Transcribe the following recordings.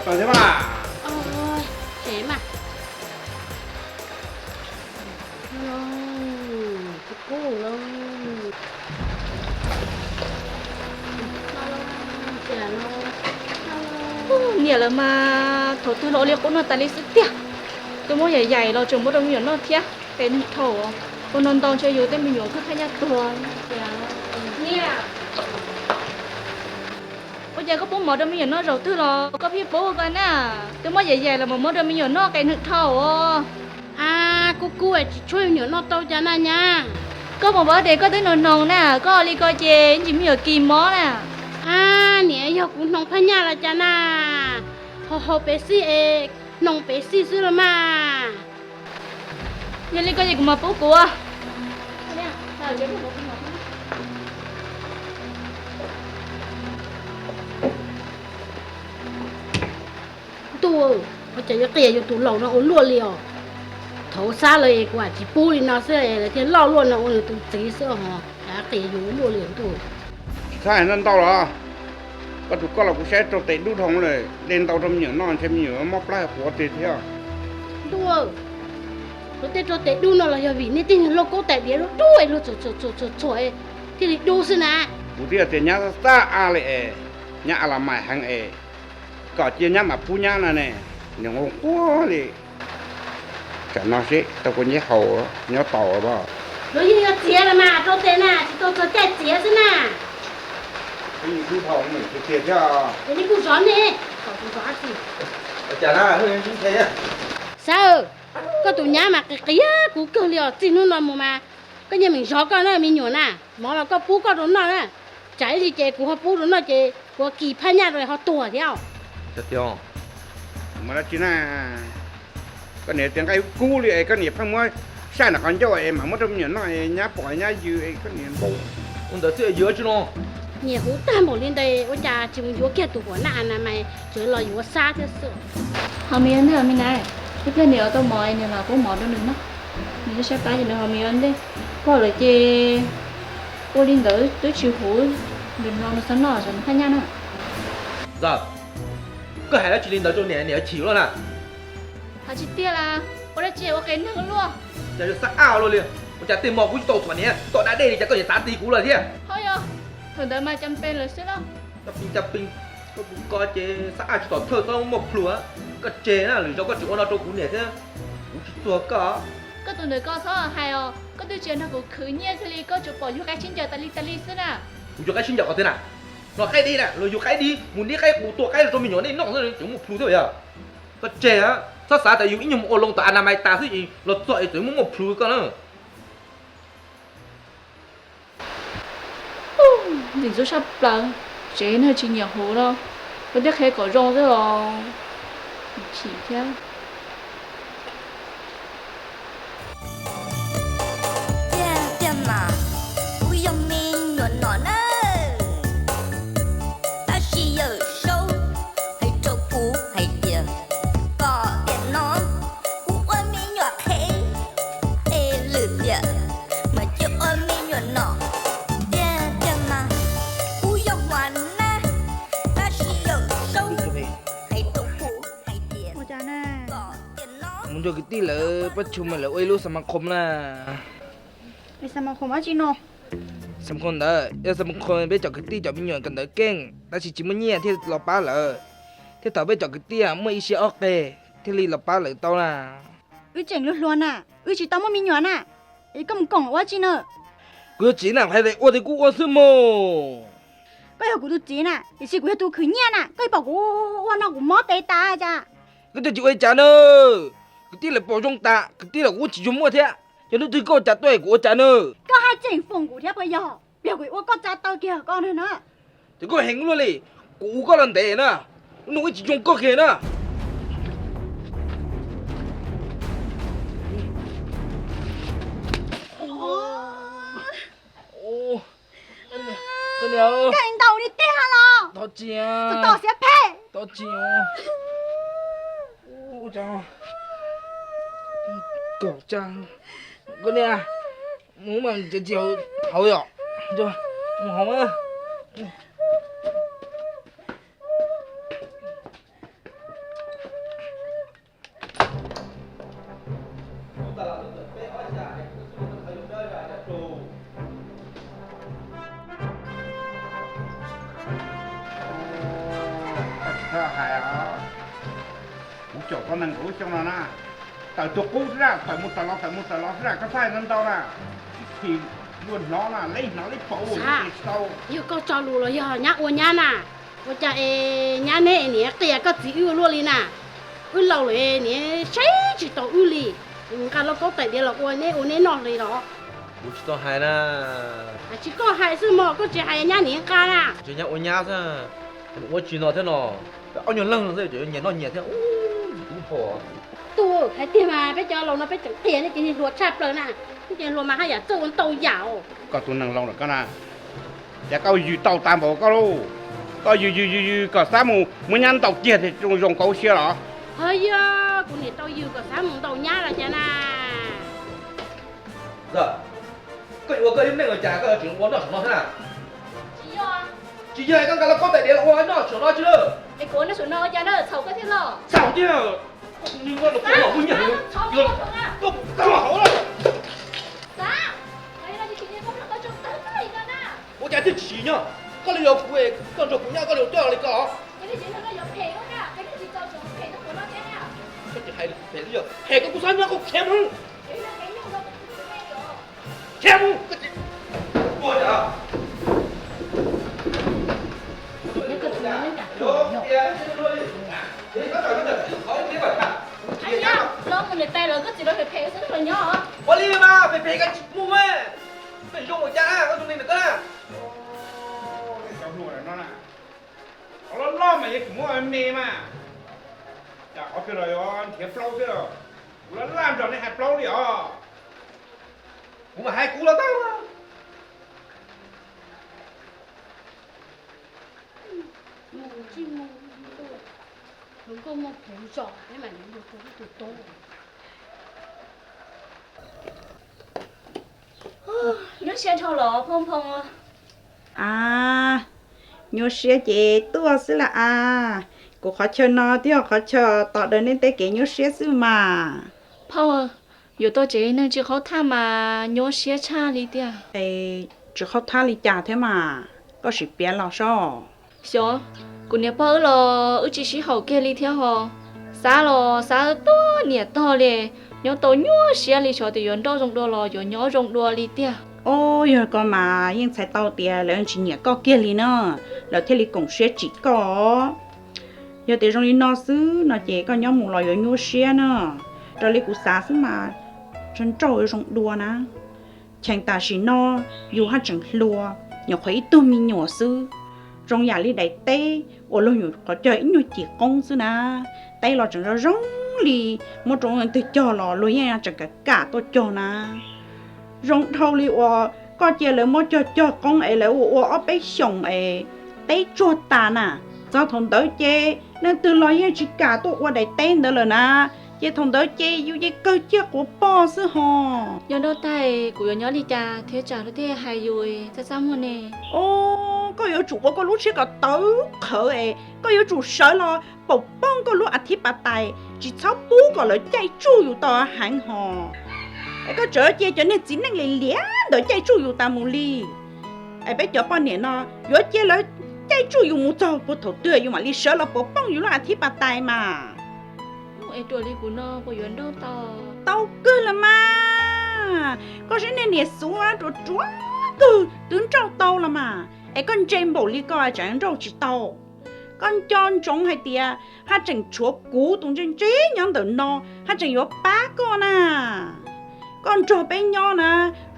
Tau thiab mas. Tsev mas. Los, tsis pub los. Niam lawv mas thaum twg los ua li qub no tas li xwb tiag. Twb muab yais yais los tseem muab rau me nyuam noj thiab. Qe neeg dhau, ua no ntau ntshe yus tej me nyuam khwb phaj nyaj tuag. Ua cas koj pub mov rau me nyuam noj zaum twg los koj pheej pub ko na? Twb muab yais yais los mas muab rau me nyuam noj, qe neeg dhau. A, kuv kuj tsis tshuav me nyuam noj tau cas na nyab. Koj mus pab tes koj twb nug noog na, koj li ko ces ntsis me nyuam kis mob na. A, niam, yog kuv hnoos phaj nyaj los cas na, ho haus Pepsi es hnoos Pepsi xwb los mas. Yog li ko ces kuv mam pub kuv. Ntuj, ua cas yuav qias yus tus laus no ua luaj li os. Thaum xab lawv es kuv tsis pub li no xwb es lawv thiaj loj luaj no ua nws tus txiv xwb os. Cas qias yus ua luaj li ntuj. Tsis txhob hais ntau los, koj tus koj los kuv saib rau tes dub dhau lawm, de ntau rau me nyuam noj ntshe me nyuam mob plab quav tes thiab. Ntuj, kuv tej rau tes dub no los yog vim nej tej niag lauj kaub tais diav dub dub es luag txhuam txhuam txhuam thiaj li dub xwb na. Kuv twb yog tias nyab xab a li es, nyab a la mais heev es, kom cia nyab mam pub nyab no ne, nws nquag nquag li. Tsam no seb tau kua ncej haus nyob tau os. Luag yeej yuav txiav los mas rau tes na, tsis tau txog caij txiav xwb na. Ces nej kuj zov nej, kom kuv zov dab tsi. Xab, koj tus nyab mas qis qis kuv kawg li os. Txij hnub no mus mas koj nyiaj meem zov koj na me nyuam na, mov los koj pub koj rau noj na. Tsam ib ntsis ces kuv ho pub rau noj ces kuv kis phaj nyaj rau ho tuag thiab. Mas dab tsi na, koj niam tias nqaij kub li es koj niam pheej muab saib nram qhov ncauj es mam muab rau me nyuam noj es nyab pom nyab yws es koj niam npau. Ua ntawd xwb es yws dab tsi no? Nyiam huv tag npaum li ntawd ua cas tsis mus yuav kiag tus huam naj a na mais tseem los yuav xab thiab xwb. Ho me ntej me na, ib pliag niam yuav tau mov niam mam pub mov rau nws noj. Nws saib plab ces nws ho me ntej. Koj lawm ces ua li ntawd twb tsis huv, nws no nws xav noj xav noj phaj nyaj na. Ntxawm, koj hais dab tsi li ntawd rau niam, niam chim luaj na. Hais tsis tiag las, ua dab tsi ua qe neeg luaj. Cas yuav xab a luaj li, ua cas tej hmo kuv tsis tau thuam niam tom da dej li cas koj niam xav ti kuv lawm thiab. Ho yog, thaum ntawd mas cas pes lawm xwb lauj. Caj pes, caj pes, koj tus ko ces xab a tsis tom thawj txhob muaj plhus, koj tseg na, lwm zaus koj tsis ua no rau kuv niam thiab, kuv tsis txuag koj. Koj tus ntawm ko txhob hais os, koj twb tsis yog nrog kuv khwv nyiaj thiaj li koj tsuas pom yug qaib sib ncaws tas li tas li xwb na. Kuv yug qaib sib ncaws qhov twg na? Los qaib dib na, los yug qaib dib mus nij qaib qus tua qaib los rau me nyuam nej noj xwb tseem muaj plhus thiab yog. Koj tseg, txhob xav tias yus ib nyuag mus ua loo tom a na mais tas xwb es los txog es tseem muaj muaj plhus koj na. Ntxim ntxub saj plaws, tsev neeg tsis nyiam huv no, ua tej qhia kom zoo xwb los chim thiab. Tiag tiag mas, kuv yog me nyuam nom na, tab sis yawm saub hais rau kuv hais tias, kom tiam no kuv ua me nyuam qhev es lwm tiam mas cia ua me nyuam nom. Tiag tiag mas, kuv yog hua nab, tab sis yawm saub hais rau kuv hais tias, kom tiam no mus nrog kwv tij lawv pab tshua mas lawv ua ib lub xas mas qhom na. Xas mas qhom dab tsi no? Xas mas qhom ntawd yog xas mas qhom peb cov kwv tij cov me nyuam kawm ntawv keej tab sis tsis muaj nyiaj thiaj los pab lawv, thiab thaum peb cov kwv tij muaj ib siab ob qe thiaj li los pab lawv tau na. Wb tseem hluas hluas na, wb tsis tau muaj me nyuam na, es koj mus koom ua dab tsi na? Kuv yuav txiv na, hais tias ua tias kuj ua xwb mog. Koj yog kuv tus txiv na, tiam sis kuv yog tus khwv nyiaj na, koj pom kuv ua no kuv mob tes tas cas. Koj coj tsis ua li cas na, kwv tij lawv pom zoo tas, kwv tij los kuv tsis tshua muaj thiab, yog hnub twg koj ua cas tuaj kuv ua cas na. Koj haj tseem foom kuv thiab puas yog? Yog kuv ua koj tsa taw kiag koj na. Ces koj heev luaj li, kuv ua koj los ntev na, lub nug ib tsis zoo koj kiag na. Koj ntaus li tiag los? Thov txim, thov txim. Koj niam, mus mas tsis tsis hauv yom, mus hauv. Hais, kuv caum koj nees nkaum lub xyoo no na, tawm tuag qub xwb na, tawm mus tawm los tawm mus tawm los xwb na, koj txhob hais ntau ntau na. Tsis khi luag hnov na, leb hnov leb pauv ua tsis tau. Yog koj tso lus los yog nyab ua nyab na, ua cas es nyab neb niam qia koj txiv wb ua luaj li na? Wb laus lawm niam saib tsis taus wb li, nqa lauj kaub tais diav los ua neb ua neb noj li los. Kuv tsis tau hais na. Tsis koj hais xwb mog, koj tsis hais nyab niam nqa na. Tsis nyab ua nyab xwb, ua tsis no thiab no, ob nyuag leeg xwb ces nyias noj nyias thiab. Tub hais tiag mas peb cov laus no peb tseem qia nej cov niag hluas tshaj plaws na, nej cov niag hluas mas haj yam txawj ua ntau yam os. Koj tus neeg laus lawm koj na, cas koj yws tau tag npaum koj lauj, koj yws yws yws yws kom xav mus muab nyab ntaus kiag thiaj zoo zoo koj lub siab los? Ho yog kuv niam tau yws kom xav mus ntaus nyab los cas na. Koj yuav ua koj ib neeg los cas koj yuav tseem ua noj saum no thiab na? Tsis yog koj nqa lauj kaub tais diav los ua noj saum no tsis lawm? Es kuv ua noj saum no ua cas na, txhaum koj thiab los? Txhaum tiag, koj tus neeg laus no kuv los kuj nyiam, koj tag hauv lawm. Ua cas thiaj tsis nyob? Koj li yog kuv, koj nrog kuv nyob koj li coj li koj los? Koj tsis hais phem li yog phem koj kuj xav nyob koj khiav mus. Khiav mus. Los mus niam tais lawv koj txiv lawv phem phem xwb los nyob. Ua li mas phem phem koj tsis mus, phem zoo ua cas koj tus neeg ntawm koj na. Qhov loj loj mas yuav tsum muab me mas, cas qhov twg los yuav nrhiav plaub xwb. Kuv laj laj nrog nej hais plaub li os. Kuv mam hais kuv los tau. Nyuaj siab dhau los Phoo Phoo. A, nyuaj siab ces tuaj xwb las as. Kuv qhov chaw no thiab qhov chaw tos daws nej tej kev nyuaj siab xwb mas. Phauj, yuav tau tsev neeg tsis qhaub thaj mas nyuaj siab tshaj li tiag. Es tsis qhaub thaj li cas thiab mas, koj sim piav los sob. Xyov, kuv niam pog wb los wb tsis sib haum kiag li thiab ho. Xav los xav tuag niam tog li, nyob tau nyuaj siab li, xyov tias yuav nrauj zoo dua los yuav nyob zoo dua li tiag. Ob, yog ko mas yeej txhais tau tias lawv tsis nyiam koj kiag li na, lawv thiaj li koom siab tsim koj. Yog tias zoo li no xwb no ces koj nyob mus los yuav nyuaj siab na. Raws li kuv xav xwb mas, nrauj nrauj yuav zoo dua na. Cheem tam sim no yus haj tseem hluas, nyuam qhuav ib tug me nyuam xwb, zoo yam li daim teb uas luag nyuam qhuav cog ib nyuag cim qoob xwb na. Teb los tseem zoo zoo li, muab rau leej twg cog los luag yeej tseem kam kam tuaj cog na. Zoo dhau li uas koj cia lawv muab cog cog qoob es lawv ua ua ob peb xyoos es teb tsuag tas na. Txog thaum ntawd ces leej twg los yeej tsis kam tuaj ua daim teb ntawd lawm na. Ces thaum ntawd ces yus ces kawg ciaj quav poj xwb ho. Yog nrauj tag kuv yuav nyob li cas thiaj tsam luag thiaj hais yus txaj txaj muag ne? Os, koj yuav tsum ua koj lub siab kom tawv qhawv es koj yuav tsum sawv los pom pooj koj lub a thiv pas tais, tsis txhob pub kom lawv caij tsuj yus tau heev ho. Es koj tseem cia cov niag txiv neej liam liam ntawd caij tsuj yus tas mus li. Es peb cov poj niam no yuav cia lawv caij tsuj yus mus txog puag thaum twg yus mam li sawv los pom pooj yus lub a thiv pas tais mas. Es ruam li kuv no puas yuav nrauj tau? Tau kawg los mas. Koj saib niag niam xuv ruam ruam kawg twb nrauj tau los mas, es koj ntse npaum li koj tseem nrauj tsis tau. Koj nco ntsoov hais tias haj tseem tshuav kuv tus ntse ntse nyob ntawm no haj tseem yuav pab koj na. Koj nrog peb nyob na,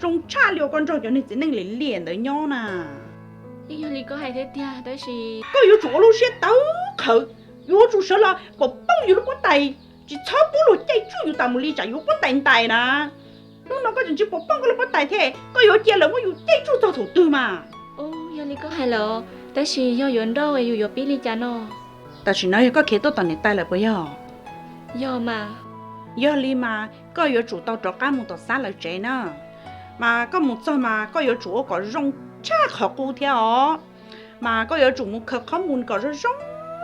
zoo tshaj li uas koj nrog cov niag txiv neej liam liam ntawd nyob na. Yeej yog li koj hais thiab tiag, tab sis koj yuav tsum ua lub siab tawv qhawv, yuav tsum sawv los pom pooj yus lub pob tais, tsis txhob pub luag caij tsuj yus tas mus li tsam yus pob tais ntais na. Hnub no koj tseem tsis pom pooj koj lub pob tais thiab, koj yuav cia lawv muab yus caij tsuj txog thaum twg mas? Yog li koj hais lawm, tab sis yog yuav nrauj yus yuav pib li cas no? Tam sim no yog koj khiav tuaj tom niam tais lawm puas yog? Yog mas. Yog li mas koj yuav tsum tau rov qab mus tom Xab lawv tsev na. Mas koj mus txog mas koj yuav tsum ua kom zoo tshaj qhov qub thiab os. Mas koj yuav tsum mus khaws qhob mus kom zoo zoo,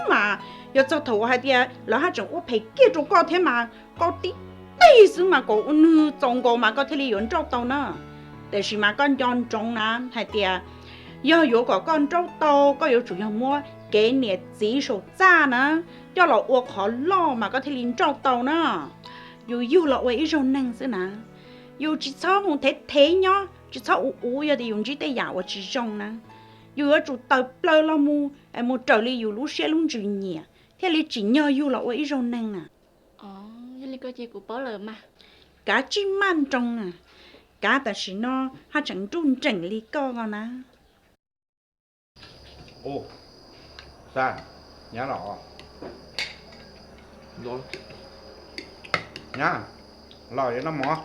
mas yog txog thaum uas hais tias lawv haj tseem ua phem kiag rau koj thiab mas koj tib tig xwb mas kom ua nws txaus nkaus mas koj thiaj li yuav nrauj tau na. Tiam sis mas koj nco ntsoov na hais tias yog yuav kom koj nrauj tau koj yuav tsum yog muab kev niam txiv saum txaj na, coj los ua qhov loj mas koj thiaj li nrauj tau na. Yus yug los ua ib zaug neeg xwb na, yus tsis txhob mus thev thev nyob, tsis txhob uv uv yog tias yus ntsib tej yam uas tsis zoo na. Yus yuav tsum tawm plaws los mus, mus raws li yus lub siab lub ntsws nyiam thiaj li tsim nyog yug los ua ib zaug neeg na. Yog li ko ces kuv paub lawm mas. Kav tsij maj nroos na, kav tam sim no haj tseem nruj nreem li koj ko na. Nyab los, nyab los, noj mov.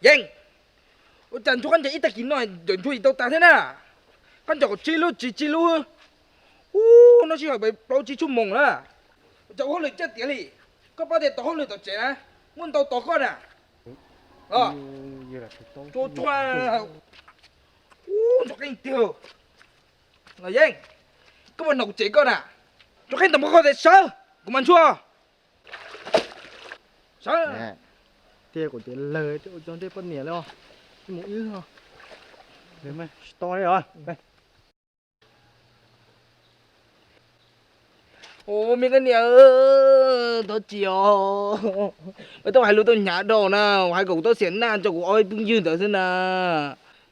Yeej, ua cas ntsuag koj ncaws ib tag kis no ntawm ntsuag tsis tau tas thiab na? Koj ncaws kom tsib lub tsis tsib lub. Ub, no sij hawm plaub tsib tshuaj moos na. Ua cas ua hauj lwm caj tiav li? Koj paub tias tau hauj lwm tom tsev na, muaj ntau tos koj na. Los, tsuag tsuag. Ub, ntsuag qeej tiag. Los Yeej, koj puas hnov kuv cem koj na? Ntsuag qeej tau npaum koj tias sawv, kuv mam ntsuag. Sawv. Tiag kuv tias lawg ua cov ntsej poj niam li os. Mus ib tsis to li os. Ua me koj niam, thov txim os. Koj tau hais lus tau hnyav rau na, hais kom kuv tau xiam naj tso kuv ob phooj ywg ntawd xwb na.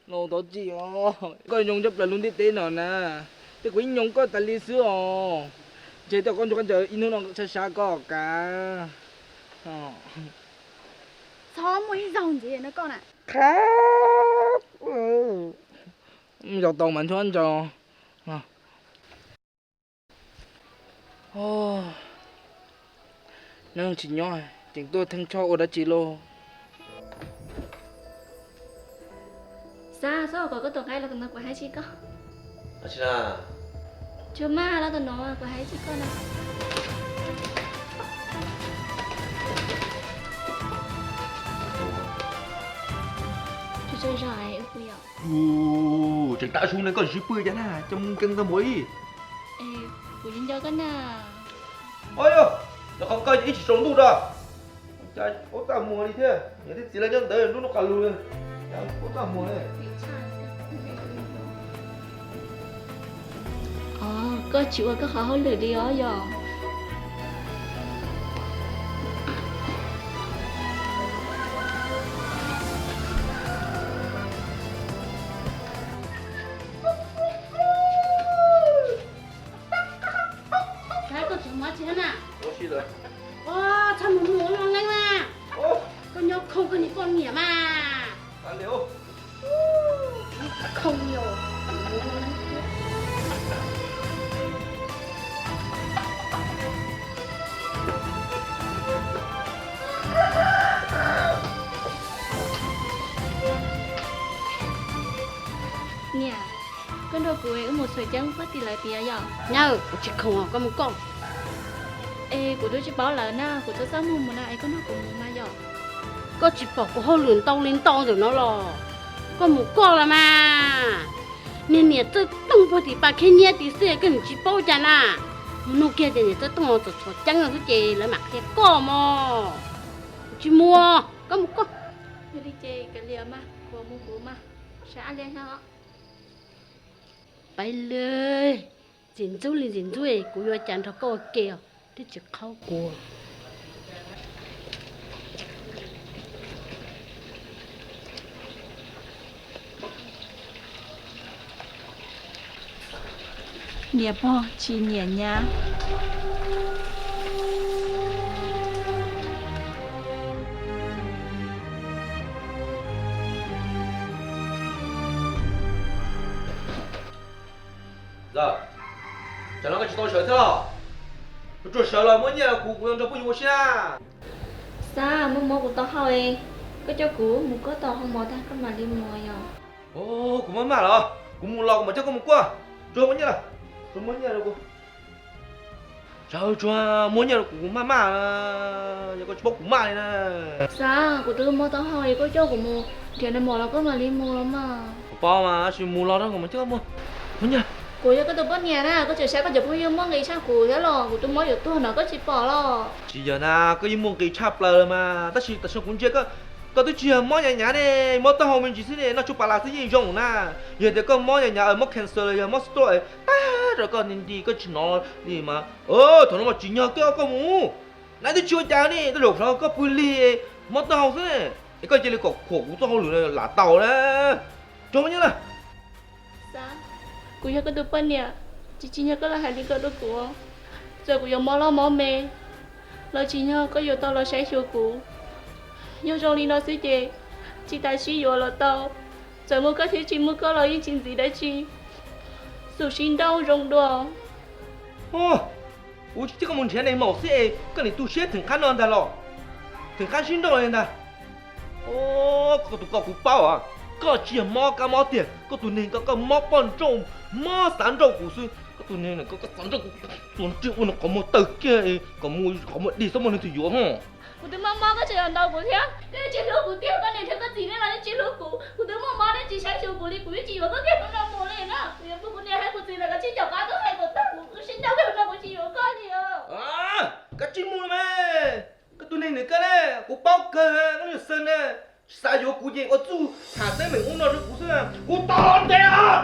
Los thov txim os, koj nyoo tshaj plaws lub ntiaj teb no na, ces kuv yeej nyoo koj tas li xwb os. Ntshe tej koj ntsuag koj ncaws ib hnub no sab sab koj kav. Txhob muaj ib zaug ntxiv no koj na. Qhab, zaum tau mas ntsuag nco. Neeg tsis nyob tseem tuaj theej choj ua dab tsi lauj? Xav, xav kom koj tus nqaij los tom no kuv hais tsis koj. Tsuag maj los tom no kuv hais tsis koj na. Tsuag tsuag zog es wb pw yom. Tseem tav su ne koj tsis pw cas na, coj mus nkees tau npaum li. Es kuv nco koj na. Os yog, yog qhov koj ib tsis tsaus ntuj rau. Cas ua txaj muag li thiab, niam thiab txiv lawv nyob ntawd nruab hnub qa lug li. Cas ua txaj muag li. Os, koj tsis ua koj qhov hauj lwm li os yog. Koj tseem mus tsis na? Txhob mus mus no leej na. Koj nyob khoo koj niag poj niam mas. Khoo li os. Niam, koj nrog kuv wb mus xyuas ceeb puag tim lawv tiam yom. Nyab, kuv tsis khoom, koj mus koj. Es kuv twb tsis paub lawv na, kuv txhob txaj muag mus na, es koj nrog kuv mus mas yom. Koj tsis pom kuv hauj lwm ntau li ntau ntawm no los? Koj mus koj los mas. Niag niam Txawj Tooj puag tim pas khib nyiab tid xwb koj tsis paub cas na. Mus nug kiag tias niam Txawj Tooj txom txom ceeb xwb ces lawv mam qhia koj mog. Kuv tsis mus, koj mus koj. Yog li ces kav liam mas, kuv mus kuv mas, sav ab liag no. Pais li, ntxim ntxub li ntxim ntxub, kuv yuav cas nrog koj ua ke os, twb tsis qhaub kuv. Niam pog tsis nyiam nyab. Tam no koj tsis tau sawv thiab los? Koj tsuas sawv los muab nyiaj rau kuv, kuv yuav nrog phooj ywg ua si na. Xav, muaj mob kuv tau hau, koj coj kuv mus kuaj tau hau mov tag koj mam li mus yom. Kuv maj maj los, kuv mus los kuv mam coj koj mus kuaj. Tsuas muab nyiaj los, tsuas muab nyiaj rau kuv. Yog tsuas muab nyiaj rau kuv maj maj, yog koj tsis paub kuv maj li na. Xav, kuv twb mob taub hau es koj coj kuv mus nrhiav nais maum los koj mam li mus los mas. Kuv paub mas, tab sis mus los no kuv mam coj koj mus. Muab nyiaj. Kuv yog koj tus poj niam na, koj tseem saib koj cov phooj ywg muaj nqi tshaj kuv thiab los? Kuv twb mob yuav tuag no koj tsis pom los? Tsis yog na, koj yeej muaj nqi tshaj plaws los mas, tab sis tam sim no kuv ntsia koj, koj twb tsis yog mob hnyav hnyav ne, mob taub hau me ntsis xwb ne, noj tshuaj pas las xwb yeej zoo na. Yog tias koj mob hnyav hnyav mob cancer los yog mob stroke tag rau koj nti nti koj tsis hnov li mas, thaum no mas tsim nyog koj, koj mus. Nais twb tsis ua cas ne, tej zaum koj pw lig mob taub hau xwb ne, es koj cia li kom khuam kuv txoj hauj lwm lam tau na. Tso muab nyiaj na. Xav, kuv yog koj tus poj niam, tsis tsim nyog koj los hais li ko rau kuv. Txawm kuv yuav mob loj mob me los tsim nyog koj yuav tau los saib xyuas kuv. Yog zoo li no xwb ces tsis tas sib yuav los tau. Txawm muaj koj thiab tsis muaj koj los yeej tsis ntxiv dab tsi. Xum sib nrauj zoo dua. Kuv tsis coj koj mus nrhiav nais maum xwb es koj niam tu siab theem qab no ntag los? Theem qab sib nrauj li ntag. Koj tus ko kuv paub, koj tsis yog mob kab mob tiag, koj tus neeg ko koj mob poj nrauj, mob xav nrauj kuv xwb. Koj tus neeg ko koj xav nrauj kuv, txuas nrig ua nws qhov muag tawg kiag, qhov muag, qhov muag dig xwb muaj leej twg yuav ho. Kuv twb mob mob koj tseem los ntaus kuv thiab, koj yeej tsis hlub kuv tiag, koj niam thiab koj txiv nej los yeej tsis hlub kuv. Kuv twb mob mob nej tsis saib xyuas kuv li, kuv yeej tsis yuav koj kiag hauv no mus li na. Kuv yuav pw kuv niam thiab kuv txiv lawv kom tsib caug qab tuaj hais kom tag kuv sib nrauj kiag hauv no kuv tsis yuav koj li os. Koj tsis mus los mas, koj tus neeg nws koj ne, kuv paub kawg koj yuav xav na, tsis xav yuav kuv ces ua txuj tham teeb meem ub no rau kuv xwb, kuv tos ntev os.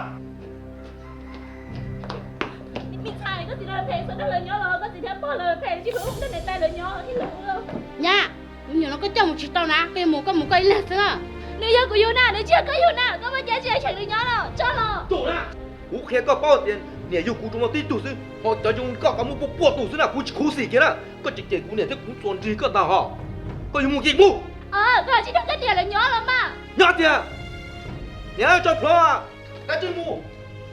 Me ntxhais, koj txiv lawv phem, koj dag lawv nyob los koj txiv thiab pog lawv phem, tsis hlub koj niam tais lawv nyob thiab lawv. Nyab, me nyuam no koj coj mus tsis tau na, koj yuav mus koj mus koj ib leeg xwb na. Nws yog kuv yug na, nws tsis yog koj yug na, koj muaj cav tsis cheem nws nyob los tso los. Kuv qhia koj paub tias niam yug kuv tsuas muaj tib tug xwb, ho cov zoo li koj ko muaj puas puas tus xwb na, kuv tsis khuv xim kiag na. Koj tseem cem kuv niam thiab kuv txuas nrig koj ntag hos. Koj yuav mus ces mus. Koj tsis dag koj niam lawv nyob los mas. Nyob tiag. Niam tso plhuav, kav tsij mus,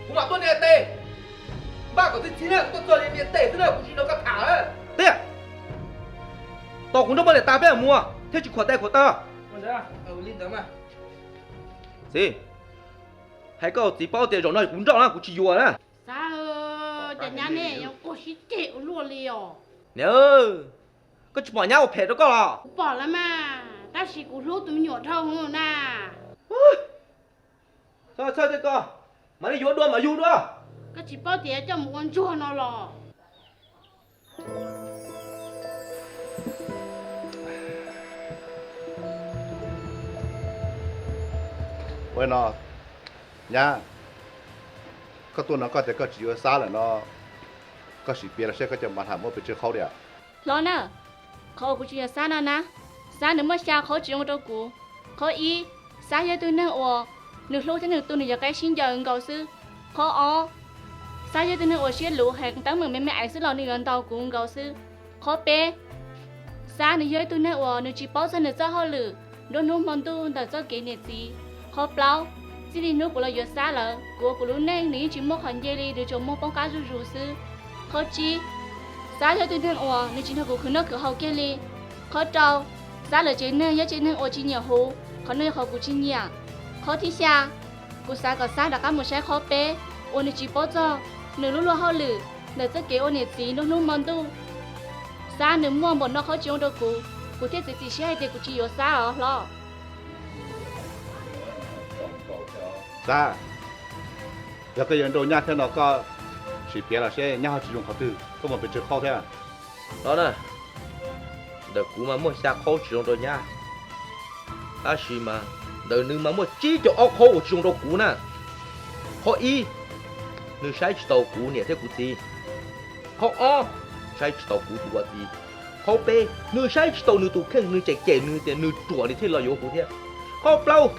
kuv mam tuaj niam tes. Npaj kom txhij txhij na, kuv tuaj txog niam tes xwb na, kuv tsis nrog koj tham lawm. Tiag, tos kuv nrog poj niam tas peb mam mus thiaj tsis khuam tes khuam taw. Txiv, hais koj txiv paub tias zaum no kuv nrauj na, kuv tsis yuav na. Xav, cas nyab nej yuav quaj sib ceg ua luaj li os. Niam, koj tsis pom nyab ua phem rau koj los? Kuv pom lawm mas, tab sis kuv hlub tus me nyuam dhau hwv na. Txhob txhawj tej ko, mam li yuav dua mam yug dua. Koj tsis paub tias coj mus ua ntsuag no los? Ua no, nyab, koj tuaj no koj tias koj tsis yuav Xab lawm no, koj sim piav los saib koj cov mav tham muab pes tsawg qhov diam. Hlob na, qhov uas kuv tsis yuav Xab no na, Xab nws muaj xya qhov tsis zoo rau kuv. Qhov ib, Xab yog ib tug neeg uas nws hlub thiab nws tu nws cov qaib sib ncaws nkaus xwb. Qhov ob, Xab yog ib tug neeg uas siab luv heev, teeb meem me me ais xwb los nws yuav ntaus kuv nkaus xwb. Qhov peb, Xab nws yog ib tug neeg uas nws tsis paub txog nws txoj hauj lwm nruab hnub hmo ntuj ntawm txoj kev niam txiv. Qhov plaub, txij li hnub kuv los yuav Xab lawm, kuv ua kuv lub neej nws yeej tsis muaj qhov nce li, nws tsuas muaj poob qab zuj zus xwb. Qhov tsib, Xab yog ib tug neeg uas nws tsis nrog kuv khwv noj khwv haus kiag li. Qhov rau, Xab lawv tsev neeg yog tsev neeg uas tsis nyiam huv, qhov no yog qhov kuv tsis nyiam. Qhov thib xya, kuv xav kom Xab rov qab mus saib qhov peb uas nws tsis paub txog nws lub luag hauj lwm ntawm txoj kev ua niam txiv nruab hnub hmo ntuj. Xab nws muaj npaum no qhov tsis zoo rau kuv, kuv thiaj txiav txim siab hais tias kuv tsis yuav Xab os hlob. Xab, yog koj yuav nrauj nyab thiab no koj sim piav los seb nyab ho tsis zoo qhov twg, koj muaj pes tsawg qhov thiab? Hlob na, ntawm kuv mas muaj xya qhov tsis zoo rau nyab, tab sis mas ntawm nws mas muaj tsib caug ob qhov uas tsis zoo rau kuv na. Qhov ib, nws saib tsis taus kuv niam thiab kuv txiv. Qhov ob, saib tsis taus kuv tus ua txiv. Qhov peb, nws saib tsis taus nws tus kheej, nws cem cem nws tias nws ruam nws thiaj los yuav kuv thiab. Qhov plaub,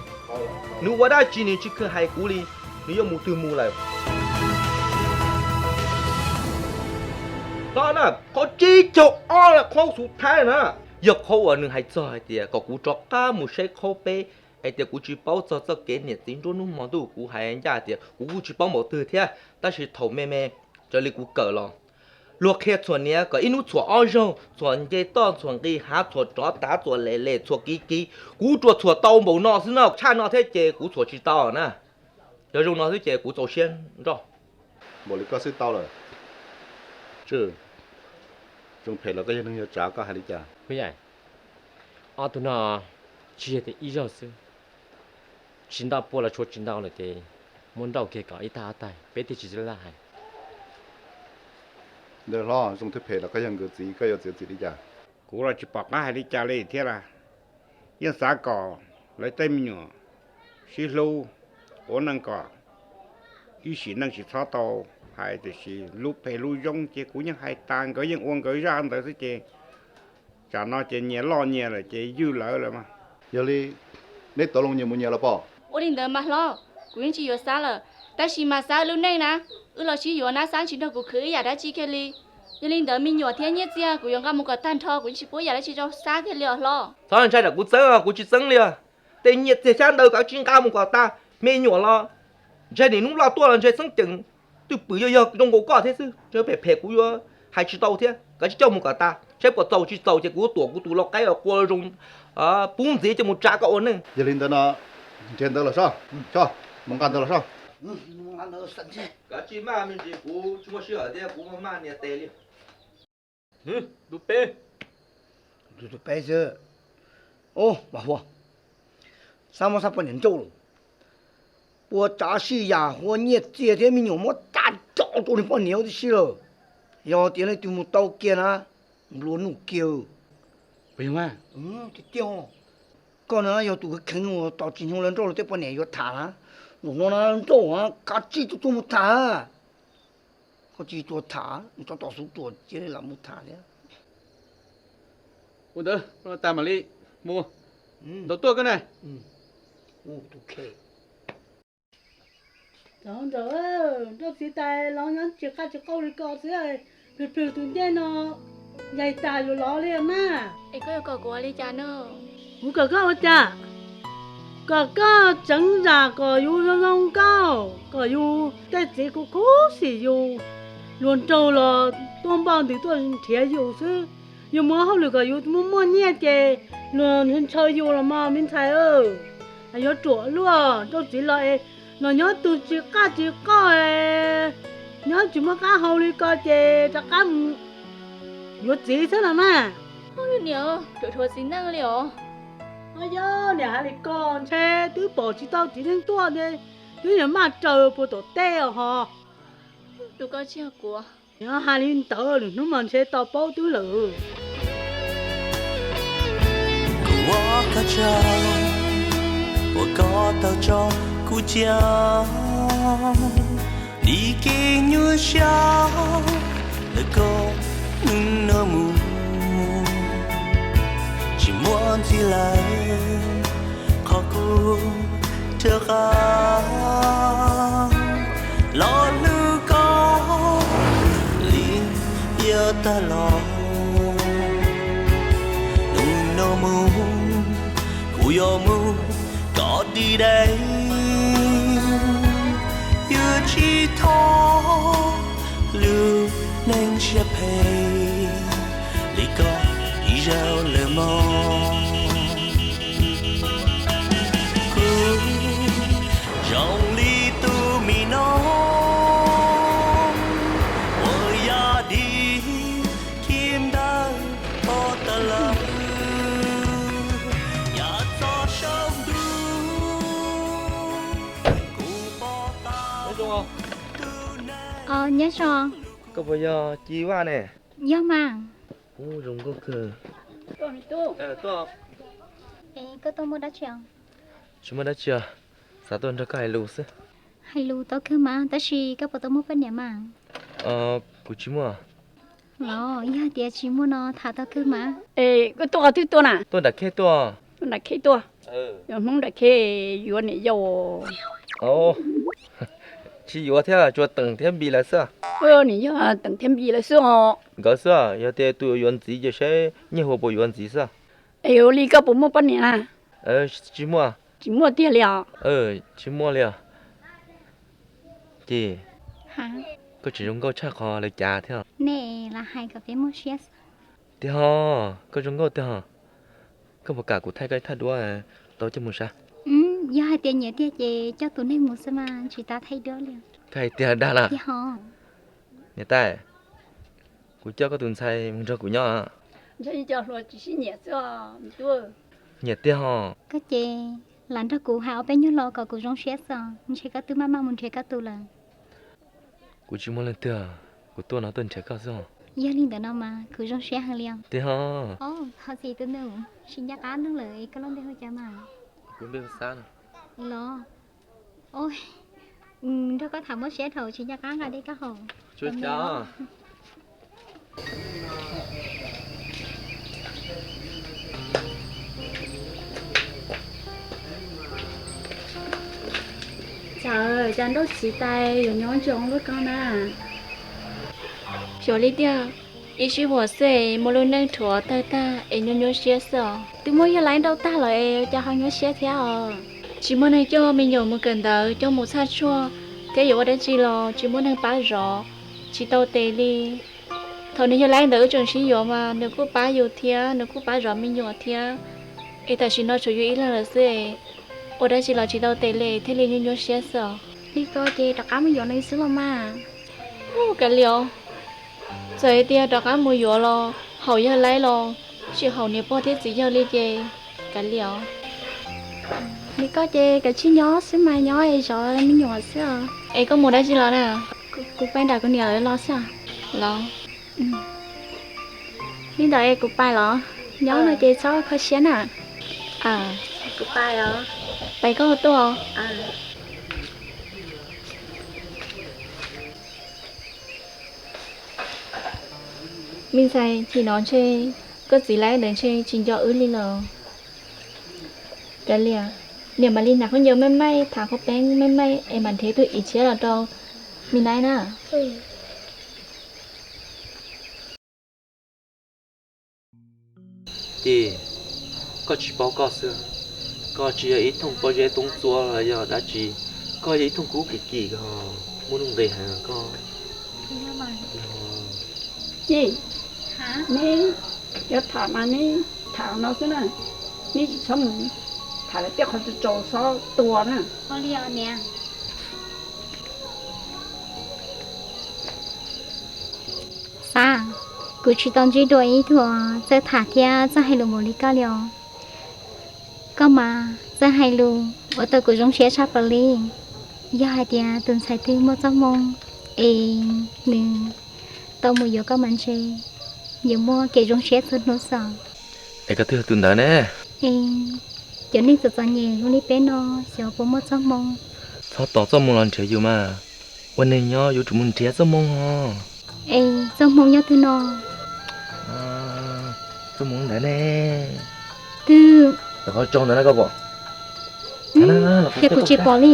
nws ua dab tsi nws tsis kheev hais kuv li, nws yuav mus twg mus lawm. Qhov na, qhov tsib caug ob na, qhov xub thawj na, yog qhov uas nws hais txog hais tias kom kuv rov qab mus saib qhov peb, hais tias kuv tsis paub txog txoj kev niam txiv nruab hnub hmo ntuj. Kuv hais ncaj tias kuv kuj tsis paub npaum twg thiab, tab sis thaum me me, raws li kuv kawm los, luag qhia txhuam hniav kom ib hnub txhuam ob zaug, txhuam nce toj, txhuam nqis hav, txhuam rov tav, txhuam lem lem, txhuam kiv kiv. Kuv tsuas txhuam tau npaum no xwb na, tshaj no thiab ces kuv txhuam tsis tau na. Yog zoo no xwb ces kuv txaus siab nrauj. Npaum li koj xwb tau lawm. Tswj, Zoo phem los koj yog neeg yuav tsav, koj hais li cas? Huab Yaj, ob tug no tsis yog tias ib zaug xwb, tsis ntau puas los tshuav tsis ntau lawm ces muab nrauj kiag kom ib tag ob tag peb thiaj tsis laj hais. Ntawd hlob, zoo thiab phem los koj yog nkawd txiv, koj yuav txiav txim li cas? Kuv los tsis pom qab hais li cas li thiab las. Yeej xav kom lawv tej me nyuam sib hlub, ua neej kom ib sim neej tsis txhob tau hais, tiam sis lub phem lub zoo ces kuv yeej hais tas, nkawd yeej ua nkawd zaj ntawd xwb ces tsam no ces nyias loj nyias lawm ces ywj lawv lawm mas. Yog li, neb tau loo nyias mus nyias los pom? Ua li ntawd mas hlob, kuv yeej tsis yuav Xab lawm, tab sis mas Xab wb lub neej na, wb los sib yuav na, Xab tsis nrog kuv khwv ib yam dab tsi kiag li. Yog li ntawd me nyuam thiab nyiaj txiag kuv yuav nqa mus kom tag nrho, kuv yeej tsis pub ib yam dab tsi rau Xab kiag li os hlob. Txhob ntshai tsam kuv txeeb, kuv tsis txeeb li. Tej nyiaj txiag xyab ntawv koj tsis nqa mus kom tag, me nyuam los ntshai nim hnub loj tuaj los ntshai xeeb ceem, twj pwm yog yog zoo nkaus koj thiab xwb, ntshai phem phem kuv yuav hais tsis tau thiab, koj tsis coj mus kom tag, saib puas txaus tsis txaus ces kuv tuam kuv tus lau qaib los qua zoo pub ntxiv coj mus tsa koj ua neej. Yog li ntawd no, nrhiav ntawv los soj, mus nqa ntawv los soj. Koj tsis maj me ntsis, kuv tsis muaj sij hawm thiab, kuv maj nias tes li. Tus peb, tus peb xwb. Os, Vam Huab, Xab muab Xab poj niam nrauj lawm, puas tsav sij yam hua nyiaj txiag thiab me nyuam muab tag tso rau nws poj niam tib si lawm. Yog tias leej twg mus tau kiag na, nplua nuj kiag. Tiag tiag, koj no yog tus kheev uas tos tsis nyoog lawv nrauj lawv tej poj niam yuav tham na. Zaum no na nrauj kav tsij tuaj tuaj mus tham. Koj tsis tuaj tham, nws tso tom xub tuaj cia li lam mus tham thiab. Ua ntawd, tas mam li mus. Ntau tuaj koj na. Nrauj txiv tais los nyob tsis qaj tsis qauj li ko xwb, plhws plhws tus ntej no yaig tas yuav lov li mas. Es koj yuav kom kuv ua li cas no? Kuv kom koj ua cas? Kom koj tseev zam kom yus zoo zoo nkauj, kom yus tej txiv kuv khuv xim yus, luag nraug los tuaj npaj ntws tuaj nrhiav yus xwb. Yus muaj hauj lwm kom yus muaj muaj nyiaj ces luag ntshaw yus los mas me ntxhais. Yuav ruam luaj, nrauj txiv los es los nyob tus tsis qaj tsis qauj, nyob tsis muaj qab hau li ko ces rov qab mus yuav txiv xwb los mas. Niam, ruam rhuav txiv neej li os. Yog niam hais li ko ntshe twb pom tsis tau txiv neej tuaj, twb yog maj raws puas tom tej os ho. Tus koj tsis yog kuv. Yog hais li ntawd lwm hnub mas ntshe tau paub twb lawm. Kuv ua koj tsaug, uas koj tau tso kuv cia li kev nyuaj siab ntawm koj hnub no mus. Tsis muaj ntxiv lawm qhov kuv rov qab los hlub koj li yav tag los. Hnub no mus kuv yuav mus rov dim dais, yuav tsis thov lub neej siab phem li koj ib zaug lawm mog. Kuv zoo li tus me noob uas yaj dim khi ntawd pov tas lawm, yav txog saum ntuj kuv pom tau tus neeg. Nyob zoo. Koj puas yog Ci Vaj ne? Yog mas. Ub, zoo nkauj kawg. Es koj tuaj muaj dab tsi os? Tsis muaj dab tsi os, xav tuaj nrog koj hais lus xwb. Hais lus tau kawg mas, tab sis koj puas tau muaj poj niam mas? Kuv tsis muaj. Los yog tias tsis muaj no tham tau kawg mas. Es koj tuaj qhov twg tuaj na? Tuaj nram khej tuaj. Tuaj nram khej tuaj. Yog Hmoob nram khej yuav niam yau. Tsis yuav thiab, tsuas Teem thiab Npis lawv xwb. Niam yau Teem thiab Npis lawv xwb os. Nkawd xwb, yog tias tus yuav ntxiv ces saib nyiaj hua puas yuav ntxiv xwb. Es ua li koj puas muaj poj niam na? Tsis muaj. Tsis muaj tiag li os? Tsis muaj li os. Ces koj tseem zoo nkauj tshaj qhov lawv cav thiab. Nej lam hais kom peb muaj siab xwb. Tiag ho, koj zoo nkauj tiag ho. Koj puas kam kuv thaij koj ib thaj duab tau coj mus sav? Yog hais tias nyiam tiag ces coj tus neeg mus xwb mas tsis tas thaij duab li. Koj hais tiag dag lawm. Tiag ho. Niam tais, kuv Kuv coj koj tus ntxhais mus nrog kuv nyob. Ntshe cov hluas tsis sib nyiam xwb os me tub. Nyiam tiag hos. Koj ces lam nrog kuv hais ob peb nyuag lo kom kuv zoo siab xwb os, ntshe koj twb maj maj mus nrhiav koj tus lawm. Kuv tsis muaj leej twg, kuv tuaj no tuaj nrhiav koj xwb os. Yog li ntawd no mas kuv zoo siab heev li os. Tiag hos. Os, thov txim tus nus, tsis nco qab nug lawm es koj lub npe hu cas mas? Kuv npe hu Xab no. Los, nrog koj tham muab siab dhau tsis nco qab nqa dej koj haus. Cas nrauj txiv tais yuav nyob zoo lub koj na. Xyov li tiag, ib sij huam xwb es muaj lub neej rhuav tawg tag es nyuaj nyuaj siab xwb os. Twb muab yawg laib nrauj tag lawm es cas ho nyuaj siab thiab os. Tsis muaj neeg coj me nyuam mus kawm ntawv, coj mus txhaj tshuaj, thiab yuav ua dab tsi los tsis muaj neeg pab zov, tsis tau tes li. Thaum nws yog laib ntawd wb tseem sib yuav mas nws kuj pab yus thiab nws kuj pab zov me nyuam thiab. Es tam sim no tshuav yus ib leeg lawm xwb, ua dab tsi los tsis tau tes li thiaj li nyuaj nyuaj siab xwb os. Li ko ces rov qab mus yuav nws xwb los mas. Ub, kav liam os. Txawm hais tias rov qab mus yuav los haum yawg laib los tsis haum niam pog thiab txiv yawg li ces kav liam os. Li koj ces kav tsij nyob xwb mas, nyob es zov me nyuam xwb os. Es koj mus dab tsi los na? Kuv pais nram kuv niam lawv los xwb os. Los. Li ntawd es kuv pais los, nyob no ces txhob kho siab na. Kuv pais os. Pais koj tuaj. Me ntxhais, chim no ntshe koj txiv laib ntawd ntshe tsis nco wb li lawm. Kav liam, niam mam li hnav khaub ncaws maij maij, thaiv qhov peeb maij maij es mam nrhiav tus ib tshiab los rau me naib na. Ces koj tsis paub koj xwb, koj tsis yog ib thooj pob zeb toob txua los yog dab tsi, koj yog ib thooj kub kim kim, muaj nuj nqis heev koj. Neb yuav tham mas neb tham no xwb na, neb tsis txhob mus tham lawv tej qhov tsaus tsaus xob tua na. Xab, kuv tsis tau ntsib dua ib tug txawj tham thiab txawj hais lus npaum li koj li os. Koj mas txawj hais lus ua tau kuv zoo siab tshaj plaws li. Yog hais tias tus ntxhais twg muaj txoj hmoo es nws tau mus yuav koj mas ntshe yuav muaj kev zoo siab txhua hnub xwb. Es koj twg yog tus ntawd ne? Es cov neeg txom txom nyem zoo li peb no xyov puas muaj txoj hmoo. Txhob tos txoj hmoo los nrhiav yus mas. Ua neeg nyob yuav tsum mus nrhiav txoj hmoo os. Es txoj hmoo nyob twg no? Txoj hmoo ntawd ne. Twg? Ntawm qhov tsaus ntawd na koj pom. Ces kuv tsis pom li.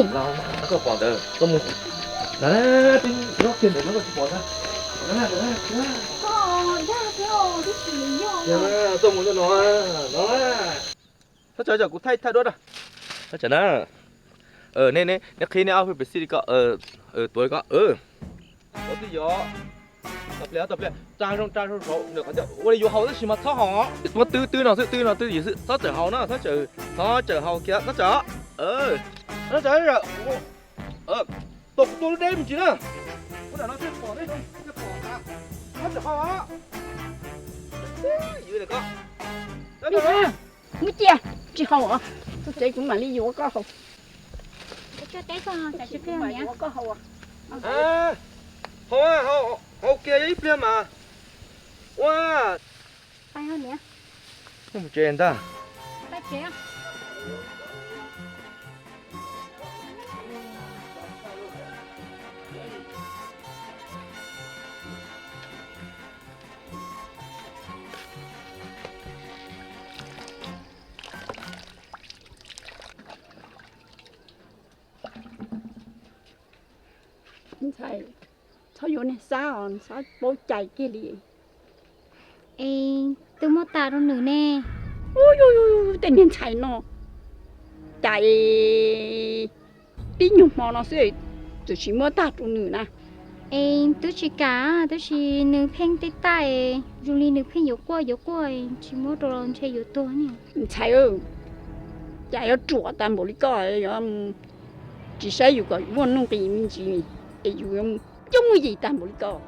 Koj pom ntawd txoj hmoo. Txoj hmoo nyob no, no. Thov txawm kuv thaij thaij duab rau. Thov txawm na. Neb qhib neb ob phev pes xij li ko, tuav li ko. Tuav twb yog. Tau pliag, tau pliag, tsa zoo, tsa zoo saud, ua li yuav haus tab sis mas txhob haus. Muab twb, twb no xwb, twb no twb yws xwb, txhob txawm haus na, txhob txawm, txhob txawm haus kiag, txhob txawm. Txhob txawm. Tuaj kuv tua lub deb me ntsis na. Muab nram no thiaj pom, thiaj pom na. Txhob txawm haus. Yws ko. Muab cia, tsis haus os. Txhob txawm, kuv mam li yuav koj haus. Haus, haus kiag ib pliag mas. Ua, mus tsev ntag. Ntxhais, txhob yuav niag Xab os, Xab paub cai kiag li. Es twb muab tag rau nws ne. Tej niag ntxhais no, cas tib nyuag hmo no xwb txawm sis muab tag rau nws na. Es twb tsis kam, tab sis nws pheej tej taj, zoo li nws pheej yuav quaj yuav quaj, tsis muab rau los ntshe yuav tuag ne. Ntxhais, cas yuav ruam tag npaum li koj, tsis saib yus kom muaj nuj nqis me ntsis es yus coob yim tag npaum li koj.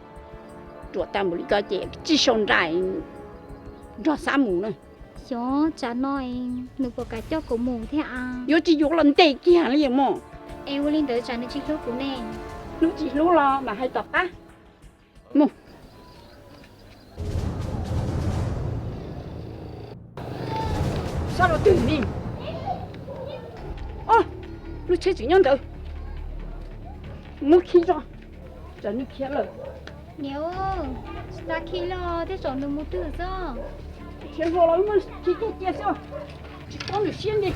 Ruam tag npaum li ko ces tsis sau nra nrog Xab mus na. Xyov tsam no nws puas kam coj kuv mus thiab a. Yuav tsis yuav los ntes kiag li mog. Es ua li ntawd tsam nws tsis hlub kuv ne. Hnub tsis hlub los mam hais tom qab. Mus. Sab rau twg ni? Ob, lub tsheb tseem nyob ntawd. Muab khi tso, tsam nws khiav lawm. Niam, tsis tas khi los tej zaum nws mus twg xwb. Khiav hlo los muab khi kiag cia xwb, tsis pub nws siab nti.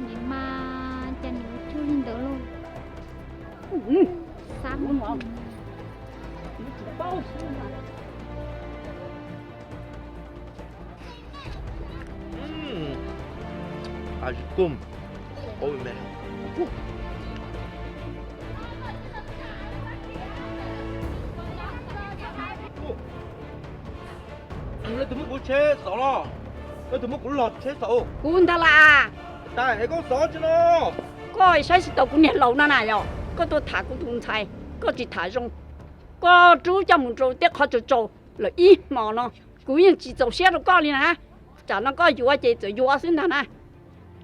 Niam mas cas nws cuag li ntawd lauj. Xab, leej twg muab kuv tsheb xov los? Leej twg muab kuv lub tsheb xov? Kuv ntag las. Tas es koj xov tsi no? Koj saib tsis taus kuv niag laus no na yom? Koj tuaj tham kuv tus ntxhais, koj tsis tham zoo. Koj rub coj mus rau tej qhov tsaus tsaus lawm ib hmos no, kuv yeej tsis txaus siab rau koj li na. Tsam no koj yuav ces txawm yuav xwb ntag na.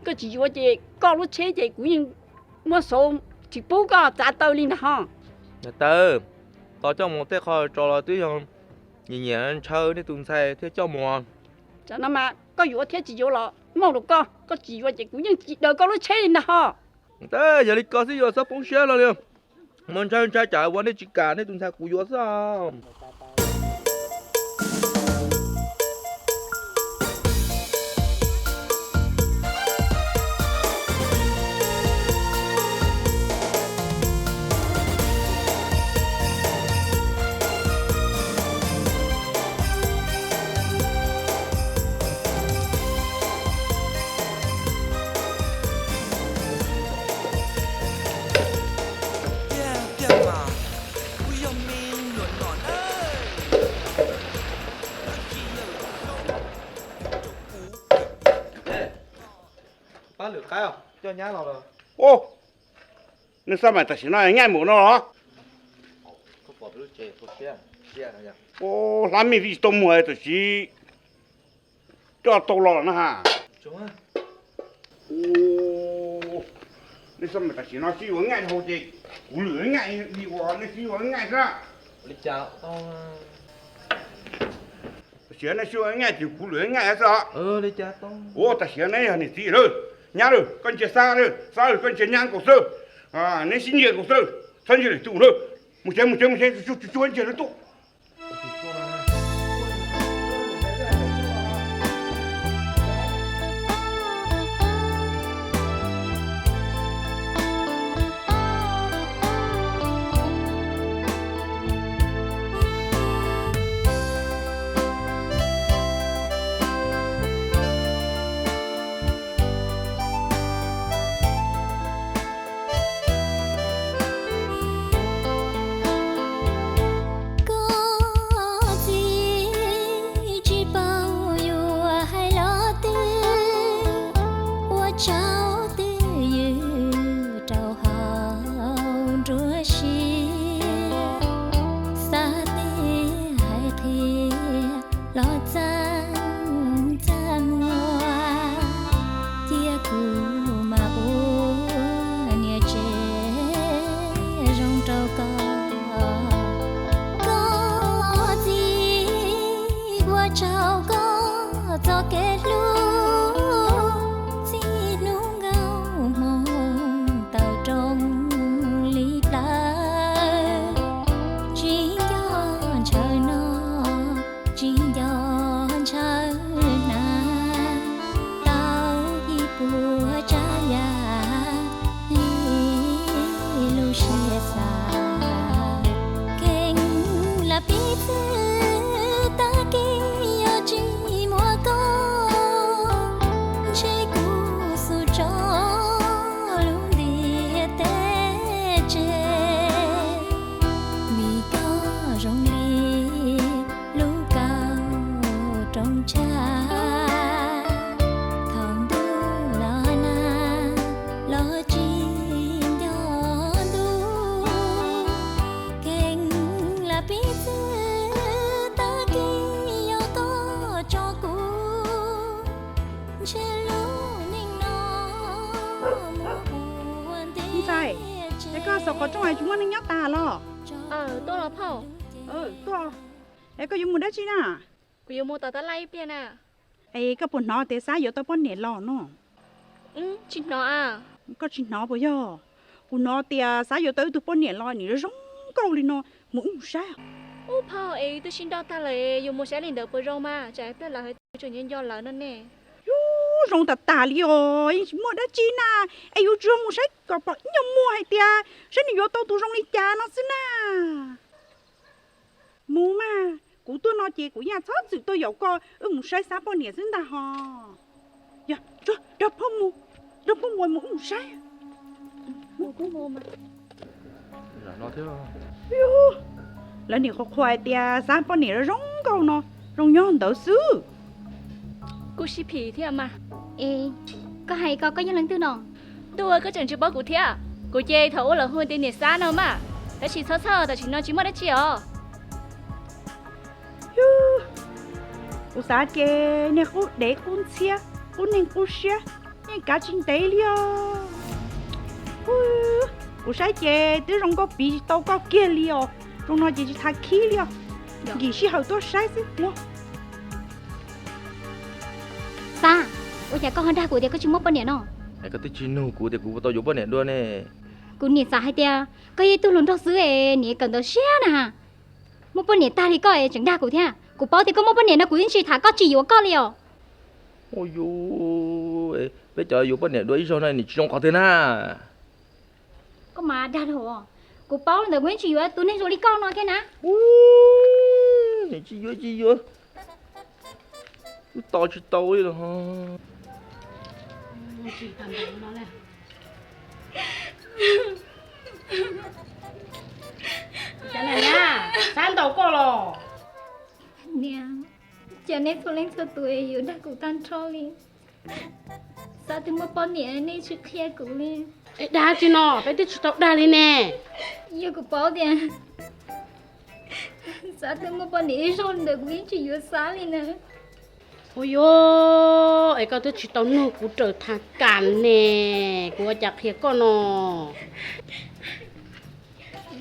Koj tsis yuav ces koj lub tsheb ces kuv yeej muab xauv tsis pub koj txav taw li ntag ho. Niam tais, tos coj mus tej qhov tsaus los twb yog nyiam nyiam ntshaw nej tus ntxhais thiaj coj mus. Tsam no mas koj yuav thiab tsis yuav los muaj rau koj, koj tsis yuav ces kuv yeej tsis daws koj lub tsheb li ntag ho. Tab yog li ko xwb yuav txhob poob siab los li. Mus ntshaw ntshaw tsam uas nej tsis kam nej tus ntxhais kuv yuav xwb. Pab lwm qaib coj nyab los lawm. Nej xab maim tam sim no nyaij npaum no los? Hlab mej vij tsis tau muag tam sim coj tau los na ha. Nej xab maim tam sim no sib yuav nyaij dhau ces kuv lwm nyaij li uas nej sib yuav nyaij xwb. Tam sim nej sib yuav nyaij ces kuv lwm nyaij xwb os. Ua tam sim neb yog niam txiv lawm, nyab lawm koj ntsia xab lawm, xab lawm koj ntsia nyab nkaus xwb. Neb sib ntsia nkaus xwb, txhob ntsia lwm tus lawm. Mus tsev mus tsev mus tsev, tsuag tsuag ntsia lawm tuaj. Koj txiv tsis paub yuav hais lo twg, ua tsaug twj ywm rau hauv nruab siab, xav tej hais qhia los txaj txaj muag, cia kuv mam ua niam tsev zoo rau koj. Koj txiv ua tsaug koj txoj kev hlub, txij hnub nkauj hmo tawm rooj li plawv, tsis nco ntshaw no tsis nco ntshaw hnav, tau ib puas tsav yam li lub siab xav. Kheev lam piv txwv tag kis yog tsis muaj koj, ntshe kuv xub tso lub ntiaj teb tseg, vim koj zoo li Ntshai thaum ntuj los nag los tsis nco ntuj, kheev lam pib txwv tag kis yog koj tso kuv ntshe lub neej no mus ua ntev. Ntxhais, es koj xaus qhov rooj es tsis muaj neeg nyob tas los? Tuaj los phauj. Tuaj. Es koj yuav mus dab tsi na? Kuv yuav mus tom tab laj ib pliag na. Es koj puas hnov tias Xab yuav tau poj niam los no? Tsis hnov a. Koj tsis hnov puas yog? Kuv hnov tias Xab yuav tau ib tug poj niam los nim zoo nkauj li no, mus wb mus saib. Ub phauj, es twb sib nrauj tag lawm, yuav mus saib li ntawd puas zoo mas, tsam pliag lawv hais tias tseem nco nco lawv no ne. Yus zoo tas tas li os, yeej tsis muaj dab tsi na, es yuav tsis mus saib kom pom ib nyuag muag hais tias saib nws yuav tau tus zoo li cas no xwb na. Mus mas, kuv tuaj no ces kuv yeej txhob txwm tuaj yaum koj, wb mus saib Xab poj niam xwb ntag hos. Yog, nrog phauj mus, nrog phauj mus, mus wb mus saib. Lawv nim qhuas qhuas hais tias Xab poj niam zoo nkauj no, zoo nyob ntawd xwb. Kuj sib phim thiab mas. Es koj hais ko koj yog leej twg no? Ntuj, koj tseem tsis paub kuv thiab. Kuv ces thaum ub lawv hu tias niam Xab no mas, tab sis txhob txhawj, tam sim no tsis muaj dab tsi os. Kuv xav ces niag qub dev qub ntxhiab, qub neeg qub siab, yeej kav tsis ntev li os. Kuv saib ces twb zoo nkauj piv tsis tau koj kiag li os. Zoo no ces tsis tas khib li os. Nkim sij hawm tuaj saib xwb ua. Xab, ua cas koj ho dag kuv tias koj tsis muaj poj niam no? Es koj twb tsis nug kuv tias kuv puas tau yuav poj niam dua ne. Kuv nim xav hais tias koj yog ib tug hluas nraug xwb es nim kawm ntawv siab na. Muaj poj niam tag li koj es tseem dag kuv thiab. Kuv paub tias koj muaj poj niam no kuv yeej tsis tham koj tsis yuav koj li os. Ua yuav, peb cov yuav poj niam dua ib zaug no nim tsis zoo qhov twg na. Koj mas dag dhau. Kuv paub li ntawd kuv yeej tsis yuav tus neeg zoo li koj no thiab na. Nim tsis yuav tsis yuav, wb tos tsis tau li los. Xab ntaus koj los? Niam, cas nej txhua leej txhua tus yuav dag kuv tag nrho li. Xab twb muaj poj niam nej tsis qhia kuv li. Es dag tsi no, peb twb tsis tau dag li ne. Yog kuv paub tias Xab twb muaj poj niam ib zaug ntawd kuv yeej tsis yuav Xab li na. Ua yuav, es koj twb tsis tau nug kuv raws tha kas ne, kuv ua cas qhia koj no.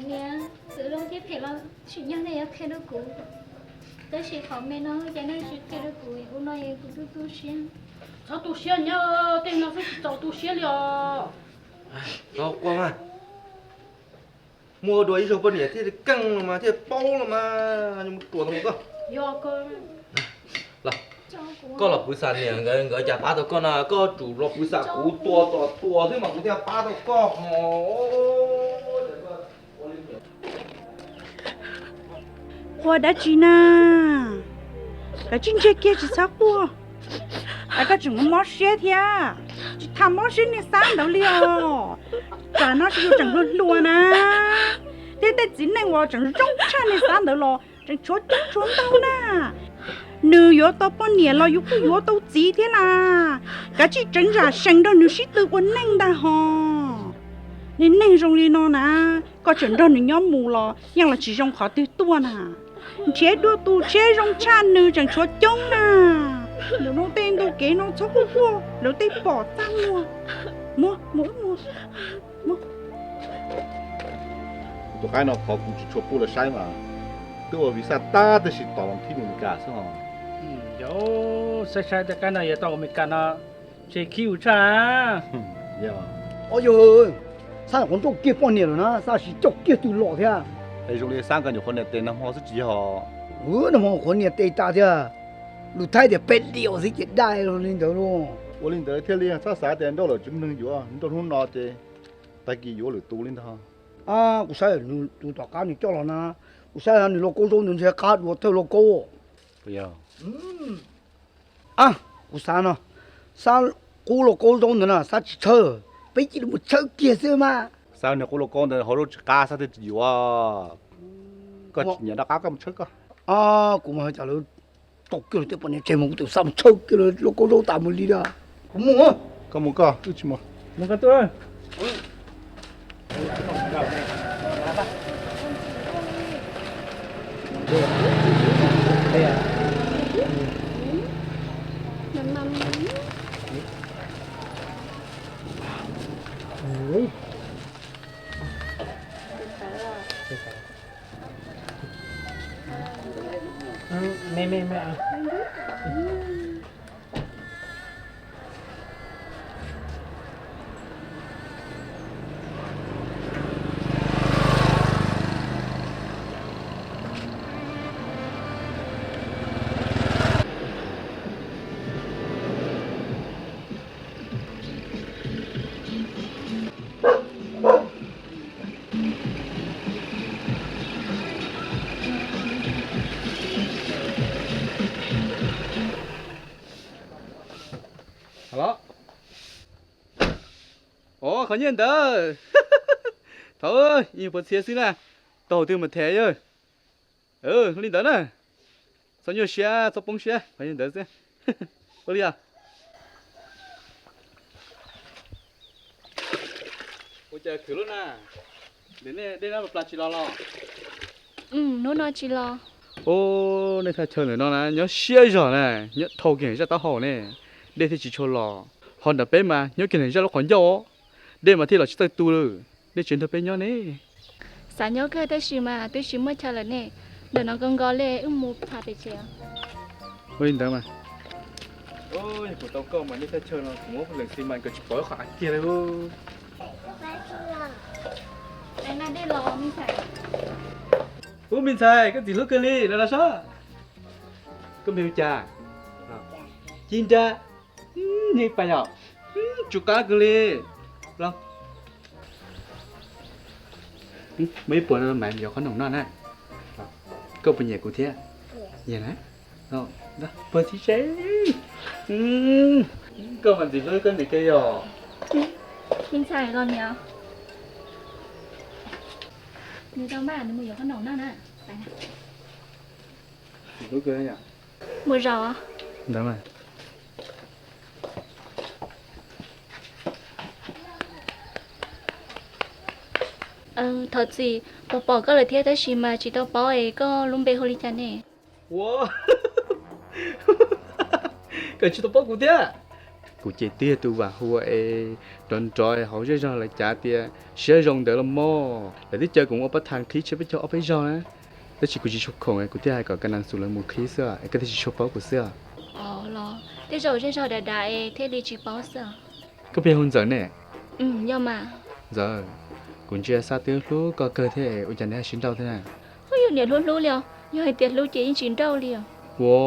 Niam, txawm zoo thiab phem los tsim nyog nej yuav qhia rau kuv. Tab sis qhov me no cas nej tsis qhia rau kuv, ua no es kuv tu tu siab. Txhob tu siab nyab, tej no xwb tsis txaus tu siab li os. Txhob quaj mas. Muaj dua ib zaug poj niam thiaj keej los mas thiaj paub los mas, mus ruam tus koj. Koj los pw xam niam nkawd, nkawd cas pab tau koj no, koj tsum los pw xam kuv, tua txom tua xwb mas kuv thiaj pab tau koj ho. Quaj dab tsi na? Kav tsij ntsiag kiag tsis txhob quaj. Es koj tseem mob siab thiab. Tsis tham mob siab niag Xab ntawd li os. Tsam no tsis yog tseem hluas hluas na, thiab tej txiv neej uas tseem zoo tshaj niag Xab ntawd los tseem tshuav coob tshuav ntau na. Nws yuav tau poj niam los yus kuj yuav tau txiv thiab las. Kav tsij tseev zam sees nrog nws sib tw ua neej ntag hos. Niag neeg zoo li no na, koj tseem nrog nws nyob mus los yeej los tsis zoo qhov twg tuaj na. Nrhiav dua tus tsheb zoo tshaj nws tseem tshuav coob na. Lawv no tej ntu kev no txhob quaj quaj, lawv tej pom txaj muag. Muag, muag, muag. Kuv tus qaib no qhov kuv tsis tshua pub lawv saib mas twb ua visa tag tab sis tos los thib Meskas xwb os. Yog, saib saib tej qaib no yuav tau Meskas no, ntshe khib kuv tshaj. Os yog, Xab nyuam qhuav nrauj kiag poj niam lawm na, Xab siv coj kiag tus los thiab. Es zoo li Xab nkawd nyuam qhuav niam tes nag hmo xwb tsis yog? Nag hmo qhuav niam tes tas thiab. Lus Thaib tias peb diam xwb ces dai li ntawd lauj. Ua li ntawd thiaj li txhob xav tias nrauj lawm tsis muaj neeg yuav, nrauj hnub no ces tag kis yuav lwm tus li ntag. Kuv saib nws tus tom qab nws coj los na, kuv saib nws lauj kaub zaub ntawd ntshe qab dua thawj lauj kaub. Kuv xav no, Xab qub lauj kaub zaub ntawd na Xab tsis tshawb, peb cia li mus tshawb kiag xwb mas. Xab niag qub lauj kaub ntawd hauv zaub tsis qab Xab thiaj tsis yuav. Koj tsis nyiam rov qab koj mus tshawb koj. Kuv mas cas lawv Tau kiag los tej poj niam tseg mus, kuv tus xav mus tshawb kiag los lub kaub zaub tas mus li da. Kuv mus. Koj mus koj, wb tsis mus. Mus koj tuaj. Los, qhov nyiaj ntawd, thaum ib puas txhiab xwb na, tau twg mas them yawg. Li ntawd na, txhob nyuaj siab txhob poob siab, qhov nyiaj ntawd xwb. Ua li os. Ua cas khwv lub na, dej no plas tsis los los? Hnub no tsis los. Ub, nej thaj chaw ntawm no na nyob siab zog na, nyob dhau kiag zaj taub hau ne, dej thiaj tsis tshua los. Ho nram peb mas nyob kiag zaj lub qhov ncauj, dej mas thiaj los tsis txawj tu lawm. Nej tseem nrog peb nyob ne. Xav nyob kawg tab sis mas twb tsis muaj chaw lawm ne. Ntawm no nkaus nkaus li wb mus tham pem tsev. Ua li ntawd mas. Yog kuv tau koj mas nej thaj chaw no kuv muab leej xi mas nkawd tsis pom qhov av kiag li. Ub, me ntxhais, koj ntxim hlub kawg li, los los sob. Koj npe hu cas? Ci Nra. Nyiaj pais yom, tsum qab kawg li. Los, muaj ib puas no mam yuav qhob noom noj na. Koj puas nyiam kuv thiab? Nyiam na. Puas txiv tsev. Koj mas ntxim hlub koj niam kawg yom. Me ntxhais los niam. Nws tau maj, nws mus yuav qhob noom noj na. Ntxim hlub kawg yom. Mus zaum. Ntawd mas. Thov txim, pom pom koj lawm thiab tab sis mas tsis tau paub es koj lub npe hu li cas ne? Ua, koj tsis tau paub kuv thiab. Kuv ces twb yog tus vam hu es nrov nrov hauv zej zog lawv cav tias siab zoo ntawd los mog. Lawv twb caw kuv mus ua pab thas qhib tshiab peb caug ob peb zaug na. Tab sis kuv tsis tshua khoom es kuv thiaj hais kom ka nas xus lawv mus qhib xwb es koj thiaj tsis tshua paub kuv xwb os. Los tej zaum zej zog dav dav es thiaj li tsis paub xwb. Koj puas yog hu Ntxawm ne? Yog mas. Ntxawm, kuv ntsia Xab twb hlub koj kawg thiab es ua cas nws ho tsis nrauj thiab na? Ub, yog niam hlub hlub li os, yog hais tias hlub ces yeej tsis nrauj li os. Ua,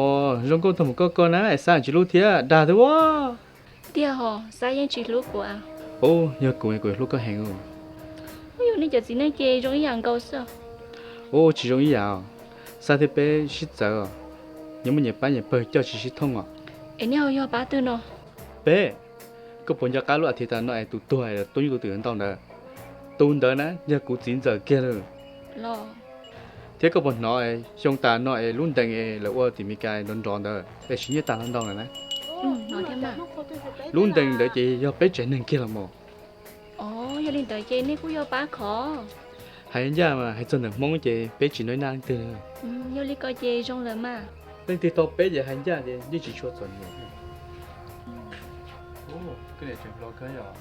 zoo nkauj tag mus koj ko na es Xab tsis hlub thiab dag thiab ua. Tiag hos, Xab yeej tsis hlub kuv. Ub, yog kuv kuv hlub koj heev. Ub, yog nej cov txiv neej ces zoo ib yam nkaus xwb. Ub, tsis zoo ib yam os. Xab thiab peb sib txawv os, nyias muaj nyias pab nyias pawg coj tsis sib thooj os. Es nej ho yog pab twg no? Peb, koj puas nco qab lub as thiv tas no es tus tuag es tuaj nyuj tus twm ntau ntawd? Tus ntawd na yog kuv txiv Ntxawm kiag lawm. Thiab koj puas hnov xyoo tas no es lub ntees es lawv ua tim Meskas nrov nrov ntawd es siv nyiaj tas los ntau lawm na? Lub ntees ntawd ces yog peb tsev neeg kiag los mas. Yog li ntawd ces nej kuj yog pab khov. Hais ncaj mas hais txog ntawm Hmoob ces peb tsis noj ib naj leej twg. Yog li ko ces zoo lawm mas. Leej twg tau peb ces hais ncaj ces yeej tsis tshua txom nyem. Koj niam tseem hluas kawg yom?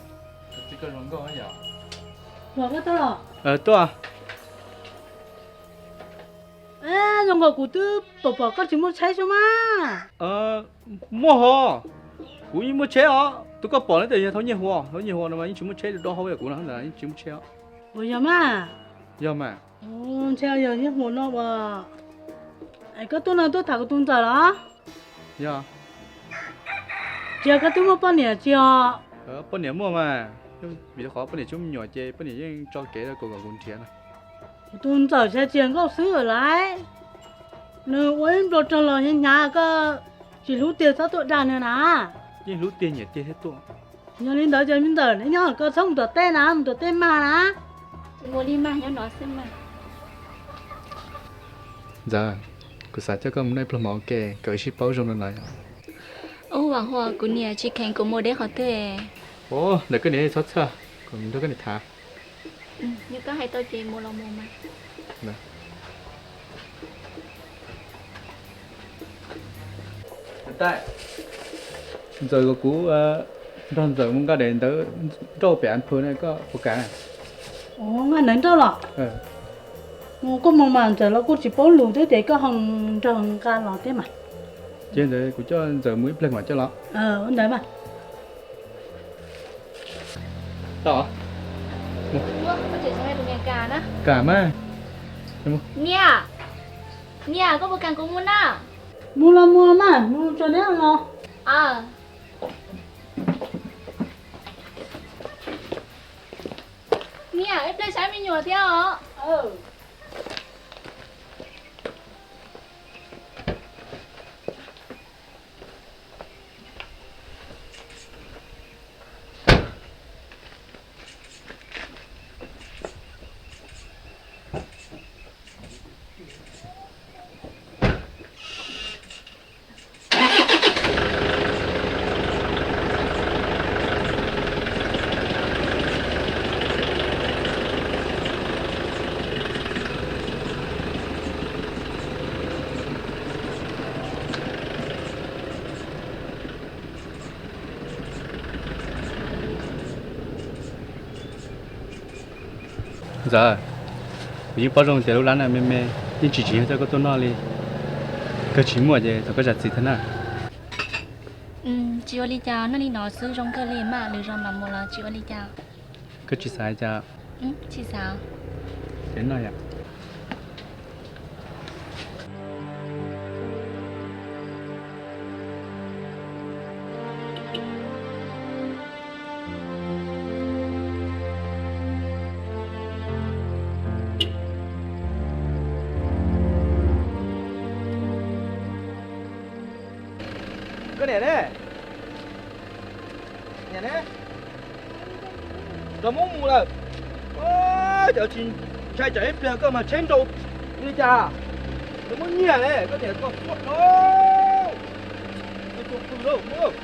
Txiv koj zoo nkauj yom? Hluas koj tuaj los? Tuaj. Zoo nkaus kuv twb pom pom koj tsis muaj tsheb xwb mas. Muaj hos, kuv yeej muaj tsheb os. Tus koj pom na tias yog thauj nyiaj huam, thauj nyiaj huam no mas yeej tsis muaj tsheb, do hau yam kuv no yeej tsis muaj tsheb os. Ua yog mas. Yog mas. Ntshe yog nyiaj huam no as. Es koj tuaj no tuaj tham kuv tus Ntxawm los? Yog. Tsis yog koj twb muaj poj niam tsis os? Poj niam muaj mas, vim qhov poj niam tsis muaj me nyuam ces poj niam yeej tso kev rau kuv kom kuv nrhiav no. Kuv tus Ntxawm tsis yog nkauj xwb lawm. Nws ua ib nplua rog los hnyav hnyav, koj tsis hlub tiag txhob tuaj dag nws na. Yeej hlub tiag nyiam tiag thiaj tuaj. Yog li ntawd ces me Ntxawm, neb nyob koj txhob mus tom teb na, mus tom teb mag na. Mus li mag nyob no xwb mas. Ntxawm, Kuv xav coj koj mus noj ib pluag mov ua ke kom wb sib paub zoo no no. Ub, Vam Huas, kuv niam tsis kheev kuv mus deb qhov twg. Ub, ntawm koj niam txhob txhawj, kuv nrog koj niam tham. Yog koj hais tau ces mus los mus mas. Ntxawm, kom kuv nrog Ntxawm mus nqa daim ntawv nrauj pem an phu na, koj puas kam? Ua, nqa ntawv nrauj los? Mus kuj mus mas, Ntxawm los kuj tsis paub lus thiab ces koj ho nrog nqa los thiab mas. Ces ntawd kuv coj Ntxawm mus ib pliag mam coj los. Ua ntawd mas. Tau. Kam mas. Niam, niam, koj puas kam kuv mus na? Mus los mus mas, mus tso deb los. Niam, ib pliag saib me nyuam thiab os. Ntxawm, kuv yeej paub zoo tias lub lab na me me, yeej tsis tsim nyog coj koj tuaj noj li. Kawg tsis muaj ces thov koj zam txim thiab na. Tsis ua li cas, noj li no xwb zoo kawg li mas, lwm zaus mam mus los tsis ua li cas. Koj tsis xav cas? Tsis xav. Ces noj yom. Koj niam ne? Niam ne? Nrog Hmoob mus lawm. Cov tsis ntshai tsam ib pliag koj mas tsheb nrau li cas. Nws muab nyiag ne, koj niam koj tuaj dhau. Koj tuaj pw lauj Hmoob.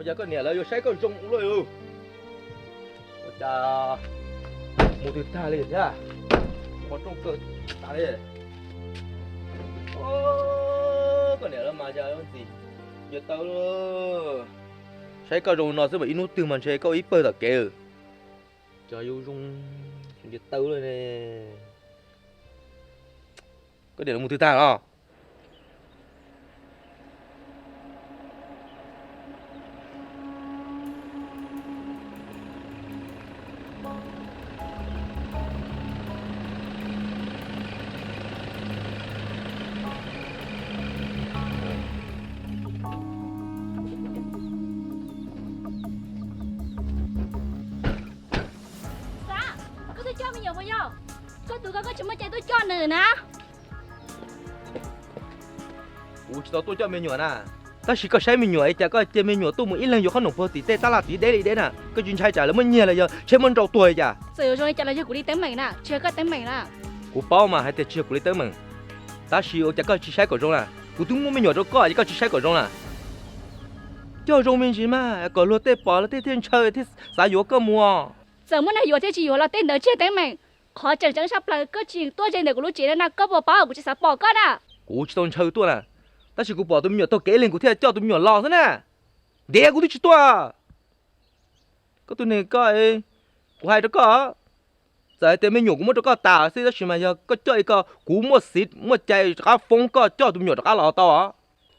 Ua cas koj niam lawv yuav saib koj zoo ua luaj? Ua cas mus twg tag li thiab? Qhov rooj kawg tas li. Koj niam lawv mas yog ntxim nco tau. Saib koj zoo no xwb mas ib hnub twg mas ntshe koj ib pawg tom kev. Cov yus zoo nco tau ne. Koj niam lawv mus twg tag los? Xav, koj tuaj coj me nyuam puas yog? Koj tus ko koj tsis muaj cai tuaj coj nws na. Kuv tsis tau tuaj coj me nyuam na. Tab sis koj saib me nyuam es cas koj cia me nyuam tuaj mus ib leeg yuav qhob noom puag tim tej tab laj tid deb li deb na. Koj tsis ntshai tsam lawv muab nyiag los yog tsheb muab nrau tuag li cas? Txawm yuav zoo li cas los yog kuv li teeb meem na, tsis yog koj teeb meem na. Kuv paub mas hais tias tsis yog kuv li teeb meem, tab sis ua cas koj tsis saib kom zoo na? Kuv twb muab me nyuam rau koj es koj tsis saib kom zoo na. Coj zoo me ntsis mas kom luag tej pom luag tej thiaj ntshaw thiaj xav yuav koj mus. Txawm muaj neeg yuav thiab tsis yuav los tej ntawd tsis yog teeb meem. Qhov tseem ceeb tshaj plaws koj tsis tuaj ze ntawm kuv lub tsev na, koj puas paub kuv tsis xav pom koj na? Kuv tsis tau ntshaw tuaj na, tab sis kuv pom tus me nyuam taug kev ib leeg kuv thiaj coj tus me nyuam los xwb na. Ntiav kuv twb tsis tuaj. Koj tus neeg koj, kuv hais rau koj, txawm hais tias me nyuam kuv muab rau koj tas xwb tab sis mas yog koj coj li ko kuv muaj xiv muaj cai rov qab foob koj coj tus me nyuam rov qab los tau os.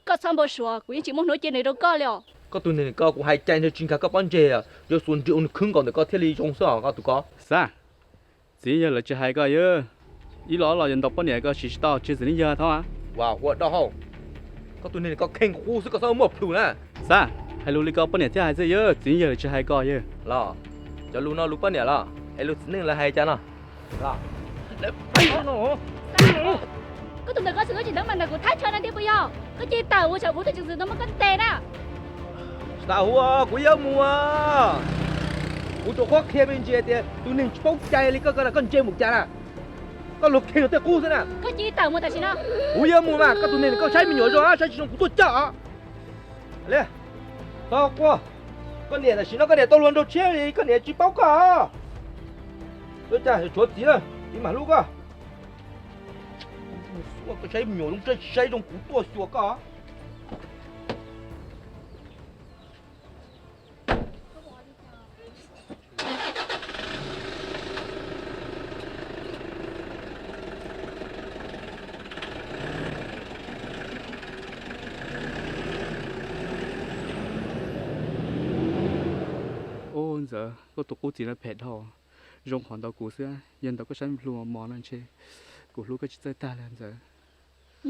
Koj txhob npau suav, kuv yeej tsis muaj hnub cia nws rau koj li os. Koj tus neeg koj, kuv hais cai ntshe tsis nkag koj pob ntseg, yuav xuas nrig ua nws khwb nkaus ntawm koj thiaj li zoo xwb os koj tus ko. Xav, txiv yog lawv tsis hais koj yog. Ib los los yuav ntaus poj niam koj siv tsis tau, tsis txiv neej yawg thaub a. Ua dab hau, koj tus neeg koj kheej qub xwb koj txhob muaj plhus na. Xav, hais lus li ko poj niam thiaj hais xwb yawg, txiv neej yawg tsis hais koj yawg. Los, cov lus no lus poj niam los es lus txiv neej lawv hais cas no? Koj tus ntawm koj tsis lub tsis teeb mas ntawm kuv thaj chaw no tiag puas yog? Koj cia li tawm mus tsam kuv tus tseem xwm no muab koj ntes na. Tsis tas hu, kuv yuav mus. Kuv tsuas qhuab qhia me ntsis tias tus neeg tsis paub cai li koj, koj ntse mus cas na? Koj luag kheej luag tej qub xwb na. Koj cia li tawm mus tam sim no. Kuv yuav mus mas, koj tus neeg koj saib me nyuam zoo, saib tsis zoo kuv tuaj coj. Li, tau quaj, koj niam tam sim no koj niam tau luag nrau tshiab li, koj niam tsis paub koj. Tuaj cas tshuav txiv na, txiv mam hlub koj. Koj saib me nyuam zoo saib tsis saib zoo kuv tuaj xyuas koj. Ub Ntxawm, koj tus qub txiv no phem dhau, zoo qhov ntaus kuv xwb, yog ntaus koj sab me plhu mos mos no ntshe kuv hlub koj tsis txawj tag li Ntxawm.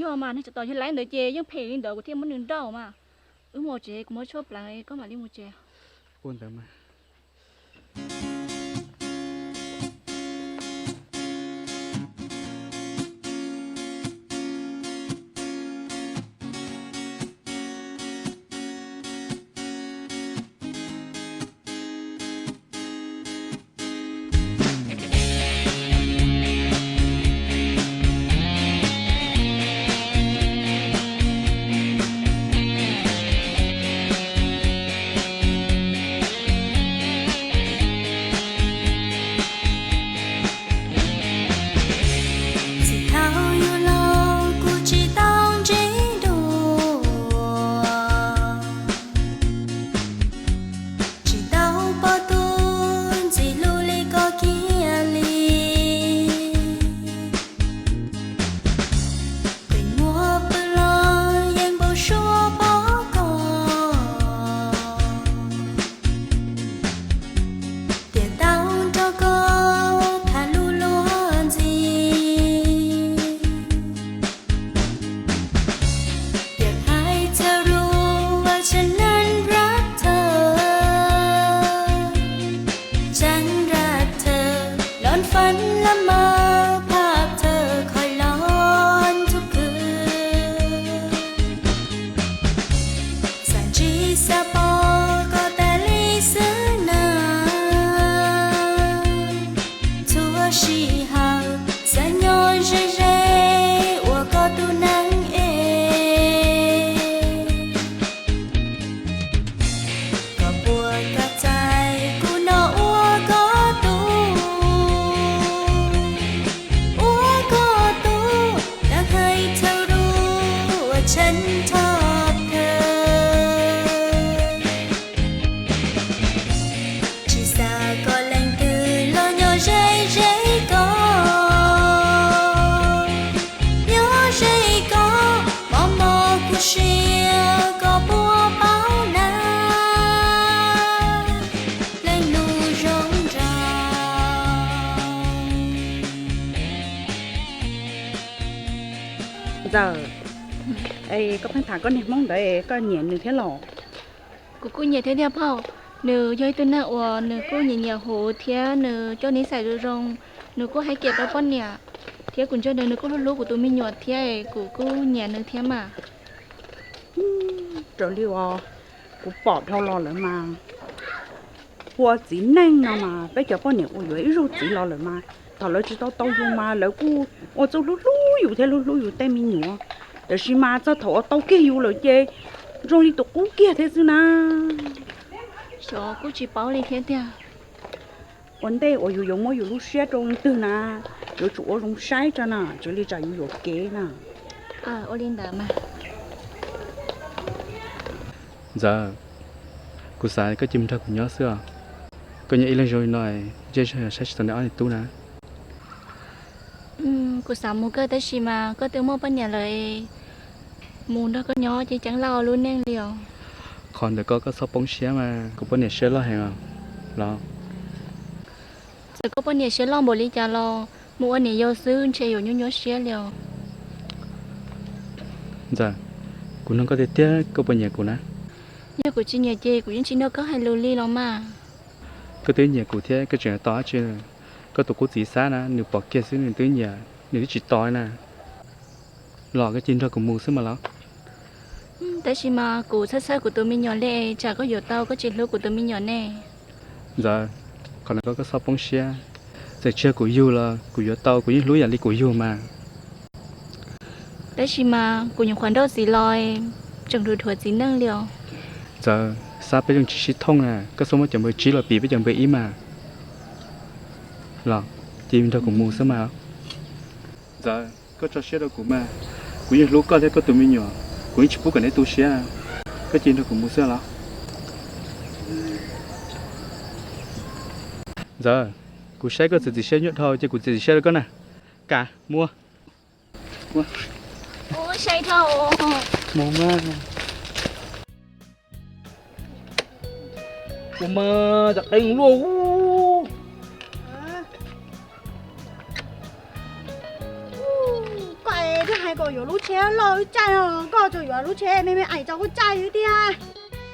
Yog mas, neeg tseem tos yog laib ntawd ces yeej phem li ntawd kuv thiaj muab nws nrauj mas. Wb mus tsev, kuv muab tshuaj pleev koj mam li mus tsev. Ua ntawd mas. Txij thaum yus los kuv tsis tau ntsib dua, tsis tau pom tus ntxim hlub li koj kiag li. Qhov muaj pw los yeej npau suav pom koj, tiam tau nrog koj tham lus luag ntxhi. Tiam hais txog lub ว่าฉันนั้นรักเธอ ฉันรักเธอ นอนฝันละเมอภาพเธอคอยหลอนทุกคืน xav ntsib xav pom koj tas li xwb na. Txhua sij hawm xav nyob ze ze ua koj tus neeg es. Koj puas kam txais kuv no ua koj tug, ua koj tug, อยากให้เธอรู้ว่าฉันชอบเธอ tsis xav kom leej twg los nyob ze ze koj, nyob ze koj, mos mos kuv siab koj puas paub na. Leej lus zoo nraug. Ntxawm, es koj pheej tham koj niag Hmoob ntawd koj nyiam nws thiab los? Kuv kuj nyiam thiab tiag phauj, nws yog ib tug neeg uas nws kuj nyiam nyiam huv thiab nws coj nib xais zoo zoo, nws kuj hais kiam rau poj niam, thiab kuv ntsia nws nws kuj hlub hlub kuv tus me nyuam thiab, kuv kuj nyiam nws thiab mas. Raws li uas kuv pom dhau los lawm mas, ua txiv neej no mas peb cov poj niam uas yuav ib zaug txiv los lawm mas, thaum lawv tsis tau tau yus mas lawv kuj ua txuj hlub hlub yus thiab hlub hlub yus tej me nyuam, tab sis mas txog thaum uas tau kiag yus lawm ces zoo li tus qub kiag thiab xwb na. Xyov kuj tsis paub li thiab tiag. Ua ntej uas yus yuav muab yus lub siab rau leej twg na, yuav tsum ua zoo saib tso na, tsis li tsam yus yuam kev na. Ua li ntawd mas. Ntxawm, kuv xav koj cia mus nrog kuv nyob xwb os. Koj nyob ib leeg zoo li no, ntsej zog yog saib tsis taus niam ob niam tub na. Kuv xav mus kawg tab sis mas koj twb muaj poj niam lawm, mus nrog koj nyob ces ceeb laj ua lub neej li os. Qhov ntawd koj, koj txhob poob siab mas, kuv poj niam siab loj heev os los. Txawm koj poj niam siab loj npaum li cas los Mus ua niam yau xwb ntshe yuav nyuaj nyuaj siab li os. Ntxawm, kuv nug koj tiag tiag, koj puas nyiam kuv na? Yog kuv tsis nyiam ces kuv yeej tsis nrog koj hais lus li los mas. Koj twb nyiam kuv thiab koj tseem tos dab tsi? Koj tus qub txiv Xab na, nws pom kiag xwb nws twb nyiam, nws twb tsis tos na. Los koj cia li nrog kuv mus xwb mas los. Tab sis mas kuv txhawj txhawj kuv tus me nyuam li, tsam koj yuav tau koj tsis hlub kuv tus me nyuam ne. Ntxawm, qhov no koj txhob poob siab. Txawm tsis yog kuv yug los kuv yuav tau, kuv yeej hlub yam li kuv yug mas. Tab sis mas kuv nyuam qhuav nrauj txiv los, tseem dhuav dhuav txiv neej li os. Ntxawm, Xab peb yeej tsis sib thooj na, koj txhob muab cov npawb tsib los piv peb cov npawb ib mas. Los, cia li nrog kuv mus xwb mas. Ntxawm, koj tso siab rau kuv mas, kuv yeej hlub koj thiab koj tus me nyuam, kuv yeej tsis pub kom neb tu siab. Koj cia li nrog kuv mus xwb los. Ntxawm, kuv saib koj txiav txim siab nyuaj dhau ces kuv txiav txim siab rau koj na. Kam, mus. Mus mas. Ua mas, cov qeej luaj ub. Koj twb hais kom yuav lub tsheb loj caij no, koj tsuas yuav lub tsheb me me ais tso kuj caij tiag.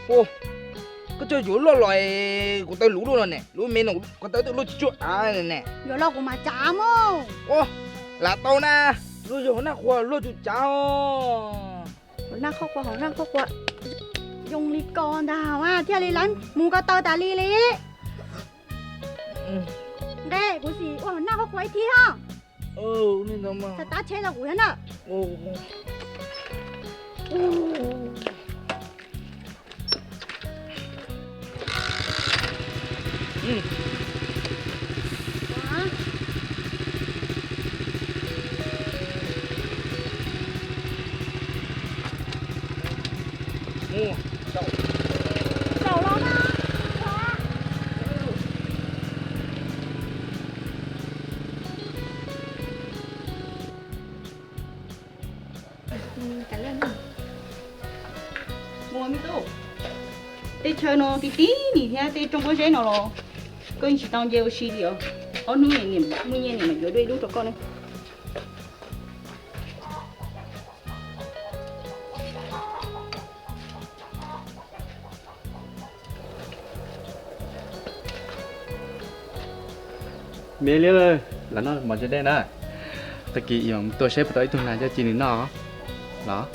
Koj tsuas yuav loj los kuv taw luv luaj no ne, lub me no kuv taw luaj tsis tsuag av ne. Yuav los kuv mam tsav mog. Ua, lam tau na, luag yog hauv naj qhua luag tsuas tsav os. Hauv naj qhua, hauv naj qhua yoo li ko ntag mas thiaj li lawv mus ko taw tas li li. Nqe kuv sim ua hauv naj qhua ib thib os. Xav tab tsheb rau kuv thiab na. Mus me tub, tej chaw no ti ti nim thiab tej rooj pob zeb no los koj yeej tsis tau nce ua si li os. Ob hnub niam muaj nyiaj niam mam yuav dua ib lub rau koj ne. Me liab, lam noj mov tsis dej na. Tag kis ib mus tua saib puas tau ib tug nas coj ci nws noj los.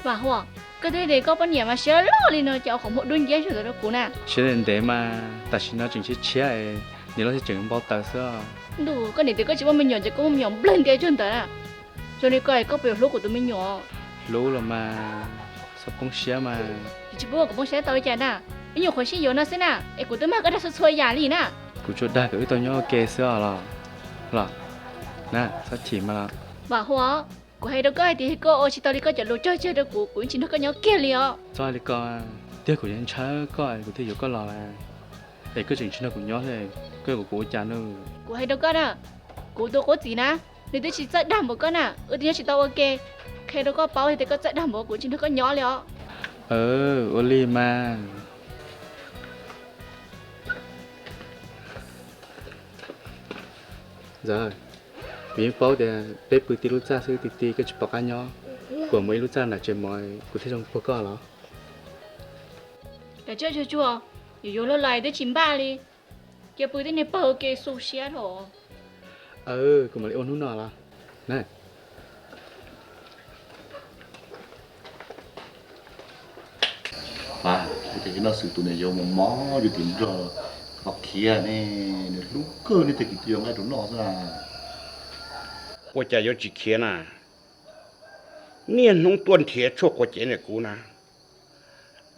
Vam Huam, koj twb tias koj poj niam mas siab loj li no ces ua qhov muag dub nciab ntawd rau kuv na. Siab ntev ntev mas tam sim no tseem tshiab tshiab, niam loj thiaj tseem npau taws xwb. Ntuj, koj niam tias koj tsis muaj me nyuam ces koj muaj me nyuam nplawg ntia cuag ntawd na. Zoo li ko koj puas yuav hlub kuv tus me nyuam? Hlub los mas, txhob poob siab mas. Tsis pub kom poob siab tau li cas na, ib nyuam qhuav sib yuav no xwb na, es kuv twb mag koj dag txhua txhua yam li na. Kuv tsuas dag kom wb tau nyob ua ke xwb os los. Los, na, txhob chim mas los. Vam Huam, kuv hais rau koj hais tias koj ua tsis tau li koj cov lus cog tseg rau kuv, kuv yeej tsis nrog koj nyob kiag li os. Txhob hais li ko, tiag kuv yeej ntshaw koj kuv thiaj yuav koj los lawm, es koj tseem tsis nrog kuv nyob thiab, koj yuav kom kuv ua cas no? Kuv hais rau koj na, kuv tus qub txiv na, nws twb tsis txawj dag npaum koj na, wb twb nyob tsis tau ua ke. Qhia rau koj paub tias koj txawj dag npaum kuv tsis nrog koj nyob li os. Ua li mas. Ntxawm, kuv yeej paub tias peb pw tib lub txaj xwb, ti ti koj tsis pom qab nyob, kuv muaj ib lub txaj nram tsev mov kuv thiaj zoo puag koj los. Kav tsij tsuag tsuag, yuav yuav luag lais twb tsis npaj li, cia pw tib neeg pawg ua ke xu siab dhau. Kuv mam li ua hnub no los na. Ua cas ib no xwm tus niam yau mos mos yus tim nplog los khiav ne, nws hlub kawg ne, tag kis twb yuav nqaij rau noj xwb na. Ua cas yuav tsis khiav na? Niaj hnub tuaj nrhiav tshuaj quav cev ntawm kuv na,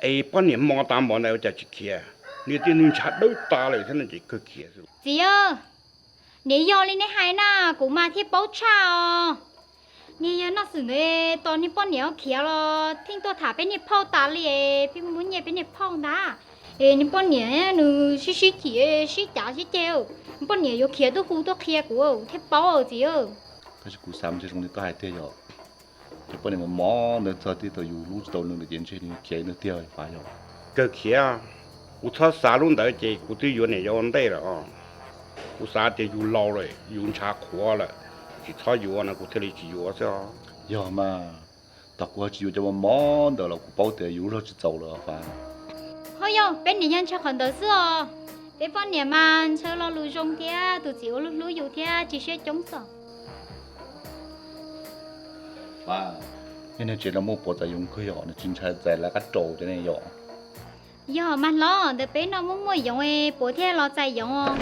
es poj niam mos tas npaum ntawd ua cas tsis khiav? Niag tij neeg ntshav dawb tas lawm thiab no ces kawg khiav xwb. Txiv, niam yog li nej hais na, kuv mas thiaj paub tshaj os. Niag yog noj xwm ntawd tos niag poj niam khiav los thiaj tuaj tham peb niag phauj tas li, peb muab nyiaj peb niag phauj ntag. Es niag poj niam nws sib sib chim sib cav sib ceg, niag poj niam yuav khiav tuaj hu tuaj qhia kuv thiaj paub txiv. Tab sis kuv xav mas zoo li koj hais tiag yog, ces poj niam mos mos ntawd txog tib tau yus hlub tsis tau nws lawm ces ntshe nws khiav nws tiag fav yog. Kawg khiav, kuv txhob xav lub ntawd ces kuv twb yuav niam yau ua ntej lawm os. Kuv xav tias yus laus lawm, yus ntshav qhuav lawm, tsis txhob yuav no kuv thiaj li tsis yuav xwb os. Yog mas, thaum kuv tsis yuav cov mos mos ntawd los kuv paub tias yus lub zog tsis txaus lawm Fab. Ho yog peb niam yog ntshaw qhov ntawd xwb os. Peb poj niam mas ntshaw lo lus zoo thiab tus txiv ua luag hlub yus thiab tsis siab coob xwb. Fab, nej tsev no muaj puav txais yoov kawg yog nws tsis ntshai txais lawv qab rau cov nej yom? Yog mas hlob, ntawm peb no muaj muaj yoov es puav thiaj los txais yoov os.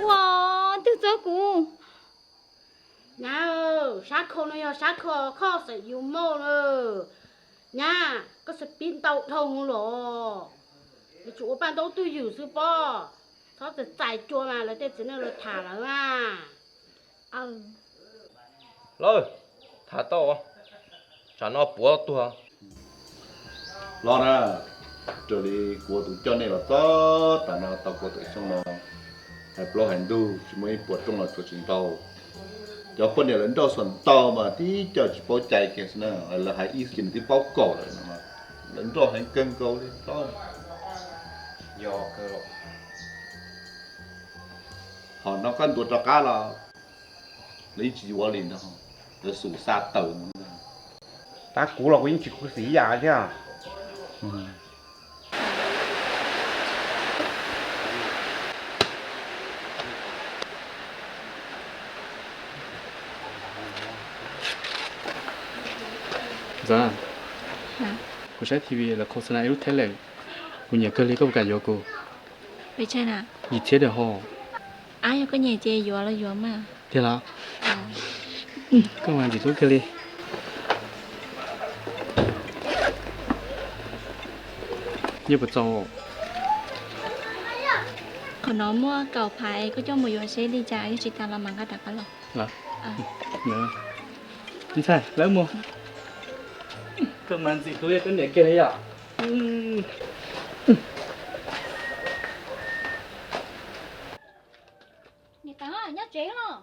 Ua, twg txob kuv? Nyab, sab khau no yog sab khau khoj xeem yus moj na. Nyab, koj xav pib ntau dhau hwv los? Yuav tsum ua paj ntaub twj ywm xwb pob. Txhob txais txais cua mas lawv tej txiv neej lawv tham lawm mas. Lawv, tham tau, tsam no puav tuag. Los na, raws li kuv ua tus coj nej los txog tas no tau kaum tawm xyoo no, hais plaub hais ntug tsis muaj ib puas rooj los tsuas tsis ntaus. Cov poj niam lawv nrauj xuam ntau mas tib co tsis paub cai kiag xwb na, lawv hais ib xwb ces nws twb paub kaum lawm no. Lawv nrauj heev kawg nkaus li. Ho no koj ntuas rov qab los lawv yeej tsis yuav li no, lawv xum xa tawm mus. Tab kuv los kuv yeej tsis khuv xim yam thiab. Ntxawm, kuv saib T V lawv khos xa na ib lub theb lawm, kuv nyiam kawg li, koj puas kam yuav kuv? Yim txhiab diam ho. Yog koj nyiam ces yuav los yuav mas. Tiag los? Koj mas ntxim hlub kawg li. Nyiaj puas txaus? Qhov no muaj kaum phav, koj coj mus yuav seb li cas, yog tsis tas los mam nqa rov qab los. Ntxhais, lawv mus. Koj mas ntxim hlub koj niam kiag li yom. Niam Teev, nyob tsev los?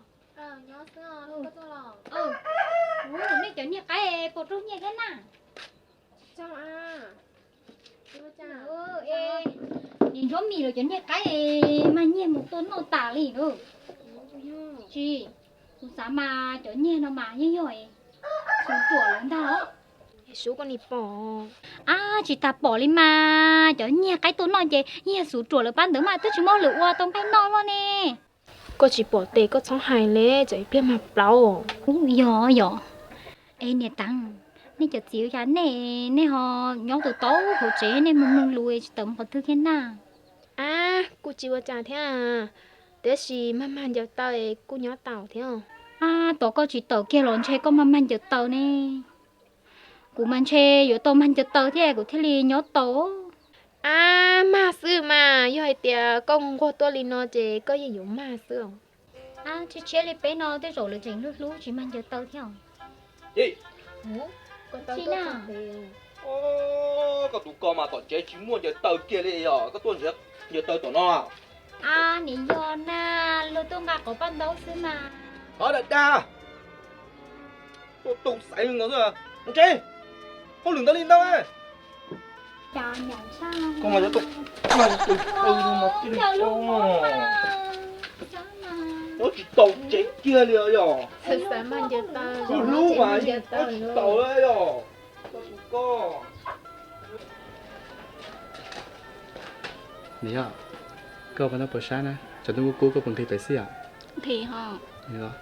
Nej cov niag qaib puas raug nyiaj thiab na? Niam Ntsuab Mis lawv cov niag qaib mag nyiaj mus tua noj tas li na. Tsis, kuv xav mas cov nyiaj no mas yeej yog xuv ruam lawv ntag os. Sub koj nim pom. Ab, tsis tas pom li mas, cov nyiaj qaib tua noj ces yeej yog xuv ruam lawv pab ntawd mas twb tsis muaj lwm ua tau nqaij noj luaj ne. Koj tsis pom tes koj txhob hais li, tsam ib pliag mag plaub. Yog yom. Es niam Teev, nej cov txiv ua cas nej, nej ho nyob tus tau hauv tsev nej mus mloog lus tsis tawm mus qhov twg thiab na? Ab, kuj tsis ua cas thiab, tiam sis mag mag ncaws taw kuj nyob taus thiab. Ab, tos koj tsis tawm kiag los ntshe koj mag mag ncaws taw ne. Kuv mas ntshe yuav tau mag ncaws taw thiab kuv thiaj li nyob tau. Ab, mag xwb mas, yog hais tias koj nquag tuaj li no ces koj yeej yuav mag xwb. Ab, tshiab tshiab li peb no tej zaum lawv tseem hlub hlub tsis mag ncaws taw thiab. Koj tus ko mas tom tsev tsis muaj ncaws taw kiag li os, koj tuaj nrhiav ncaws taw tom no. Ab, nim yog na, luag tuaj nqa qhov paj ntaub xwb mas. Qhov dag dag, tuaj tu xaiv nkaus xwb. Mus tsev, hauj lwm ntau li ntau. Koj mas yuav tau, yuav tsis tau tsev kiag li os. Hlub hlub mas yeej ua tsis tau li os. Koj tus ko. Niam yog, koj pab ntaub puas sab na, tsam ntuj kub kub koj puas nqhis pem xij os? Niam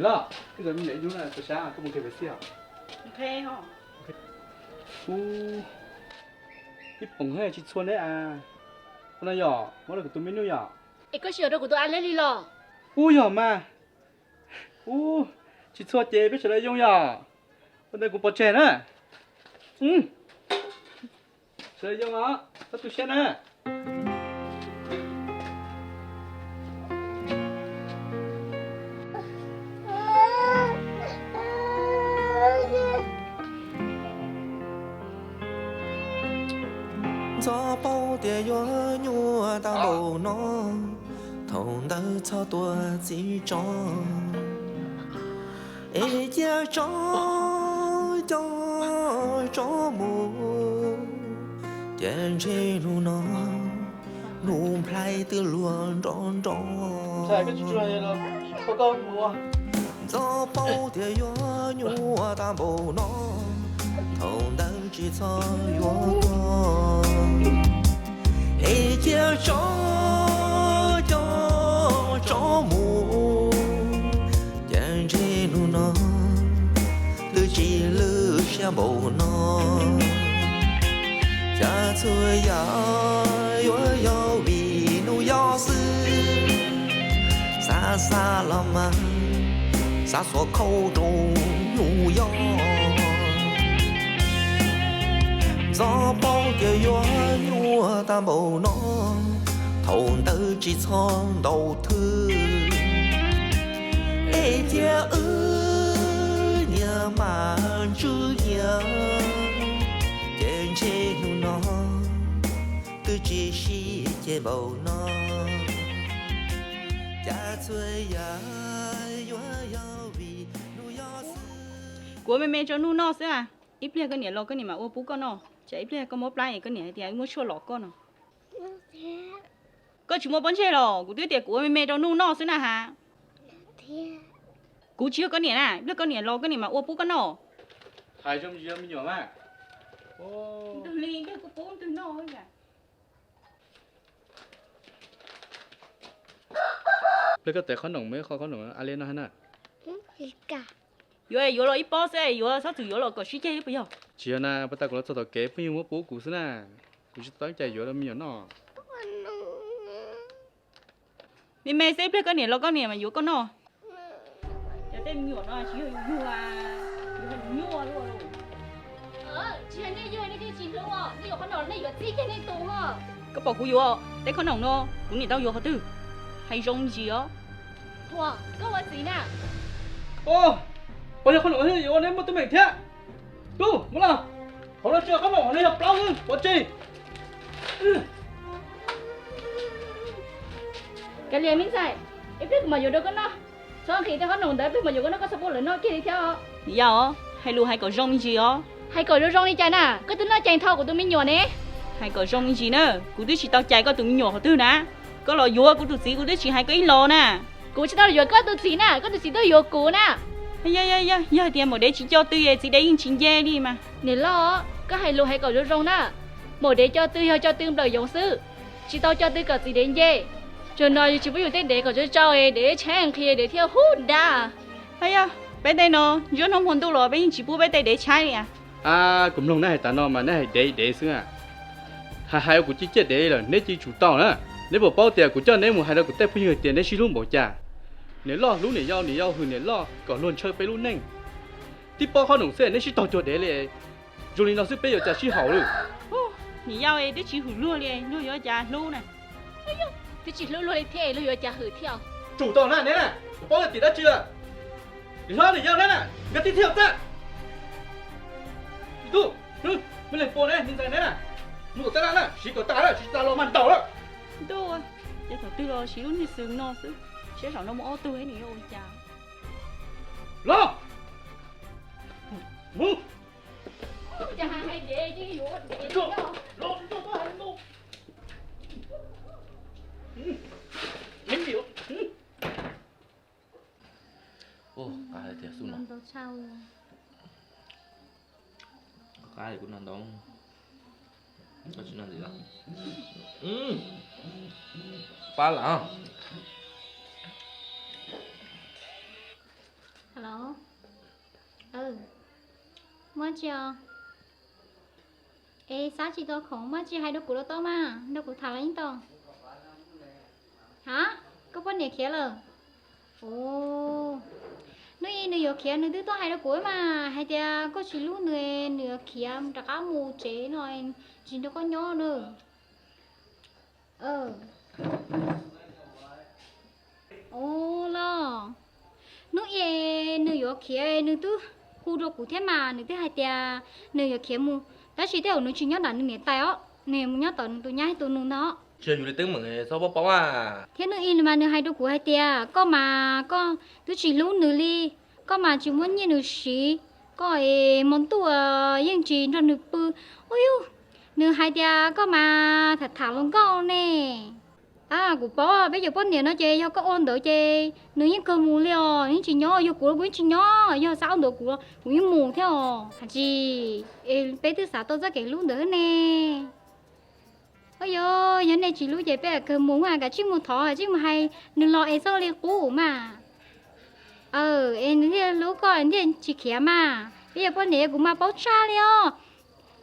los, koj niam ib hnub na puas sab koj puas nqhis pem xij os? Ub, ib poom thiab tsis txhua neb a. Ua no yom, muab rau kuv tus me nus yom. Es koj tsis yuav rau kuv tus a lej li los? Ub yog mas. Ub, tsis txhua ces peb sawv daws yoo yom. Ua ntawd kuv pov tseg na. Sawv daws yoo os, txhob tu siab na. Ntxov paub tias yuav nyuaj tag npaum no, thaum ntawd txhob tuaj txiv tso, es cia tso coj tso mus, cia ntshe lub no Nus nplhaib twb luag nrov nrov. Ntxhais, koj tsis tsuas los, koj mus. Ntxov paub tias yuav nyuaj tag npaum no, thaum ntawd tsis txhob yuav koj. Es cia tso, coj tso mus, cas ntshe hnub no twb tsis lwj siab npaum no. Cas txhua yam yuav yog vim hnub yog xwb, xav xav los mas xav xuas khau rau hnub yog. Ntxov paub tias yuav nyuaj tag npaum no, thaum ntawd tsis txhob ntaus thwj. Es cia wb niam mam ntswj nyiam, ces ntshe hnub no twb tsis sib ceg npaum no. Cas txhua yam yuav yog vim hnub yog xwb. Kuv ua me me rau Nuj noj xwb a. Ib pliag koj niam los koj niam mam ua pub koj noj. Tsam ib pliag koj mob plab es koj niam hais tias wb muab tshuaj lom koj no. Koj tsis muaj pob ntseg los? Kuv twb tias kuv ua me me rau Nuj noj xwb na has. Kuv tsis yog koj niam na, ib pliag koj niam los koj niam mam ua pub koj noj. Hais zoo li me nyuam mas. Ntws li ntws kuv pub ntws noj. Pliag koj tes qhob noom, muaj ib qho qhob noom a li no hab na. Yuav yuav los ib pob xwb, yuav txhob txwm yuav los kom sib ceg puas yog? Tsis yog na, puag ta kuv los txog tom kev phooj ywg muab pub kuv xwb na. Kuv tsis tau cai yuav rau me nyuam noj. Me me xwb, ib pliag koj niam los koj niam mas yuav koj noj. Cov tej me nyuam no tsis yog yus yug, yus nyuaj luaj. Tsis yog nej yug nej thiaj tsis hlub, nej yuav qhov no nej yuav txij kiag nej tus ho. Koj pom kuv yuav tej qhob noom no, kuv niam tau yuav qhov twg? Hais zoo me ntsis os. Thuam, koj ua txiv na. Puas yog qhob noom yuav ua neb muaj teeb meem thiab? Tub, muab los. Hauv no tsis yog qhob noom, hauv no yog plaub xwb, pov tseg. Kav liam me ntxhais, ib pliag kuv mam yuav rau koj noj. Txhob nqhis tej qhob noom ntawd, ib pliag mam yuav koj noj, koj txhob pub lawv noj kiag li thiab os. Niam yau, hais lus hais kom zoo me ntsis os. Hais kom zoo zoo li cas na, koj twb noj ceev dhau kuv tus me nyuam ne. Hais kom zoo me ntsis na, kuv twb tsis tau cais koj tus me nyuam qhov twg na. Koj los yuav kuv tus txiv kuv twb tsis hais koj ib los na. Kuv tsis tau yuav koj tus txiv na, koj tus txiv tuaj yuav kuv na. Yog, yog, yog hais tias maum dev tsis coj tw es txiv dev yeej tsis nce li mas. Niam loj, koj hais lus hais kom zoo zoo na. Maum dev coj tw yog coj tw nplawm yoov xwb, tsis tau coj tw kom txiv dev nce. Zaum no yus tsis pub yus tej dev kom tsau tsau, dev tshaib nqhis dev thiaj hub dab. Yog, peb tej no ntsuab hnub hmo ntuj los peb yeej tsis pub peb tej dev tshaib li. A, kuv mloog neb hais tas no mas neb hais dev dev xwb. Hais hais ua kuv ciaj ciaj dev lawm neb cia li tsum tau na. Neb puas paub tias kuv coj neb mus hais rau kuv tej phooj ywg hais tias neb sib hlub npaum cas? Niam loj hlub niam yau, niam yau hwm niam loj kom luag ntshaw peb lub neej. Tib pob qhob noom xwb neb sib tog cuag dev li. Zoo li no xwb peb yuav cas sib haum lawm. Niam yau twb tsis hwm luag li, luag yuav cas hlub na. Twb tsis hlub luag li thiab luag yuav cas hwm thiab. Tsum tau na neb na, kuv paub tias tim dab tsi lawm. Niam hlob niam yau neb na, nkawd tib thiaj txaj. Tub, me leeg pua ne, me ntxhais neb na, mus tom tab laj na, siv kom tas lawm, tsis tas los mas ntaus lawm. Ntuj, ces thaum twg los siv lub niag xwm no xwb, siab zaum no muaj ob tug nws yuav ua cas. Los, mus. Ua, qab tiag xwb no. Qab kuv no ntau. Koj tsis noj ntxiv los? Pab lam. Hello. Muaj tsi os? Es xav tsis tau khoom, muaj tsi hais rau kuv los tau mas, nrog kuv tham los yeej tau. Ha, koj poj niam khiav lawm? Hnub ib nws yuav khiav nws twb tuaj hais rau kuv mas hais tias koj tsis hlub nws, nws yuav khiav rov qab mus tsev no, tsis nrog koj nyob na. Ua los, hnub ib nws yuav khiav nws twb hu rau kuv thiab mas nws twb hais tias nws yuav khiav mus, tab sis tej zaum nws tsis nyob nram nws niam tais os, nws yuav mus nyob tom nws tus nyab thiab tus nus ntag os. Tsis yog yus li teeb meem txhob paub paub a. Thiab hnub ib nws mas nws hais rau kuv hais tias koj mas koj twb tsis hlub nws li, koj mas tsis muab nyiaj nws siv, koj es hmo ntuj yeej tsis nrog nws pw. Ua yug, Nws hais tias koj mas tham tham hluas nkauj ne. Kuv paub peb cov poj niam no ces yog koj ua ntawd ces nws yeej kawg mus li os, nws yeej tsis nyob, yog kuv los kuv yeej tsis nyob, yog xav ua ntawd kuv, kuv yeej mus thiab os. Hais tsis, es peb twb xav tau txoj kev hlub ntawd ne. Ua yog, yog nej tsis hlub ces peb kawg mus, kav tsij mus thov, kav tsij mus hais nws los es txhob li qub mas. Es nws thiaj hlub koj, nws thiaj tsis khiav mas. Peb cov poj niam kuv mas paub tshaj li os.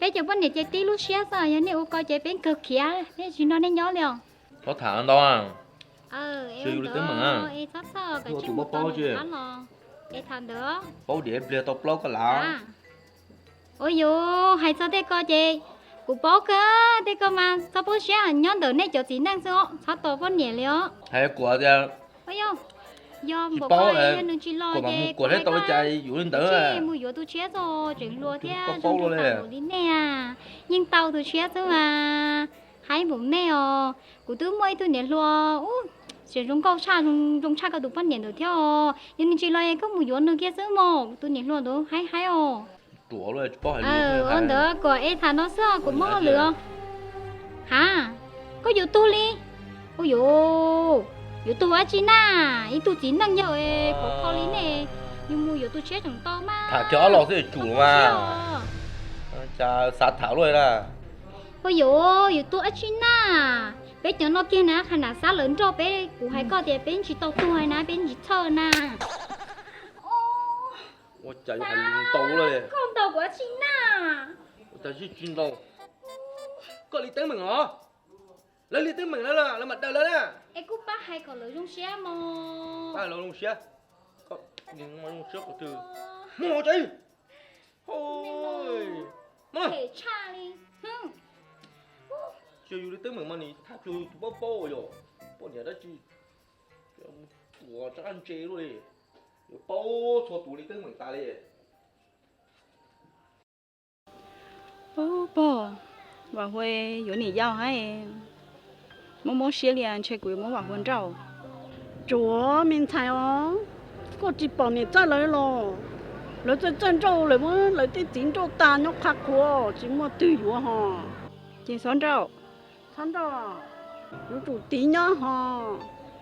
Peb cov poj niam ces tib lub siab xwb, yog nej ua ko ces peb kawg khiav, peb tsis nrog nej nyob li os. Txhob tham ntau, tsis yus li teeb meem na. Ua tus paub paub tsis, paub diam pliag tau plaub koj lav. Ua yus hais txog tej ko ces kuv paub kawg, tej ko mas txhob poob siab, nyob ntawm nej cov txiv neej xwb os, txhob tos poj niam li os. Hais kuv tias, yog npaum ko, yog nws tsis los ces kuv hais koj, yus li ntawd mus yuav tus tshiab txog tseem hluas thiab zoo zoo tam npaum li nej, yeej tau tus tshiab xwb mas. Haib npaum nej os, kuv twb muaj ib tug niam hluas, ub, tseem zoo nkauj tshaj, zoo tshaj koj tus poj niam ntawd thiab os. Yog nws tsis los es koj mus yuav nws kiag xwb mog, tus niam hluas ntawd haib haib os. Ua ntawd kom es tham no xwb, kuv muab hauj lwm os. Ha, koj yuav tuag li? Ua yus, yuav tuag dab tsi na, ib tug txiv neej yawg khov kho li nej, yus mus yuav tus tshiab tseem tau mas. Tham kiag ob los xwb tsum mas. Cas xav tham luaj na. Ua yus, yuav tuag dab tsi na, peb cov no kiag na, qhov nam xab lawv nrog peb, kuv hais koj tias peb tsis tau tuag na, peb tsis txhawj na. Ua cas yuav hais lus ntau luaj li? Koj ntaus kuv dab tsi na? Ua cas tsis tsis ntaus? Koj li teeb meem os. Lawv li teeb meem lawv, lawv mam daws lawv na. Es kuj pab hais kom lawv zoo siab mog. Pab lawv zoo siab. Koj zoo siab qhov twg? Mus tso. Phem tshaj li. Tsis yus li teeb meem mas nim tham tsuag tus paub paub yom. Poj niam dab tsi, ua rov qab ntse luaj li. Yuav paub txhua tus li teeb meem tas li. Pog, Vam Hua yuav niam yau hab, mob mob siab li, ntshe kuv yuav muab Vam Hua nrauj. Tsuav me ntxhais os, koj tsis pom niam txawj lawv los? Lawv txawj txawj nrauj lawv, muab lawv tej txiv nrauj tag nyob qhov qhuav tsis muaj twg yuav hos. Ces txhob nrauj. Txhob nrauj, yuav tsum tiv nyob hos,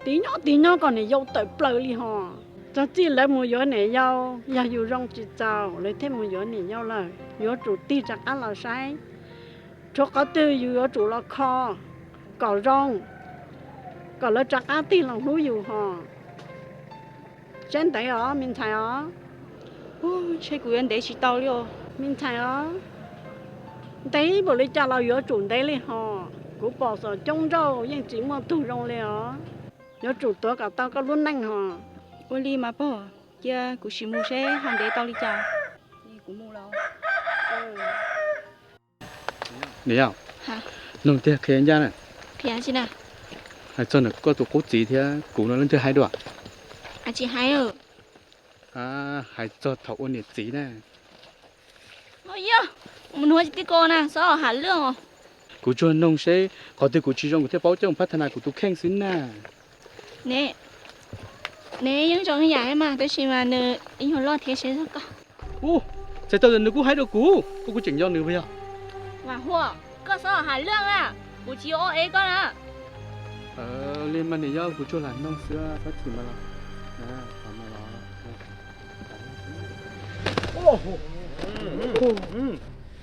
tiv nyob tiv nyob kom niam yau tawm plaws li hos. Txog txij lawv mus yuav niam yau, yog yus zoo tsis txaus lawv thiaj mus yuav niam yau lawm, yuav tsum tig rov qab los saib. Tshuav qhov twg yus yuav tsum los kho kom zoo, kom lawv rov qab tig los hlub yus hos. Saib ntev os me ntxhais os. Ntshe kuv yuav ntev tsis tau li os me ntxhais os. Ntev npaum li cas los yuav tsum ntev li hos. Kuv pom xom coob nrauj yeej tsis muaj tug zoo li os. Yuav tsum tuav kom tau koj lub neej hos. Ua li mas pog, cia kuv sim mus seb ho ntev tau li cas. Kuv mus lawm. Niam yau, noog tiag qhia ncaj na. Hais txog ntawm koj tus qub txiv thiab kuv no leej twg haib dua? Tsis haib. Hais txog thaum ua niam txiv na. Mus nuv tij ko na, txhob has lwj os. Kuv tsuas noog seb qhov twg kuv tsis zoo kuv thiaj paub coj mus phab tha nas kuv tus kheej xwb na. Neb yeej zoo ib yam mas, tab sis mas nws ib nyuag loj thiab seb zog koj. Ub, txhais tau tias nws kuj haib dua kuv, koj kuj tseem nco nws puas yog? Vam Huam, koj txhob has lwj na, kuv tsis yuav ua ev koj na. Li mas niam yau, kuv tsuas lam noog xwb, txhob chim mas los.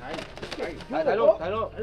Thaiv, thaiv, thaiv, thaiv no mas, ua cas kuv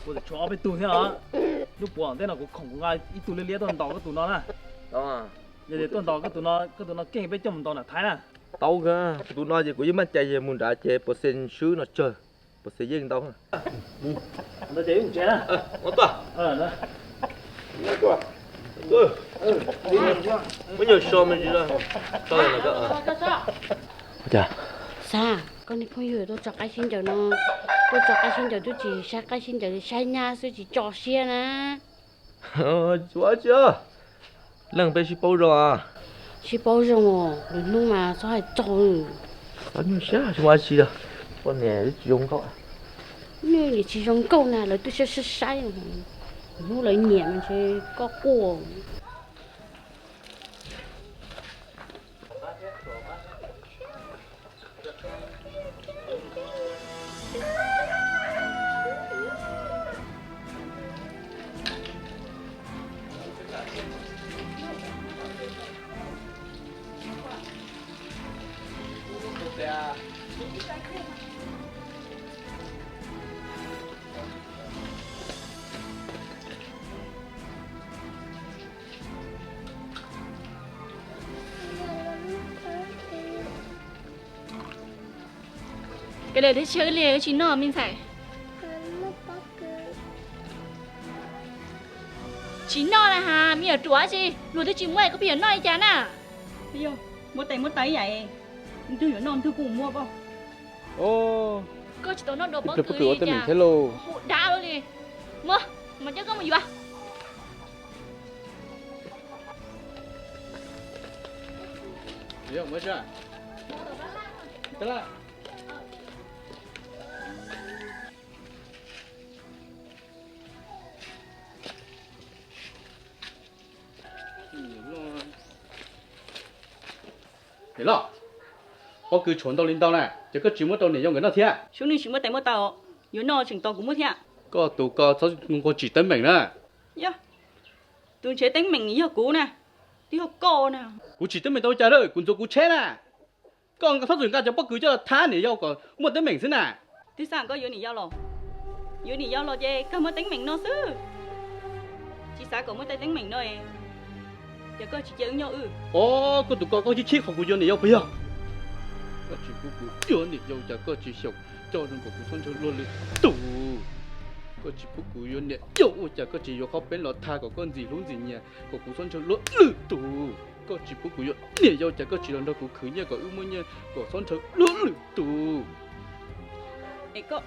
Kuv tshuav ob peb tug thiab os. Lub puas ntej no kuv khoom kuv nqa ib tug liab liab tuaj ntaus koj tus no na. Yog tias tuaj ntaus koj tus no, koj tus no keej peb coj mus ntaus nram Thaib na. Tau kawg, tus no ces kuv yeej maj cai ces mus nrad ces puas xees swb no tsawg, puas xees yeej ntau. Muab nyuag so me ntsis. Xav, koj niag phooj ywg tuaj tso qaib sib ncaws no, Tuaj tso qaib sib ncaws twb tsis saib qaib sib ncaws, saib nyab xwb tsis tso siab na. Tsis ua dab tsi os. Leej peb sib paub zoo. Sib paub zoo os, lwm hnub mas txhob hais txog. Txhob nyuaj siab, tsis muaj dab tsi os. Poj niam twb tsis zoo nkauj. Nws tsis zoo nkauj na, lawv twb saib saib saib. Lwm hnub lawv nyiam mas ntshe koj quaj. Koj li thiab, wb li wb tsis noj me ntxhais. Tsis noj na has, me nyuam ruam tsi, luag twb tsis muab koj pheej yuav noj li cas na. Yog muab tes muab taw ib yam, nws twg yuav noj nws twg kuj muab pab. Koj tsis tau noj dua pob kws li cas, hu dab li. Muab, mas coj koj mus yuav. Niam loj, pob kws tshuav ntau li ntau na, ces koj tsis muab rau niam yau nkawd noj thiab? Sub, nws tsis muaj tes muaj taw, yuav noj tseem tos kuv muab thiab. Koj tus ko txhob nquag tsim teeb meem na. Yog, tus nrhiav teeb meem yog kuv na, twb yog koj na. Kuv tsim teeb meem tau cas lawm, kuv ntxuav kuv tsheb na. Koj txhob txwm nqa cov pob kws coj thab niam yau kom muaj teeb meem xwb na. Twb xav koj yuav niam yau los, yuav niam yau los ces kawg muaj teeb meem no xwb. Tsis xav kom muaj tej teeb meem no, ces koj tsis cia wb nyob wb. Os, koj tus ko koj chib chib qhov kuv yuav niam yau puas yog? Koj tsis pub kuv yuav niam yau cas koj tsis xyaum coj zoo kom kuv txhob ntshaw luag lwm tus? Koj tsis pub kuv yuav niam yau ua cas koj tsis yuav qhov peeb los thaj kom koj ntxim hlub ntxim nyiam kom kuv txhob ntshaw luag lwm tus? Koj tsis pub kuv yuav niam yau cas koj tsis los nrog kuv khwv nyiaj kom wb muaj nyiaj kom txhob ntshaw luag lwm tus? Es koj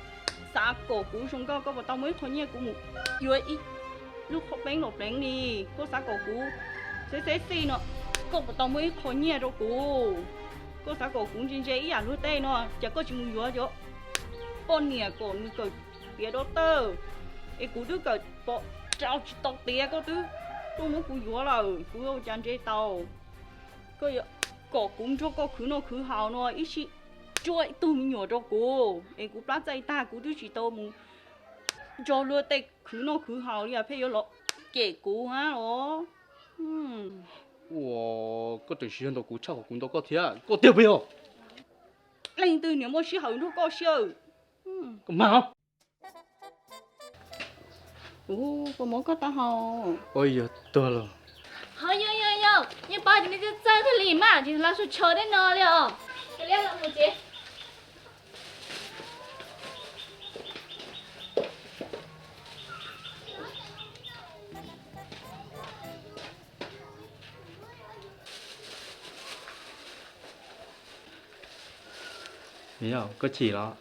xav kom kuv zoo nkauj, koj puas tau muaj ib qho nyiaj kuv mus yuav ib lub qhov peeb los pleev li? Koj xav kom kuv xeb xeb xij no, koj puas tau muaj ib qho nyiaj rau kuv? Koj xav kom kuv ntse ntse ib yam luag tej no, cas koj tsis mus yuav cov poj niam kom nws kawm tiav doctor, es kuv twb kawm pom rau tsis tau tiav, koj twb tuaj muab kuv yuav lawm, kuv ua cas ntse tau? Koj yuav kom kuv nrog koj khwv noj khwv haus no, ib sij ruaj ib tug me nyuam rau kuv, es kuv plab txaij tag kuv twb tsis tau mus nrog luag tej khwv noj khwv haus li, pheej yuav los cem kuv hab los? Ua, koj tseem siv zog ntaus kuv tshaj qhov kuv ntaus koj thiab, koj tiag puas yog? Leej twg niam muaj sij hawm nrog koj siab? Koj mag os. Ua, koj mov koj taub hau. Ua, yog tuag los. Ho yog yog yog, yeej paub tias nej twb txawj thiaj li mas tsis los su tsho tej no li os. Cia li los mus tsev. Niam yau, koj chim los?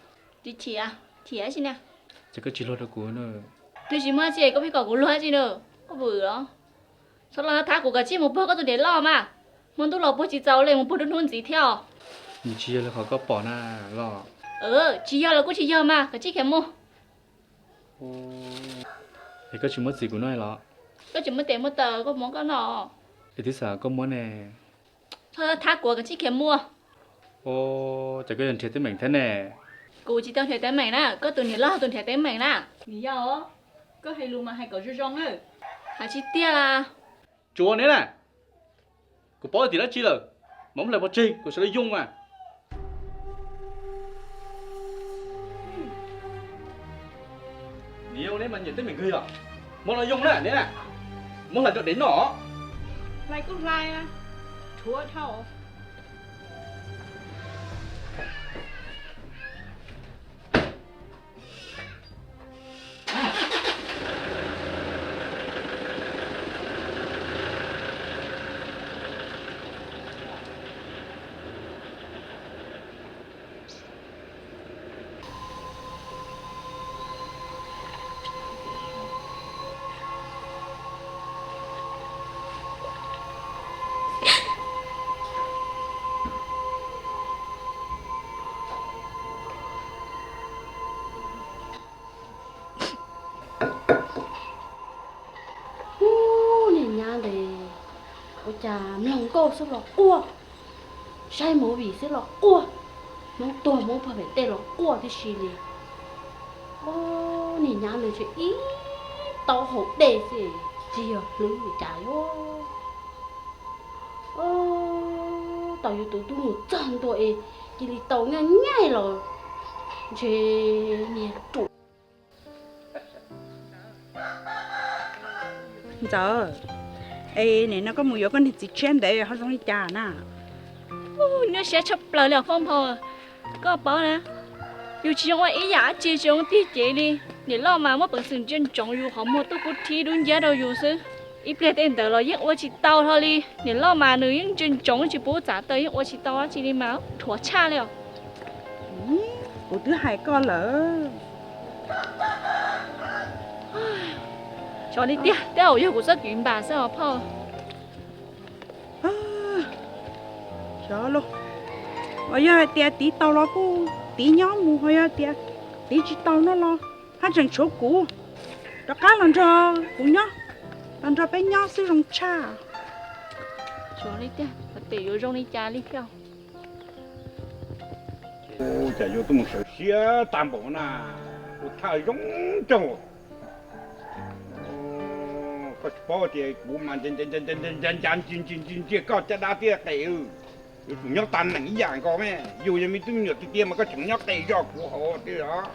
Tsis chim, chim dab tsi na? Ces koj tsis luag rau kuv na. Twb tsis muaj dab tsi koj pheej kom kuv luag dab tsi na? Koj vwm los? Txhob los thab kuv, kav tsij mus puag koj tus niam loj mas. Hmo ntuj los puag tsis txaus li, mus puag nruab hnub ntxiv thiab os. Nws tsis yog li qhov koj pom na los? Tsis yog los kuj tsis yog mas, kav tsij khiav mus. Es koj tsis muab txim kuv noj los? Koj tsis muaj tes muaj taw, koj muab koj noj. Es twb xav koj muab ne. Txhob thab kuv, kav tsij khiav mus. Ces koj yog nrhiav teeb meem thiab ne? Kuv tsis tau nrhiav teeb meem na, koj tus niam loj tus nrhiav teeb meem na. Niam yau, koj hais lus mas hais kom zoo zoo na. Hais tsis tiag las. Tsuav neb na, kuv paub tias dab tsi lawm, mam muab hlais pov tseg kom sawv daws yoo mas. Niam yau neb mas nyiam teeb meem kawg yog. Muab los yoo na neb na, muab hlais rau dev noj. Hlais kuj hlais, rhuav dhau. xwb los quaj, saib movie xwb los quaj, Hmoob tuag Hmoob pog pem tej los quaj tib si li. Ob, niag nyab nws tseem ib taub hau dej xwb, tsis yog hlwb li cas yuav. Tau yus tus tub mus txog ntua es cia li tau nyiaj nyiaj los ntshe niag ruam. Ntxawm, es nim no koj mus yuav koj niag txiv tshiab ntev ho zoo li cas na? Nyuaj siab tshaj plaws li os Fooj Phau. Koj paub na, yus tsis zoo ua ib yam dab tsi tsis zoo tiag ces li. Niam loj mas muaj peev xwm ntsia ntsoov yus qhov muag tuaj kub thib dub nciab rau yus xwb. Ib pliag tej ntawd los yeej ua tsis tau hlo li. Niam loj mas nws yeej ntsia ntsoov tsis pub txav taw, yeej ua tsis tau dab tsi li mas dhuav tshaj li os. Kuv twb hais koj lawm. Xyov li tiag, tej zaum yog kuv txoj kev npam xwb os phauj. Xyov los, yog hais tias tiv tau los kuj tiv nyob mus, ho yog tias tiv tsis tau no los haj tseem tshuav kuv. Rov qab los nrog kuv nyob, los nrog peb nyob xwb zoo tshaj. Xyov li tiag, pem yuav zoo li cas li thiab. Cas yuav tuaj mus sawv siab tag npaum na, tus thawj zoo nraug. Koj tsis paub tias kuv mas ncav ncav ntsia ntsia koj caj dab thiab qe, yuav tsum nyob tag neem ib yam nkaus me. Yus yog me tub me nyuam tiag tiag mas koj tseem nyob qe zog kuv hauv tiag os.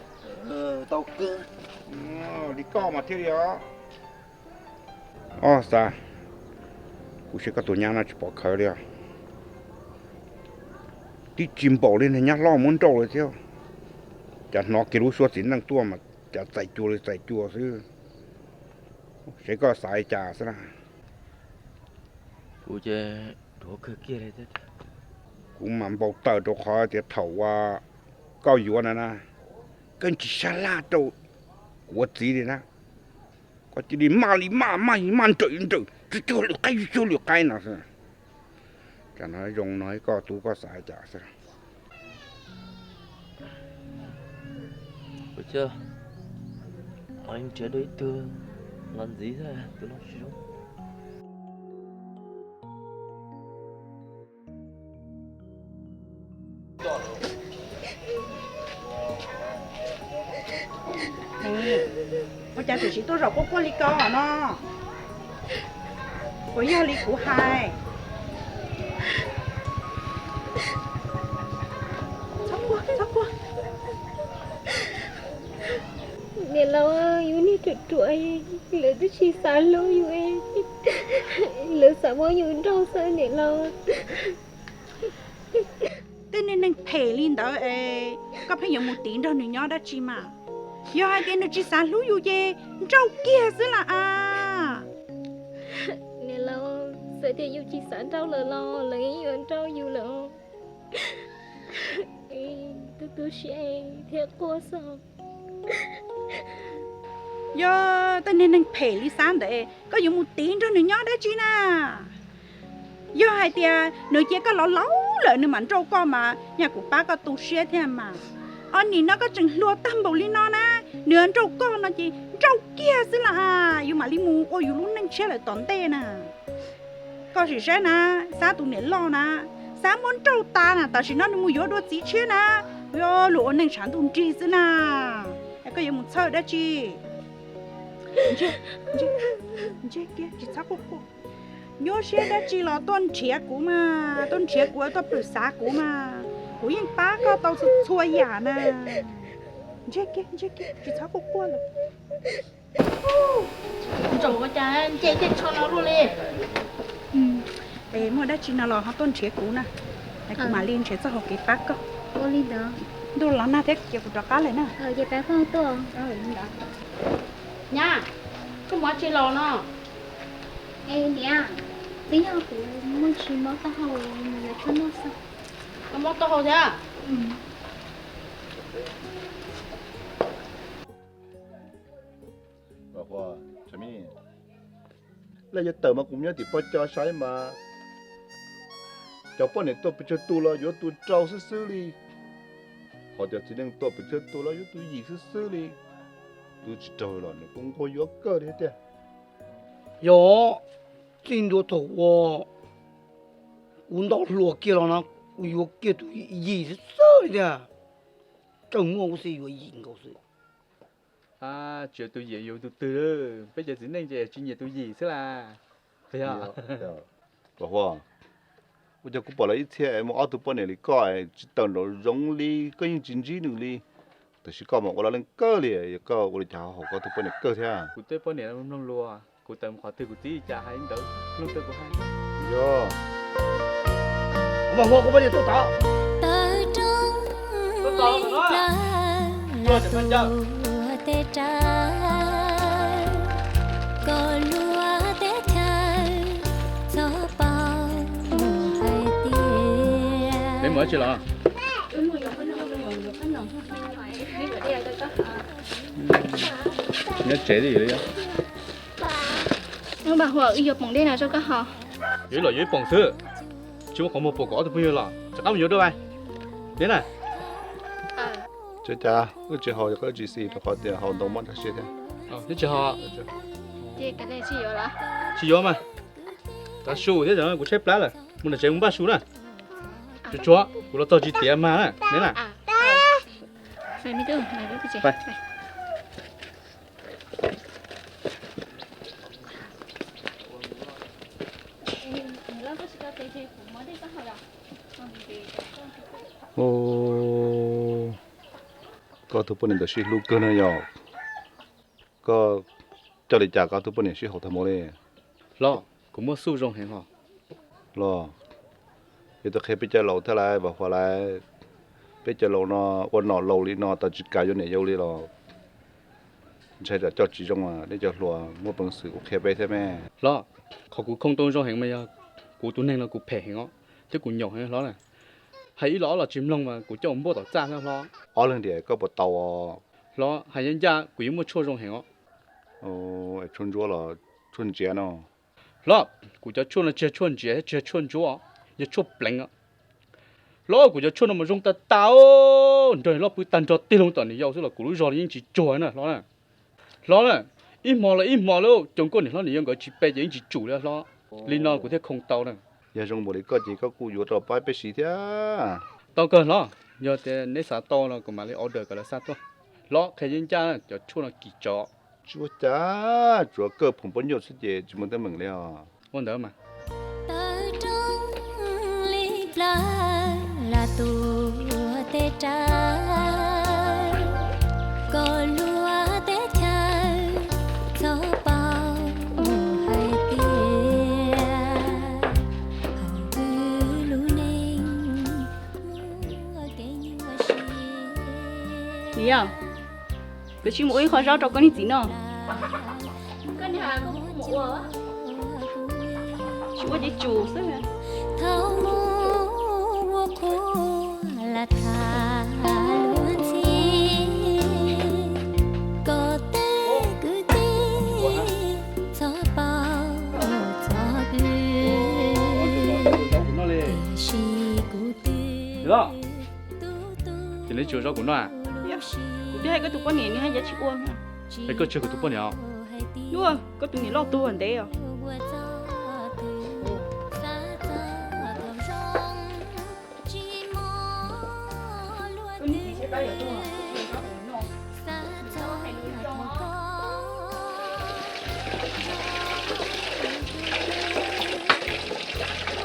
Li koj mas thiaj li os. Ob, Xav, kuv saib koj tus nyab no tsis pom khawv li os. Twb tsis npaum li niag nyab hlob muab nrauj lawm thiab. Cas hnov kiag lub suab txiv neej tuaj mas cas txais cua li txais cua xwb. Seb koj xav li cas xwb na. Kuv ces dhuav kawg kiag li thiab. Kuv mas npau taws rau qhov tias thaum uas koj yuav na na, koj tsis sab laj rau kuv ua txiv li na. Koj cia li maj li maj, maj li maj, nrawm li nrawm, tsuj cuag lwm qaib, tsuj cuag lwm qaib no xwb. Cas no zoo no koj tub koj xav cas xwb. Ua cas ho nrhiav dua ib tug los ntxiv xwb, tus no tsis zoo. Ua cas tseem siv tuaj zaum quaj quaj li ko no? Puas yog li kuv hais? Txhob quaj, txhob quaj. Niam laus, yus niag ruam ruam, lawv twb tsis xav hlub yus, lawv xav muab yus nrauj xwb niam laus. Tej niag neeg phem li ntawd es koj pheej yuav mus tiv nrog nws nyob dab tsi mas? Yog hais tias nws tsis xav hlub yus ces nrauj kiag xwb las as. Niam laus, txawm tias yus tsis xav nrauj lawm los lawv yeej yuav nrauj yus lawm. Tu tu siab thiab quaj xwb. Yog tej niag neeg phem li Xab ntawd koj yuav mus tiv nrog nws nyob dab tsi na? Yog hais tias nws cia koj laus laus lawm nws mam nrauj koj mas nyaj kuv pab koj tu siab thiab mas. Ob nim no koj tseem hluas tag npaum li no na, nws nrauj koj no ces nrauj kiag xwb las, yus mam li mus ua yus lub neej tshiab lawm tom ntej na. Koj sim saib na, Xab tus niam loj na, Xab muab nrauj tas na, tam sim no nws mus yuav dua txiv tshiab na, luag ua neej tshav ntuj nrig xwb na. Koj yuav mus txhawj dab tsi? Ntseg kiag, tsis txhob quaj quaj. Nyuaj siab dab tsi los tuaj nrhiav kuv mas, tuaj nrhiav kuv, tuaj plhws xav kuv mas, kuv yeej pab koj tau txhua txhua yam na. Ntseg kiag, ntseg kiag, tsis txhob quaj quaj lawm. Ntsaum ua cas nce tej tsho no luaj li. Es muaj dab tsi no los ho tuaj nrhiav kuv na, kuv mam li nrhiav txoj hau kev pab koj. Ntuj los nag thiab, cia kuv rov qab lawm na. Nyab, koj mus tsis los no? Es niam, twb yog kuv muaj tsis mob taub hau, mus yuav tshuaj noj xwb. Koj mob taub hau thiab? Laj yuav tawm mas kuv nyob tim pog cov saib mas cov poj niam tuaj pes tsawg tus los yuav tus rau xwb xwb li. Ho cov txiv neej tuaj pes tsawg tus los yuav tus yim xwb xwb li. Tus tsis raug los nws kuj nquag yuav kawg li tiag. Yog, txij ntua thaum uas Kuv nto hluas kiag los no, kuv yuav kiag tus yim xwb xwb li tiag. Tsaug muaj kuv xij yuav yim nkaus xwb. Tsis yog tus yim yuav tus twg, peb cov txiv neej ces tsis nyiam tus yim xwb las. Huab, ua cas kuv pom lawv ib txhia es muaj ob tug poj niam li koj tsis tawm nraum zoov li, koj yeej tsis ntsib nws li. Tab sis koj mas ua laj leej kawg li, yog koj ua li cas ho haum koj tug poj niam kawg thiab? Kuv tej poj niam mloog luag, kuv tawm mus qhov twg kuv txib li cas hais li ntawd, mloog tau kuv hais. Yog. Kuv mam muab kuv poj niam tua tod. Peb mus dab tsi los? Nyob tsev li. Wb yuav poom dej no rau koj haus. Yuav ib los yuav ib poom xwb, tsis muaj qhov muag pom kom ob tug phooj ywg los, rov qab mus yuav dua. Neb na. Tsis cas, wb tsis haus, koj tsis xis rau qhov tias haus ntau mob ntsha siab thiab. Neb tsis haus? Tsis yuav mas. Tav su thiab, kuv tshaib plab lawm, mus nram tsev mus npaj su na. Tsuag tsuag, kuv los txog tsis tiav mas na, neb na. Koj tug poj niam ntawd sib hlub kawg no yog, koj coj li cas koj tug poj niam sib haum tag mus li? Hlob, kuv muaj xuj zoo heev hos. Los, yog tus qhia peb cov laus thiab lawv vam huam lawv, peb cov laus no ua nom laus li no tau tsis kam yuav niam yau li los ntshai tsam coj tsis zoo, nej cov hluas muaj peev xwm kuj qhia peb thiab me. Hlob, qhov kuv khoo tau zoo heev mas yog kuv tus neeg no kuv phem heev os, thiab kuv nyaum heev hlob na. Hais ib los ob los tsis mloog mas kuv coj mus npuaj tom txaj thiab hlob. Ob leeg tias koj puas tau os? Hlob, hais ncaj ncaj kuv yeej muaj tshuaj zoo heev os. Tshuaj ntsuab los tshuaj ntsiav no? Hlob, kuv cov tshuaj no tsis yog tshuaj ntsiav thiab tsis yog tshuaj ntsuab, yog tshuaj pleev os. Hlob, kuv cov tshuaj no mas zoo tag tag, nrog niam loj pw tag nrho tig loo tom niam yau xwb los kuv lub zog li yeej tsis tsuag na hlob na. Hlob na, ib hmo los ib hmo lawm, cov nkauj niam hlob niam yau nkawd tsis pe ces yeej tsis tsum li hlob. Li no kuv thiaj khoo tau na. Yog zoo npaum li koj ces koj kuj yuav rau pab peb siv thiab. Tau kawg hlob, yog tias neb xav tau no kuv mam li order kom lawv xa tuaj. Hlob, qhia yeej ncaj cov tshuaj no kim tsov. Tsis ua cas, tsuav kawj phoom pob nyuj xwb ces tsis muaj teeb meem li os. Ua ntawd mas. Niam yau, kuv tsis mus ua ib qho zaub rau koj niag txiv noj. Tsis ua ces tsum xwb. Ces neb tsis ua zaub kuv noj a? Kuv twb hais koj tus poj niam nws haj yam tsis ua. Es koj tsis yog kuv tus poj niam os? Koj tus niam loj tuag ntev os.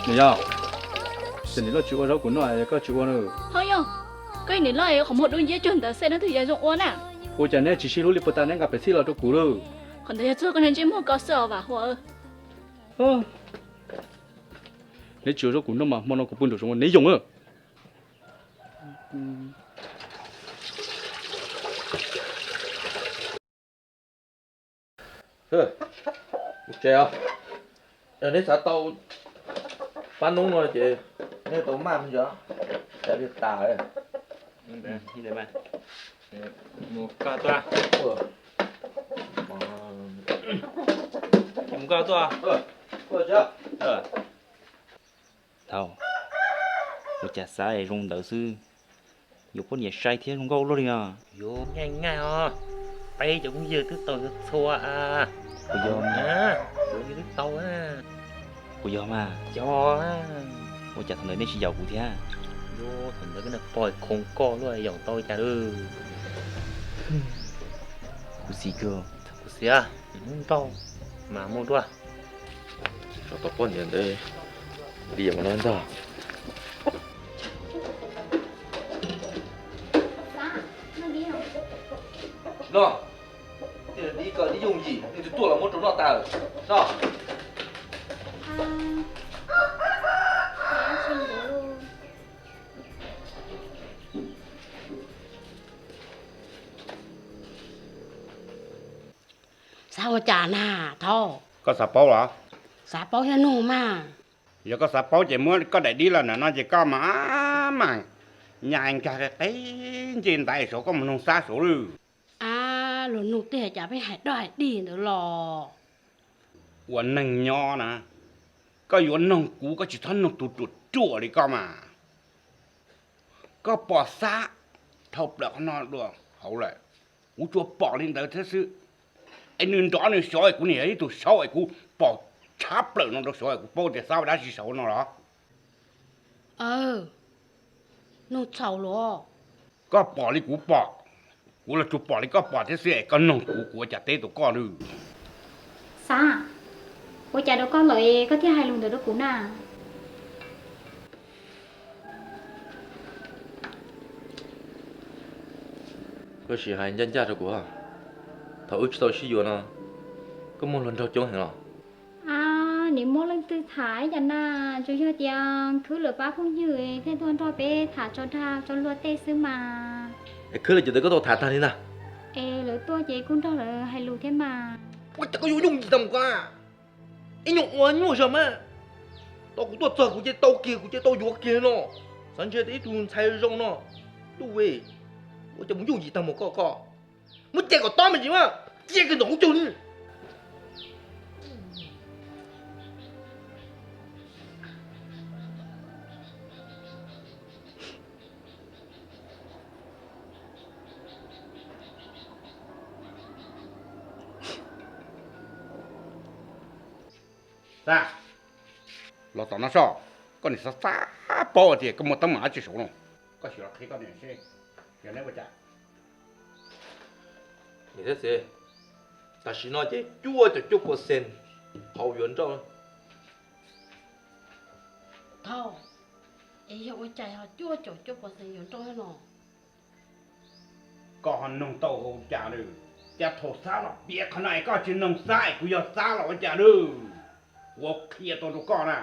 Niam yau, ces niam loj tsis ua zaub kuv noj es koj tsis ua na? Ho yog, koj niam loj qhov muag dub nciab cuag ntawd xwb neb twb yuav zoo ua na. Ua cas neb tsis sib hlub li puag ta neb nqa pev xij los rau kuv lawm? Qhov ntawd yog txog koj niag ntsej muag ko xwb os Vam Huas. Neb tsis ua zaub kuv noj mas hmo no kuv pw nraum zoov neb yoom lawm. Mus tsev os. Yog neb xav tau pab noob no ces neb tau maj me ntsis, cas li tas. Mus kaj tuaj. Mus kaj tuaj. Thaum ua cas xav zoo ntawd xwb, yuav poj niam sai thiab zoo nkauj luaj li os. Yuav nyaij nyaij os, peb cov phooj ywg twb tau yuav txhua. Kuv yog, kuv yog mas. Yog, Ua cas thaum ntawd nej tsis yaum kuv thiab? Yuav thaum ntawd koj niag pog khoov koj luaj yaum tau cas lawm. Kuv xis kawg. Kuv xis, hnub nrauj mas muaj dua. Tso tau poj niam ntawd li mas no ntag. No, dib kom dib yooj yim, nws twb tuaj los muab rau noj tas no. Xav ua cas na, Thauj? Koj xav paub los? Xav paub thiab nug mas. Yog koj xav paub ces muab koj daim dib los ntawm no ces koj mas, mas nyas nkag qe nce ntaiv saud koj mus noog Xab saud lawm. Ab, luag nug tej cas peb hais doj hais dig ntawd los? Ua neeg nyob na, koj yuav noog kuv koj tsis txhob noog tus ruam ruam li koj mas. Koj pom Xab dhau plaws qhov no dua hauv lawm, kuv tsuas pom li ntawd thiab xwb. Es nws nrov nws xyov kuv niam yog ib tug saud es kuv pom tshab plaws no rau saud es kuv paub tias Xab ua dab tsi saud no los? Nug txhaum luaj. Koj pom li kuv pom, kuv los tsuas pom li koj pom thiab xwb es koj noog kuv kuv ua cas teb tau koj lawm. Xab, ua cas rau koj lawm koj thiaj hais lus ntawd rau kuv na? Koj sim hais ncaj ncaj rau kuv, thaum wb tsis tau sib yuav no, koj muaj hluas nraug coob heev los? Ab, nim muab leej twg tham ib yam na, tsuas yog tias khwb lawv pab phooj ywg thiaj tuaj nrog peb tham tso dag tso luag tej xwb mas. Es khwb lawv ces tau koj tau tham tag li ntag. Es lawv tuaj ces kuj nrog lawv hais lus thiab mas. Ua cas koj yuav yooj yim tag mus ko? Ib nyuag ua nyuaj zog mas. Tau kuv tuaj txog kuv ces tau kiag kuv ces tau yuav kiag no. Xav ntshe tias ib tug ntxhais zoo no, ntuj, ua cas mus yooj yim tag mus ko koj. Muab cia kom tob me ntsis mas, cia kiag ntawm hauv caug li. Xab, los tom no soj, koj niam xav xav paub tias koj muaj teeb meem dab tsi saud no. Koj sim los qhia koj niam seb yog neb ua cas. Niam thiab txiv, tam sim no ces cuaj caum cuaj percent qhov yuav nrauj. Thaum, es yog ua cas ho cuaj caum cuaj percent yuav nrauj no? Koj ho noog tau ua cas lawm? Cas thaum Xab los piav qhov no es koj tsis noog Xab es kuv yog Xab los ua cas lawm? Kuv qhia tau rau koj na.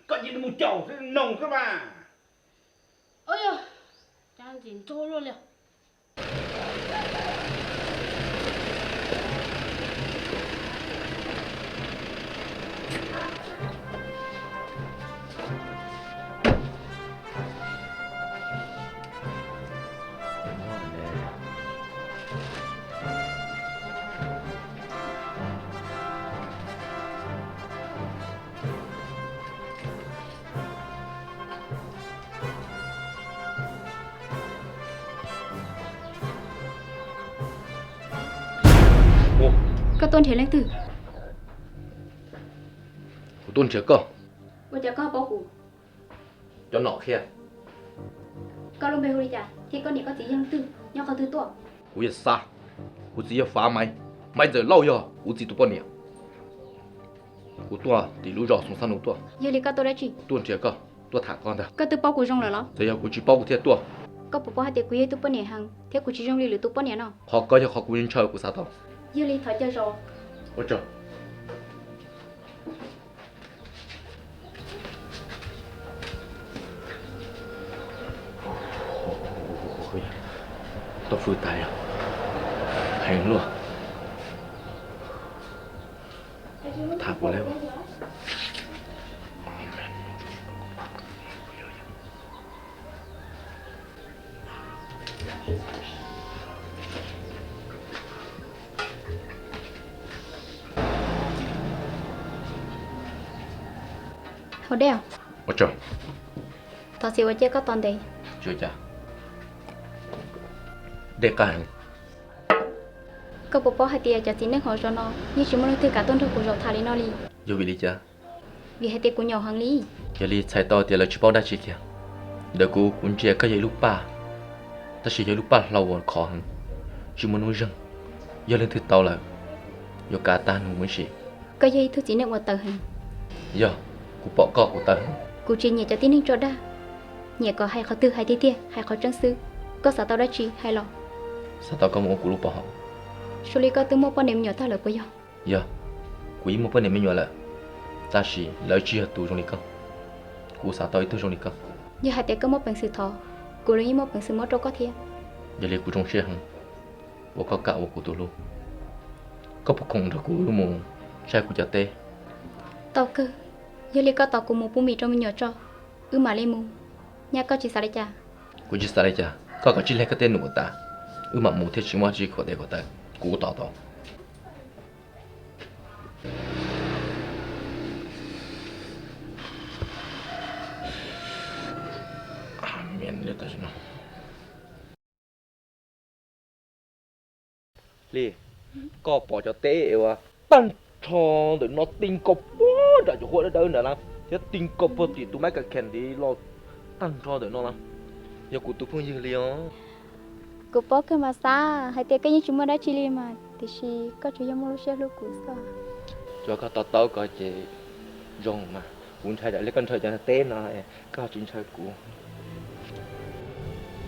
Koj cia li mus caum xwb, noog xwb mas. Cas ntxim ntxaug luaj li. Koj tuaj nrhiav leej twg? Kuv tuaj nrhiav koj. Ua cas koj paub kuv? Cov nom qhia. Koj lub npe hu li cas thiab koj niam koj txiv yog leej twg, nyob qhov twg tuaj? Kuv yog Xab, kuv txiv yog Fav Maiv, Maiv Ntxawm Lauj yog kuv txiv tus poj niam. Kuv tuaj tim lub zos Xoom Xab Nus tuaj. Yog li koj tuaj dab tsi? Tuaj nrhiav koj, tuaj tham koj ntag. Koj twb paub kuv zoo lawm los? Txawm yog kuv tsis paub kuv thiaj tuaj. Koj puas paub hais tias kuv yog ib tug poj niam heev thiab kuv tsis zoo li lwm tus poj niam no? Qhov ko yog qhov kuv ntshaw kuv xav tau. Yog li thov caw zos. Ua tsaug. Tau fwj tas yog heev luaj. Tham puas le. Haus dej. Ua tsaug. Thov txim uas caij koj tos ntev. Tsis ua cas. Dej qab heev. Koj puas paub hais tias cov txiv neej hauv zos no yeej tsis muaj leej twg kam tuaj nrog kuv zaum tham li no li. Yog vim li cas? Vim hais tias kuv nyaum heev li. Yog li txhais tau tias lawv tsis paub dab tsi kiag. Ntawm kuv, kuv ntsia koj yog ib lub paj, tab sis yog ib lub paj hlau uas khov heev, tsis muaj hnub zeeg. Yog leej twg tau lawm, yuav kav tag nrho huv si. Koj yog ib tug txiv neej uas tawv heev. Yog, kuv pom koj kuv tawv heev. Kuv tsis nyiam cov tib neeg tso dag, nyiam kom hais qhov twg hais tiag tiag, hais qhov tseeb xwb. Koj xav tau dab tsi hais los. Xav tau koj mus ua kuv lub pov haum. Zoo li koj twb muaj poj niam me nyuam tag lawm puas yog? Yog, kuv yeej muaj poj niam me nyuam lawm, tab sis lawv tsis yog tus zoo li koj. Kuv xav tau ib tug zoo li koj. Yog hais tias koj muaj peev xwm thov, kuv los yeej muaj peev xwm muab rau koj thiab. Yog li kuv zoo siab heev uas koj kam ua kuv tus hlub. Koj puas khoom nrog kuv mus saib kuv cov teb? Tau kawg, yog li koj tos kuv mus pub mis rau me nyuam tso, wb mam li mus. Nyab koj tsis xav li cas? Kuv tsis xav li cas, koj kav tsij hle koj tej num tas, wb mam mus thiaj tsis muaj dab tsi khuam tes khuam taw, kuv tos tau. Hli, koj pom cov teb uas tag nrho ntawm no ti nkaus puag nram cov huab dawb dawb ntawd na, thiab ti nkaus puag tim tus mab ka khen ntiv los tag nrho ntawm no na, yog kuv tus phooj ywg li os. Kuv paub kawg mas Xab, hais tias koj yeej tsis muaj dab tsi li mas, tiam sis koj tsuas yog muaj lub siab hlub kuv xwb. Tsuas koj to taub ko ces zoo mas, kuv ntshai tsam li koj ntshaw cov teb no, koj tsis ntshaw kuv.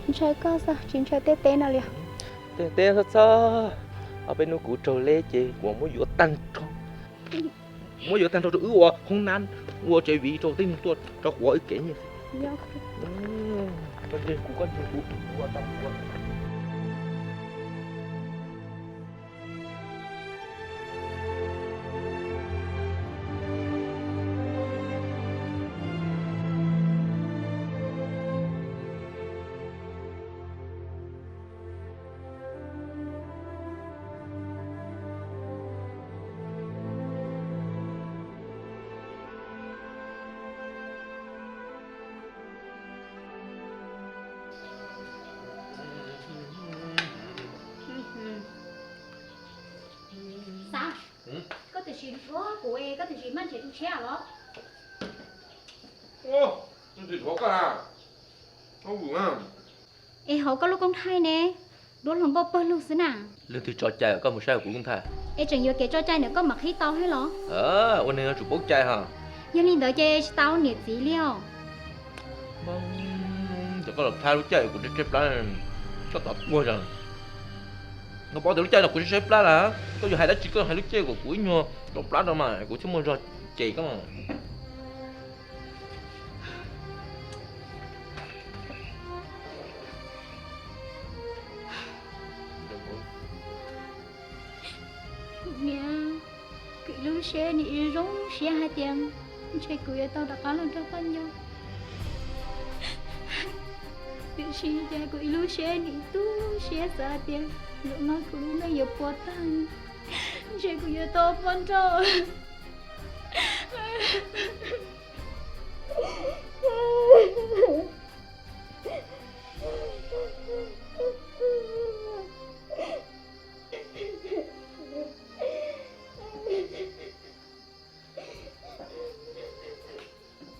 Ntshaw koj xwb tsis ntshaw tej teb no li. Tej teb txhob txhob, ob peb hnub kuv raug leb ces kuv muab yuav tag nrho. Muab yuav tag nrho rau wb ua hoob nab, ua tsev viv rau tib neeg tuaj rau quav wb kev nyiaj. Koj ntseeg kuv, koj ntseeg kuv, kuv ua tau kuv ua. Xab, koj tiam sis ua kuv es koj tiam sis maj ntshe tu tshiab los? Es hauv koj lub koob thaij ne, duab hluas nkauj pawg lug xwb na. Leej twg tso cai koj mus saib kuv lub koob thaij? Es tseem yuav kev tso cai ntawm koj mam qhib tau thiab los? Ua neeg yuav tsum paub cai ha. Yog li ntawd ces tsis tau niam txiv li os. Cov koj los thaij lub caij kuv tshaib tshaib plab, koj tau tuag zog. Koj paub tias lub caij no kuv tshaib tshaib plab lawm, koj yuav hais dab tsi koj hais lub caij kom kuv ib nyuag tau plab rau mas kuv thiaj muaj zog cem koj. Kuv niam, kuv lub siab nim zoo siab hais tias ntshe kuv yuav tau rov qab los nrog koj nyob. Tiam sis cas kuv ib lub siab nim tu siab xav hais tias zaum no kuv lub neej yuav puas tag, ntshe kuv yuav tau poj nrauj.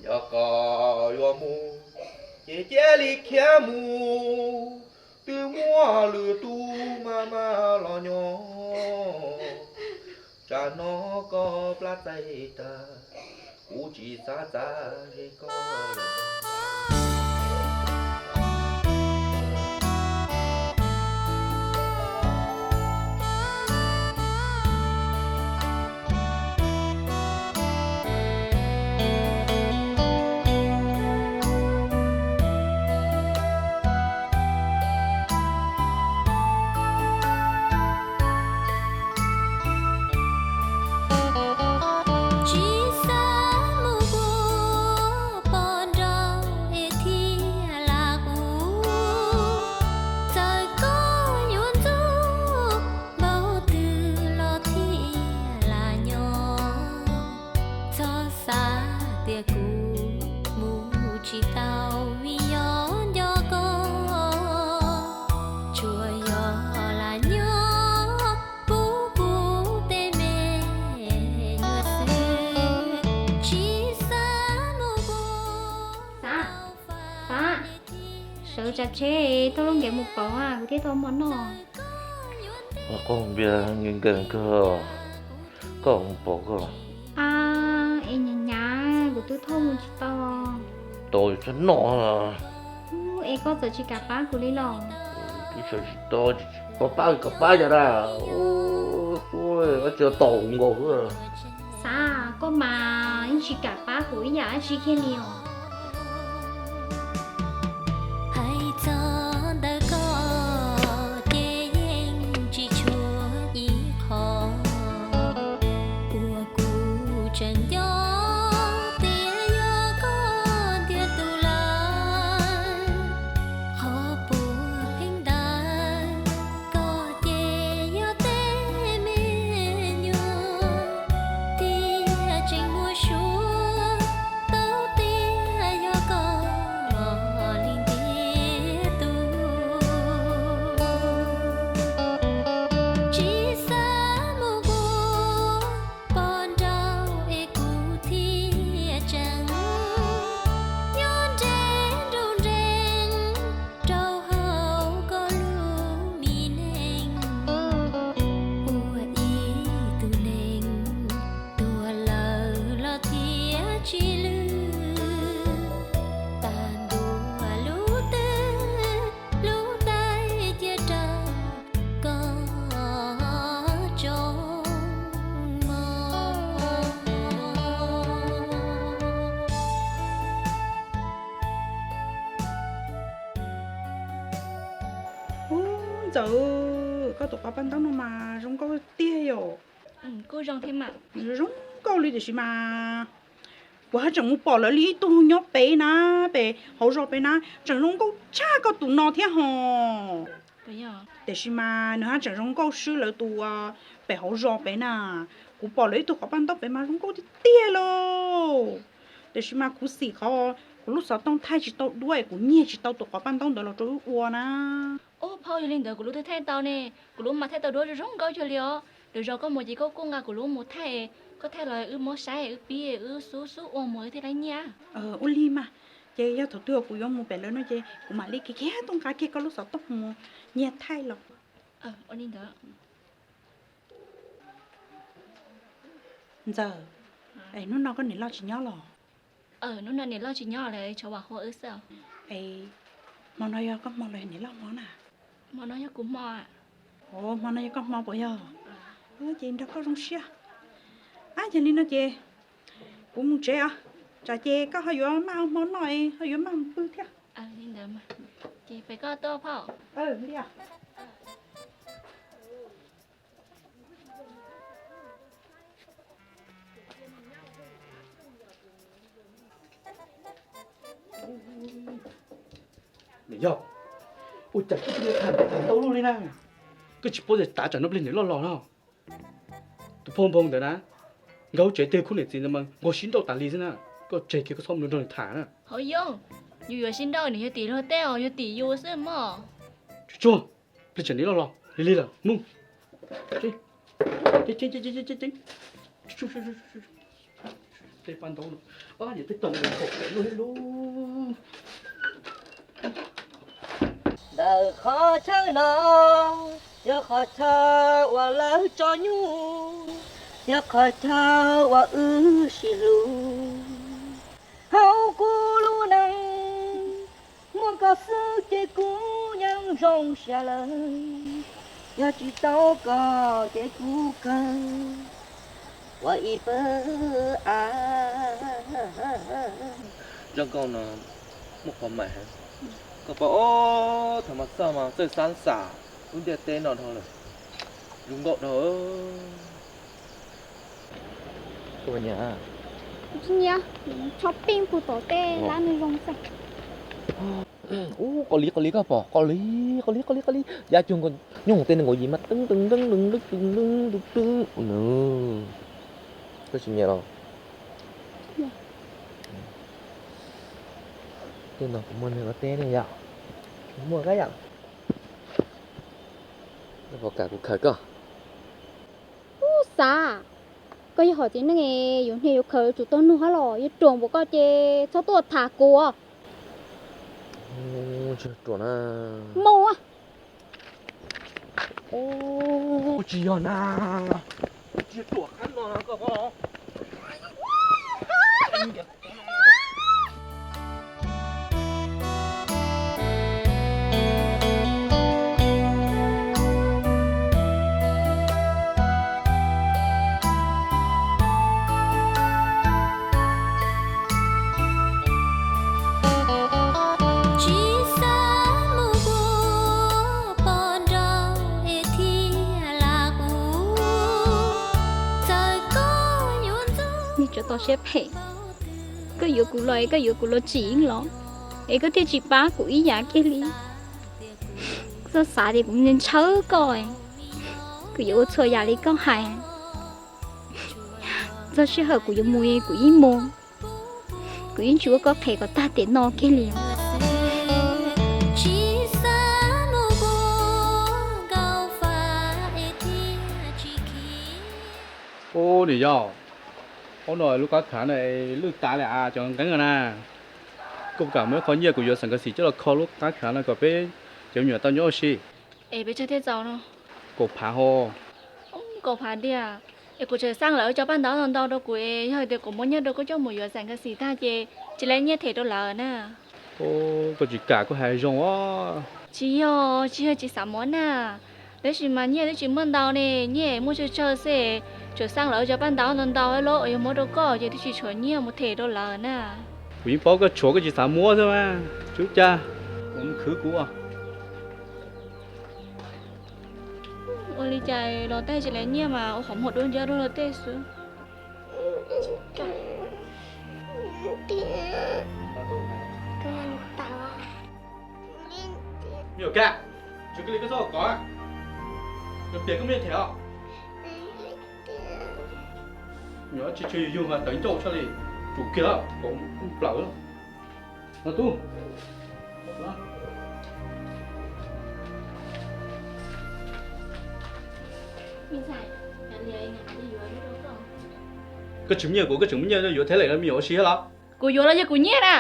Yog koj yuav mus, ces cia li khiav mus, twb muaj lwm tus mas mas los nyob. Tsam no koj plab txaij tag, kuv tsis xav txav ze koj lawm. Tsis xav mus ua poj nrauj, Tsav tsheb, thauj lub nkev mus pauv, kuv thiaj tau hmo noj. Koj npias nkees kawg, koj mus pauv koj. A, es nyav nyav, kuv twb thauj mus tsis tau. Tau txhob noj. Es koj txawm tsis kam pab kuv li los? Twb tsis tau, pab pab kom pab yog dab. Ua tsis tau nkaus. Xav koj mas yeej tsis kam pab kuv ib yam dab tsi kiag li os. Hais txog ntawm koj ces yeej tsis tshuav ib qho uas kuv tseem nco tias yog koj ntiag tug lawm. Qhov puas pheej ntawd koj ces yog tej me nyuam tiag tseem muaj suab tau tias yog koj li ntiag tug. Tsis xav mus ua poj nraug es kuv thiaj tseem nyob nreb nroo nrees rau hauv koj lub me neej. Ua ib tug neeg tuag lawm los thiaj tsis lwj, tag ntua lub twg lub tais cia rau koj tsoom mog. Ub, Ntxawm, koj tus quav paj ntaub no mas zoo nkauj tiag yom. Kuj zoo thiab mas. Zoo nkauj li tiam sis mas kuv haj tseem mus pom lawv li ib tug nyob pem na, pem hauv zos pem na, tseem zoo nkauj tshaj koj tus no thiab hos. Tiam sis mas nws haj tseem zoo nkauj swb lawv tus pem hauv zos pem na. Kuv pom lawv ib tug quav paj ntaub pem mas zoo nkauj tiag tiag lauj. Tiam sis mas kuv xim qhov kuv lub xov tooj thaij tsis tau duab es kuv nyiag tsis tau tus quav paj ntaub ntawd los rau wb ua na. Ub phauj, yog li ntawd kuv lub twb thaij tau ne, kuv lub mas thaij tau duab zoo zoo nkauj kawg li os. Lwm zaus koj mus ces koj kuj nqa kuv lub mus thaij, koj thaij los wb muab saib wb pib wb xub xub ua mus wb thiaj tau nyiaj. Ua li mas, ces yog thaum twg kuv yuav mus pem lawv no ces kuv mam li kiag kiag tuaj nqa kiag koj lub xov tooj mus nyiag thaij los. Ua li ntawd. Ntxawm, es hnub no koj niam loj tsis nyob los? Hnub no niam loj tsis nyob lawm, tshuav Vam Hua wb xwb. Es hmo no yog koj hmo los yog niam loj hmo na? Hmo no yog kuv hmo. Hmo no yog koj hmo puas yog? Ces nrog koj zoo siab. Ab, yog li no ces kuv mus tsev os, tsam ces koj ho yuav maj ua hmo noj es ho yuav maj mus pw thiab. Ces pem koj tuaj phauj. Niam yog, ua cas koj cia li tham ntau lub li na? Koj tsis paub tias tav tsam no plig niam loj los no. Tus phauj npoo ntawd na, nkag hauv tsev twg khub niam txiv ntawd mas nquag sib nrauj tas li xwb na. Koj tseg kiag, koj txhob mus nrog nws tham na. Hauv yoov, yus yuav sib nrauj nws yog tim luag tej os, yog tim yus xwb mog. Tsuag tsuag, plig tsam niam loj los lig lig lawm mus. Ntawm qhov chaw no yog qhov chaw uas lawv tso nyuj, yog qhov chaw uas wb sib hlub. Hauv kuv lub neej muaj koj xwb ces kuv yeej zoo siab lawm. Yog tsis tau koj ces kuv kawg ua ib pawg av. Zoo nkauj no muaj qhov mas heev. Koj paub, thaum mas txoj mas txawj xab xas lub ntiaj teb no dhau lawm. Zoo nkauj dhau. Tsis nyiam, tsho pij pug tom tej lab nws zoo xwb. Ub, qos liv, qos liv koj pom, qos liv, qos liv, qos liv, qos liv, ya cuag nkaus nyooj tej nees nkaum yim mas teeb teeb teeb teeb teeb teeb teeb. Koj tsis nyiam los? Tej no kuv muaj neeg ua teb ne yom. Kuv muaj kab yom. Koj puas kam kuv khaws koj? Ub, xav, koj yog hom txiv neej, yuav hnia yuav khaws tsum tau nug hab los, yuav ruam npaum koj ces txhob tuaj tham kuv os. Ruam na. Mus. Tsis yog na. Tsis ruam qab no koj. Tsis xav mus ua poj nrauj es thiaj lam ua. Txawm koj yuav ntxub. Nej tsuas tau siab phem. Koj yuav kuv los es koj yuav kuv los tsim los, es koj thiaj tsis pab kuv ib yam kiag li. Koj txhob xav tias kuv ntshaw koj, kuv yuav ua txhua yam li koj hais. Txog sij hawm kuv yuav mus kuv yeej mus, kuv yeej tsis ua koj qhev kom tag tiam no kiag li. Ub, niam yau, ub no lub qab khav no lwj tas li as cov nqeeb na. Koj puas kam muab ib qho nyiaj kuv yuav xam kas xim coj los kho lub qab khav no kom peb cov me nyuam tau nyob ua si? Es peb tsawg thiaj txaus no? Kaum phav ho. Kaum phav tiag? Es kuv tseem xaj lawv cov paj ntaub ntau ntau rau kuv es yog hais tias kuv muab nyiaj rau koj coj mus yuav xam kas xim tag ces tsis lawv nyiaj them rau lawv na. Koj tsis kam koj hais zoo os. Tsis yog, tsis yog tsis xav muab na. Tab sis mas nyiaj twb tsis muaj ntau ne, nyiaj muaj tsawg tsawg xwb. Tseem xaj lawv cov paj ntaub ntau ntau lawm, yog muab rau koj ces twb tsis tshuav nyiaj mus them rau lawv na. Kuv yeej paub koj tshuav koj tsis xav muab xwb mas. Tsis ua cas, kuv mus khwv kuv. Ua li cas los tag tsis lawv nyiaj mas ua qhov muag dua ncab dua luag tej xwb. Me nyuam kab, tsum kiag li koj txhob kov, koj piav koj me them os. Nyuam tsis tsw yug yug mas tawv ncauj tshaj li, tsum kiag lawm, kov plaws lawm. No tub. Koj tsis muaj nyiaj kuv, koj tseem muaj nyiaj yuav thiab lawm los me nyuam ua si thiab los? Kuv yuav los yog kuv nyiaj na.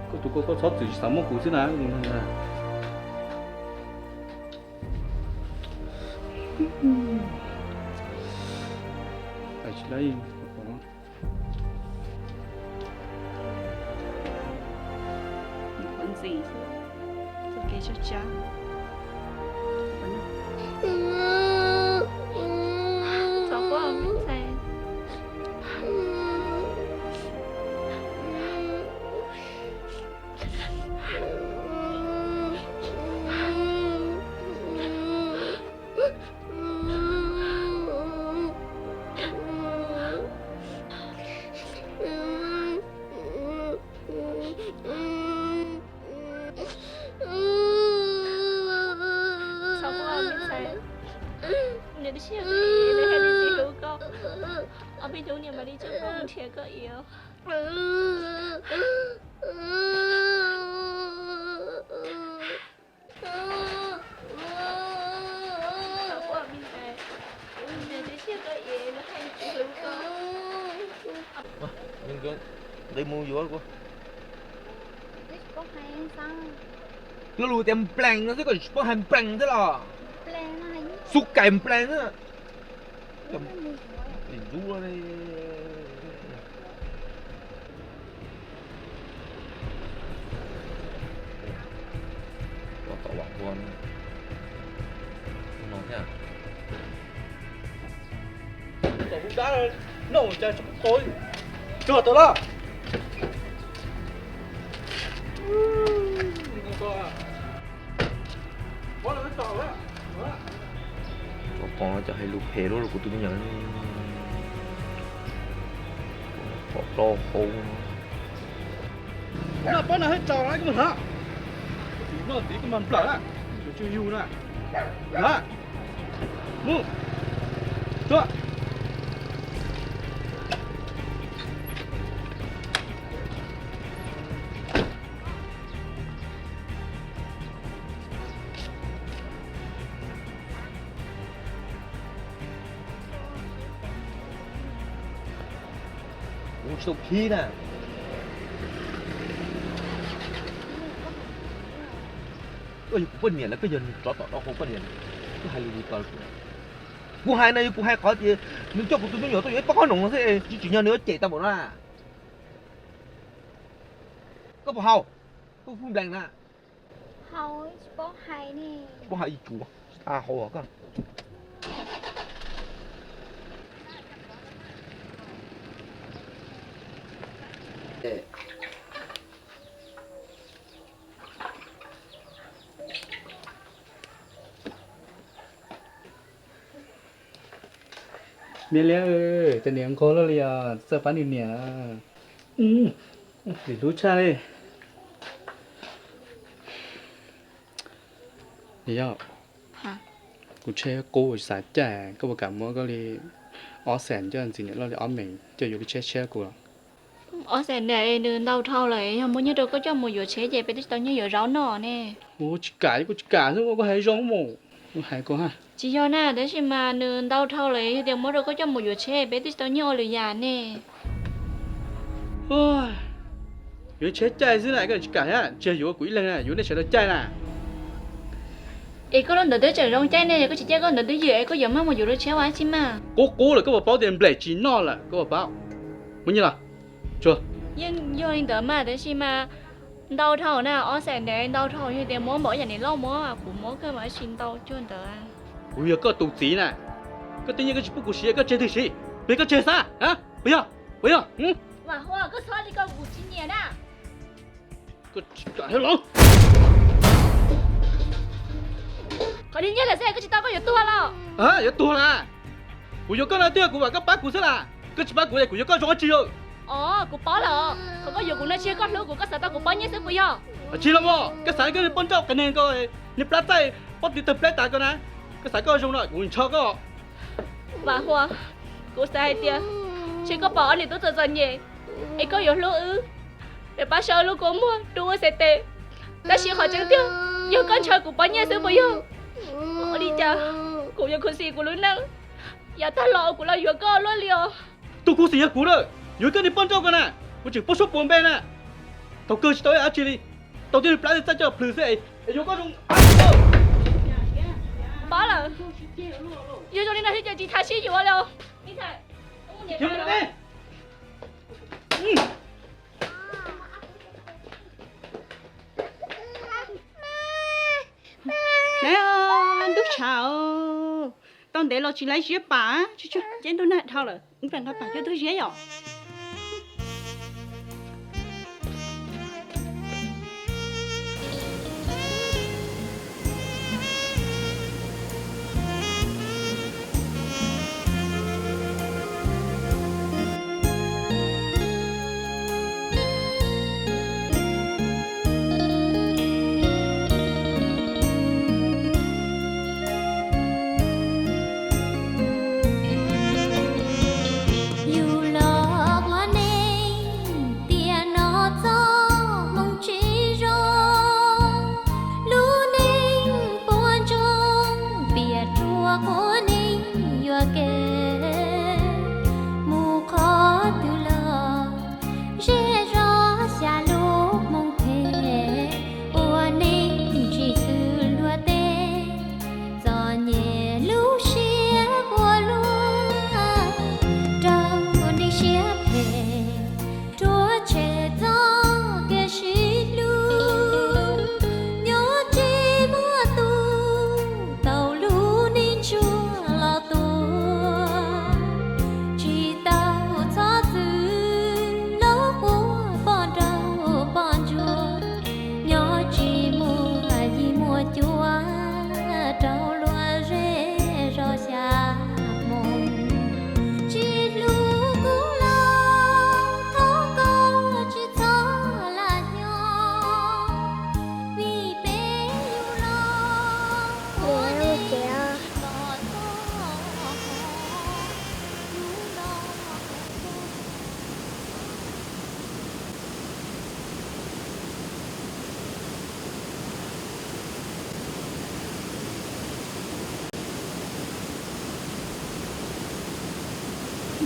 Koj tus koj, koj txhob txwm tsis xav muab kuv xwb na. Qhuav ntxiv xwb, txoj kev tsab tsab. Txhob quaj me ntxhais. Txhob quaj me ntxhais. Niam tib si nws hais nws tsis hlub koj. Ob peb hnub niam mam li coj koj mus nrhiav koj Iab. Txhob quaj me ntxhais. Niam tib si koj Iab, nws hais nws tsis hlub koj. Nqis mus yuav kuv. Lo lus tias nplees no xwb koj tsis paub hais nplees thiab los? Xub kais nplees na. Ntxub li. Ua tom vam ua no thiab. Tom hauv dab no cas tsis tau. Tsuag tau lawm. Cov pog no cas hais lus phem luaj rau kuv tus me nyuam li. Pom plaub hau no. Noj pob no hais tsaus na koj mus hnav. Noj ntxiv koj mas nplawm na. Yuav tswj yug na. Hnav. Mus. Tuaj. Kuv tsis tau khib na. Koj yog kuv poj niam los koj yog nws tsov tom dau hau poj niam? Koj hais lus li ko rau kuv. Kuv hais no yog kuv hais qhov tias nws coj kuv tus me nyuam tuaj yuav ib pob qhob noom no xwb, tsis tsis yog nws ua cem tau npaum no na. Koj puas haus? Koj puas nplees na? Tsis paub hais ib tsum, tsis tau haus koj. Niam Liab, cov niam nquag luaj li os, txawj pab nws niam. Nim hlub tshaj li. Yog, kuv tsheb qub xav caij, koj puas kam muab koj li ob xees coj ntxiv niam loj li ob mees coj yuav li tsheb tsheb kuv los? Ob xees ne, nws ntau dhau lawm, yog muab nyiaj rau koj coj mus yuav tsheb ces peb twb tsis tau nyiaj yuav zaub noj ne. Ua tsis kam, kuv tsis kam xwb, koj hais zoo mus, hais koj ha. Tsis yog na, tab sis mas nws ntau dhau lawm, yog tias muab rau koj coj mus yuav tsheb peb twb tsis tau nyiaj ua lwm yam ne. Yuav tsheb caij xwb na, koj tsis kam thiab, tsis yog yuav kuv ib leeg na, yuav nej sawv daws caij na. Es koj lub ntawd twb tseem zoo caij ne, yog koj tsis caij koj ntawd twb ywm es koj yuav maj mus yuav lub tsheb ua dab tsi mas? Qub qub lawm koj puas paub tias nplej tsis noj lawm koj puas paub? Muab nyiaj los. Tsuag. Yeej yog li ntawd mas tab sis mas ntau dhau na, ob xees ntev ntau dhau, yog tias muab npaum yam niam loj muab kuv muab kawg mas tsis ntau cuag ntawd. Kuv yog koj tus txiv na, koj tej nyiaj koj tsis pub kuv siv koj tseg twg siv? Pes koj tseg xav, puas yog? Puas yog? Vam Huas, koj txhob li ko kuv tsis nyiam na. Koj tsis kam thiab los? Qhov niag nyiaj lawm xwb koj tsis tau koj yuav tuag los? Yuav tuag na. Kuv yuav koj no twb yog kuv vam koj pab kuv xwb las, koj tsis pab kuv es kuv yuav koj zoo dab tsi os? Os, kuv paub lawm, qhov koj yuav kuv no tsis yog koj hlub kuv, koj xav tau kuv poj nyiaj xwb puas yog? Tsis los mas, koj xav koj poj nrauj qias neeg ko, niag plab txaij pob tw tawg plab tas ko na, koj xav koj zoo no kuv ntshaw koj. Vam Huas, kuv xav hais tias ntshe koj pom ob niam tub txom txom nyem es koj yuav hlub wb, es pab sau lub kua muag rub wb xes tes. Tab sis qhov tseeb tiag yog koj ntshaw kuv poj nyiaj xwb puas yog? Ua li cas kuv yuav khuv xim kuv lub neej, yav tag los kuv los yuav koj luaj li os. Tus khuv xim yog kuv na, yuav koj niag poj nrauj ko na, kuv tseem pub suab puas npe na. Thaum kawg tsis tau ib yam dab tsi li, tau tej niag plab txaij coj plhws xwb es yuav koj zoo. Pab lawm, yog zoo li no thiab ces tsis thab sib yuav li os. Ntub tshav, tau ntev los tsis laib ziab pam, ces ntuj nag dhau lawm, nqa pam coj ntub ziab yom. Yus los ua neeg tiam no txoj hmoo tsis zoo, lub neej puas ntsoog piam rua ua neeg yuam kev, mus qhov twg los zej zos xya lub hmoo phem, ua neeg tsis xws luag tej, txom nyem lub siab ua luaj, raug neeg siab phem, rhuav tshem txoj kev sib hlub, nyob tsis muaj tus tau lub neej ntsuag los tua, tsis tau txhob txwm los quaj poj nrauj poj ntsuag, nyob tsis muaj yig muaj cuab rau luag zej zos xya hmoo. Tsis hlub kuv los thov koj tsis txhob lam nyob, vim peb yug los ua neej tsis tom txoj hmoo.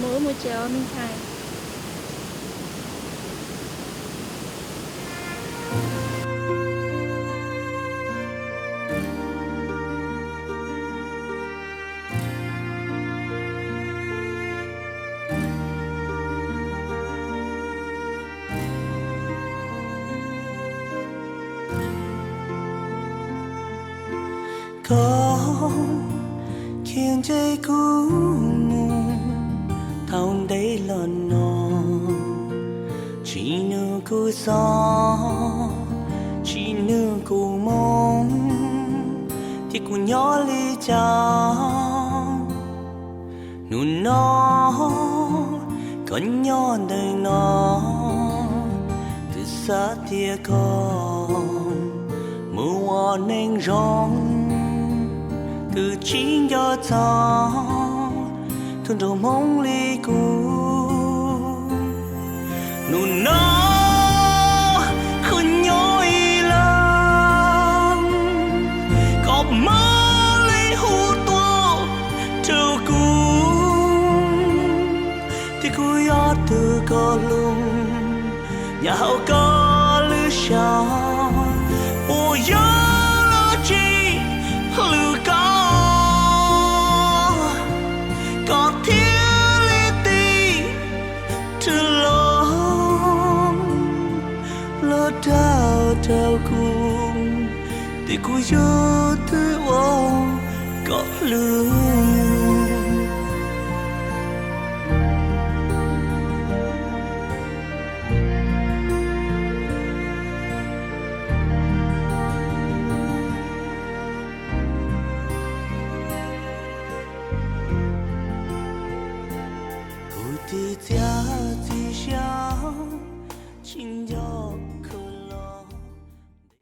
Mus wb mus tsev os me ntxhais. Koj khiav nce kuv mus thaum ntev los no, tsis nug kuv xov, tsis nug kuv moo, thiab kuv nyob li cas. Hnub no koj nyob ntawm no, twb xav tias koj mus ua neej zoo, twb tsis nco txog tus nraug hmoob li kuv. Hnub no koj nyob ib leeg, koj mam li hu tuaj rau kuv, thiab kuv yog tus koj hlub nyob hauv koj lub siab. Puas yog los tsis hlub koj, koj thiaj li tig rov los, los dag rau kuv, tias kuv yog tus uas koj hlub. Kuv tig txiav txim siab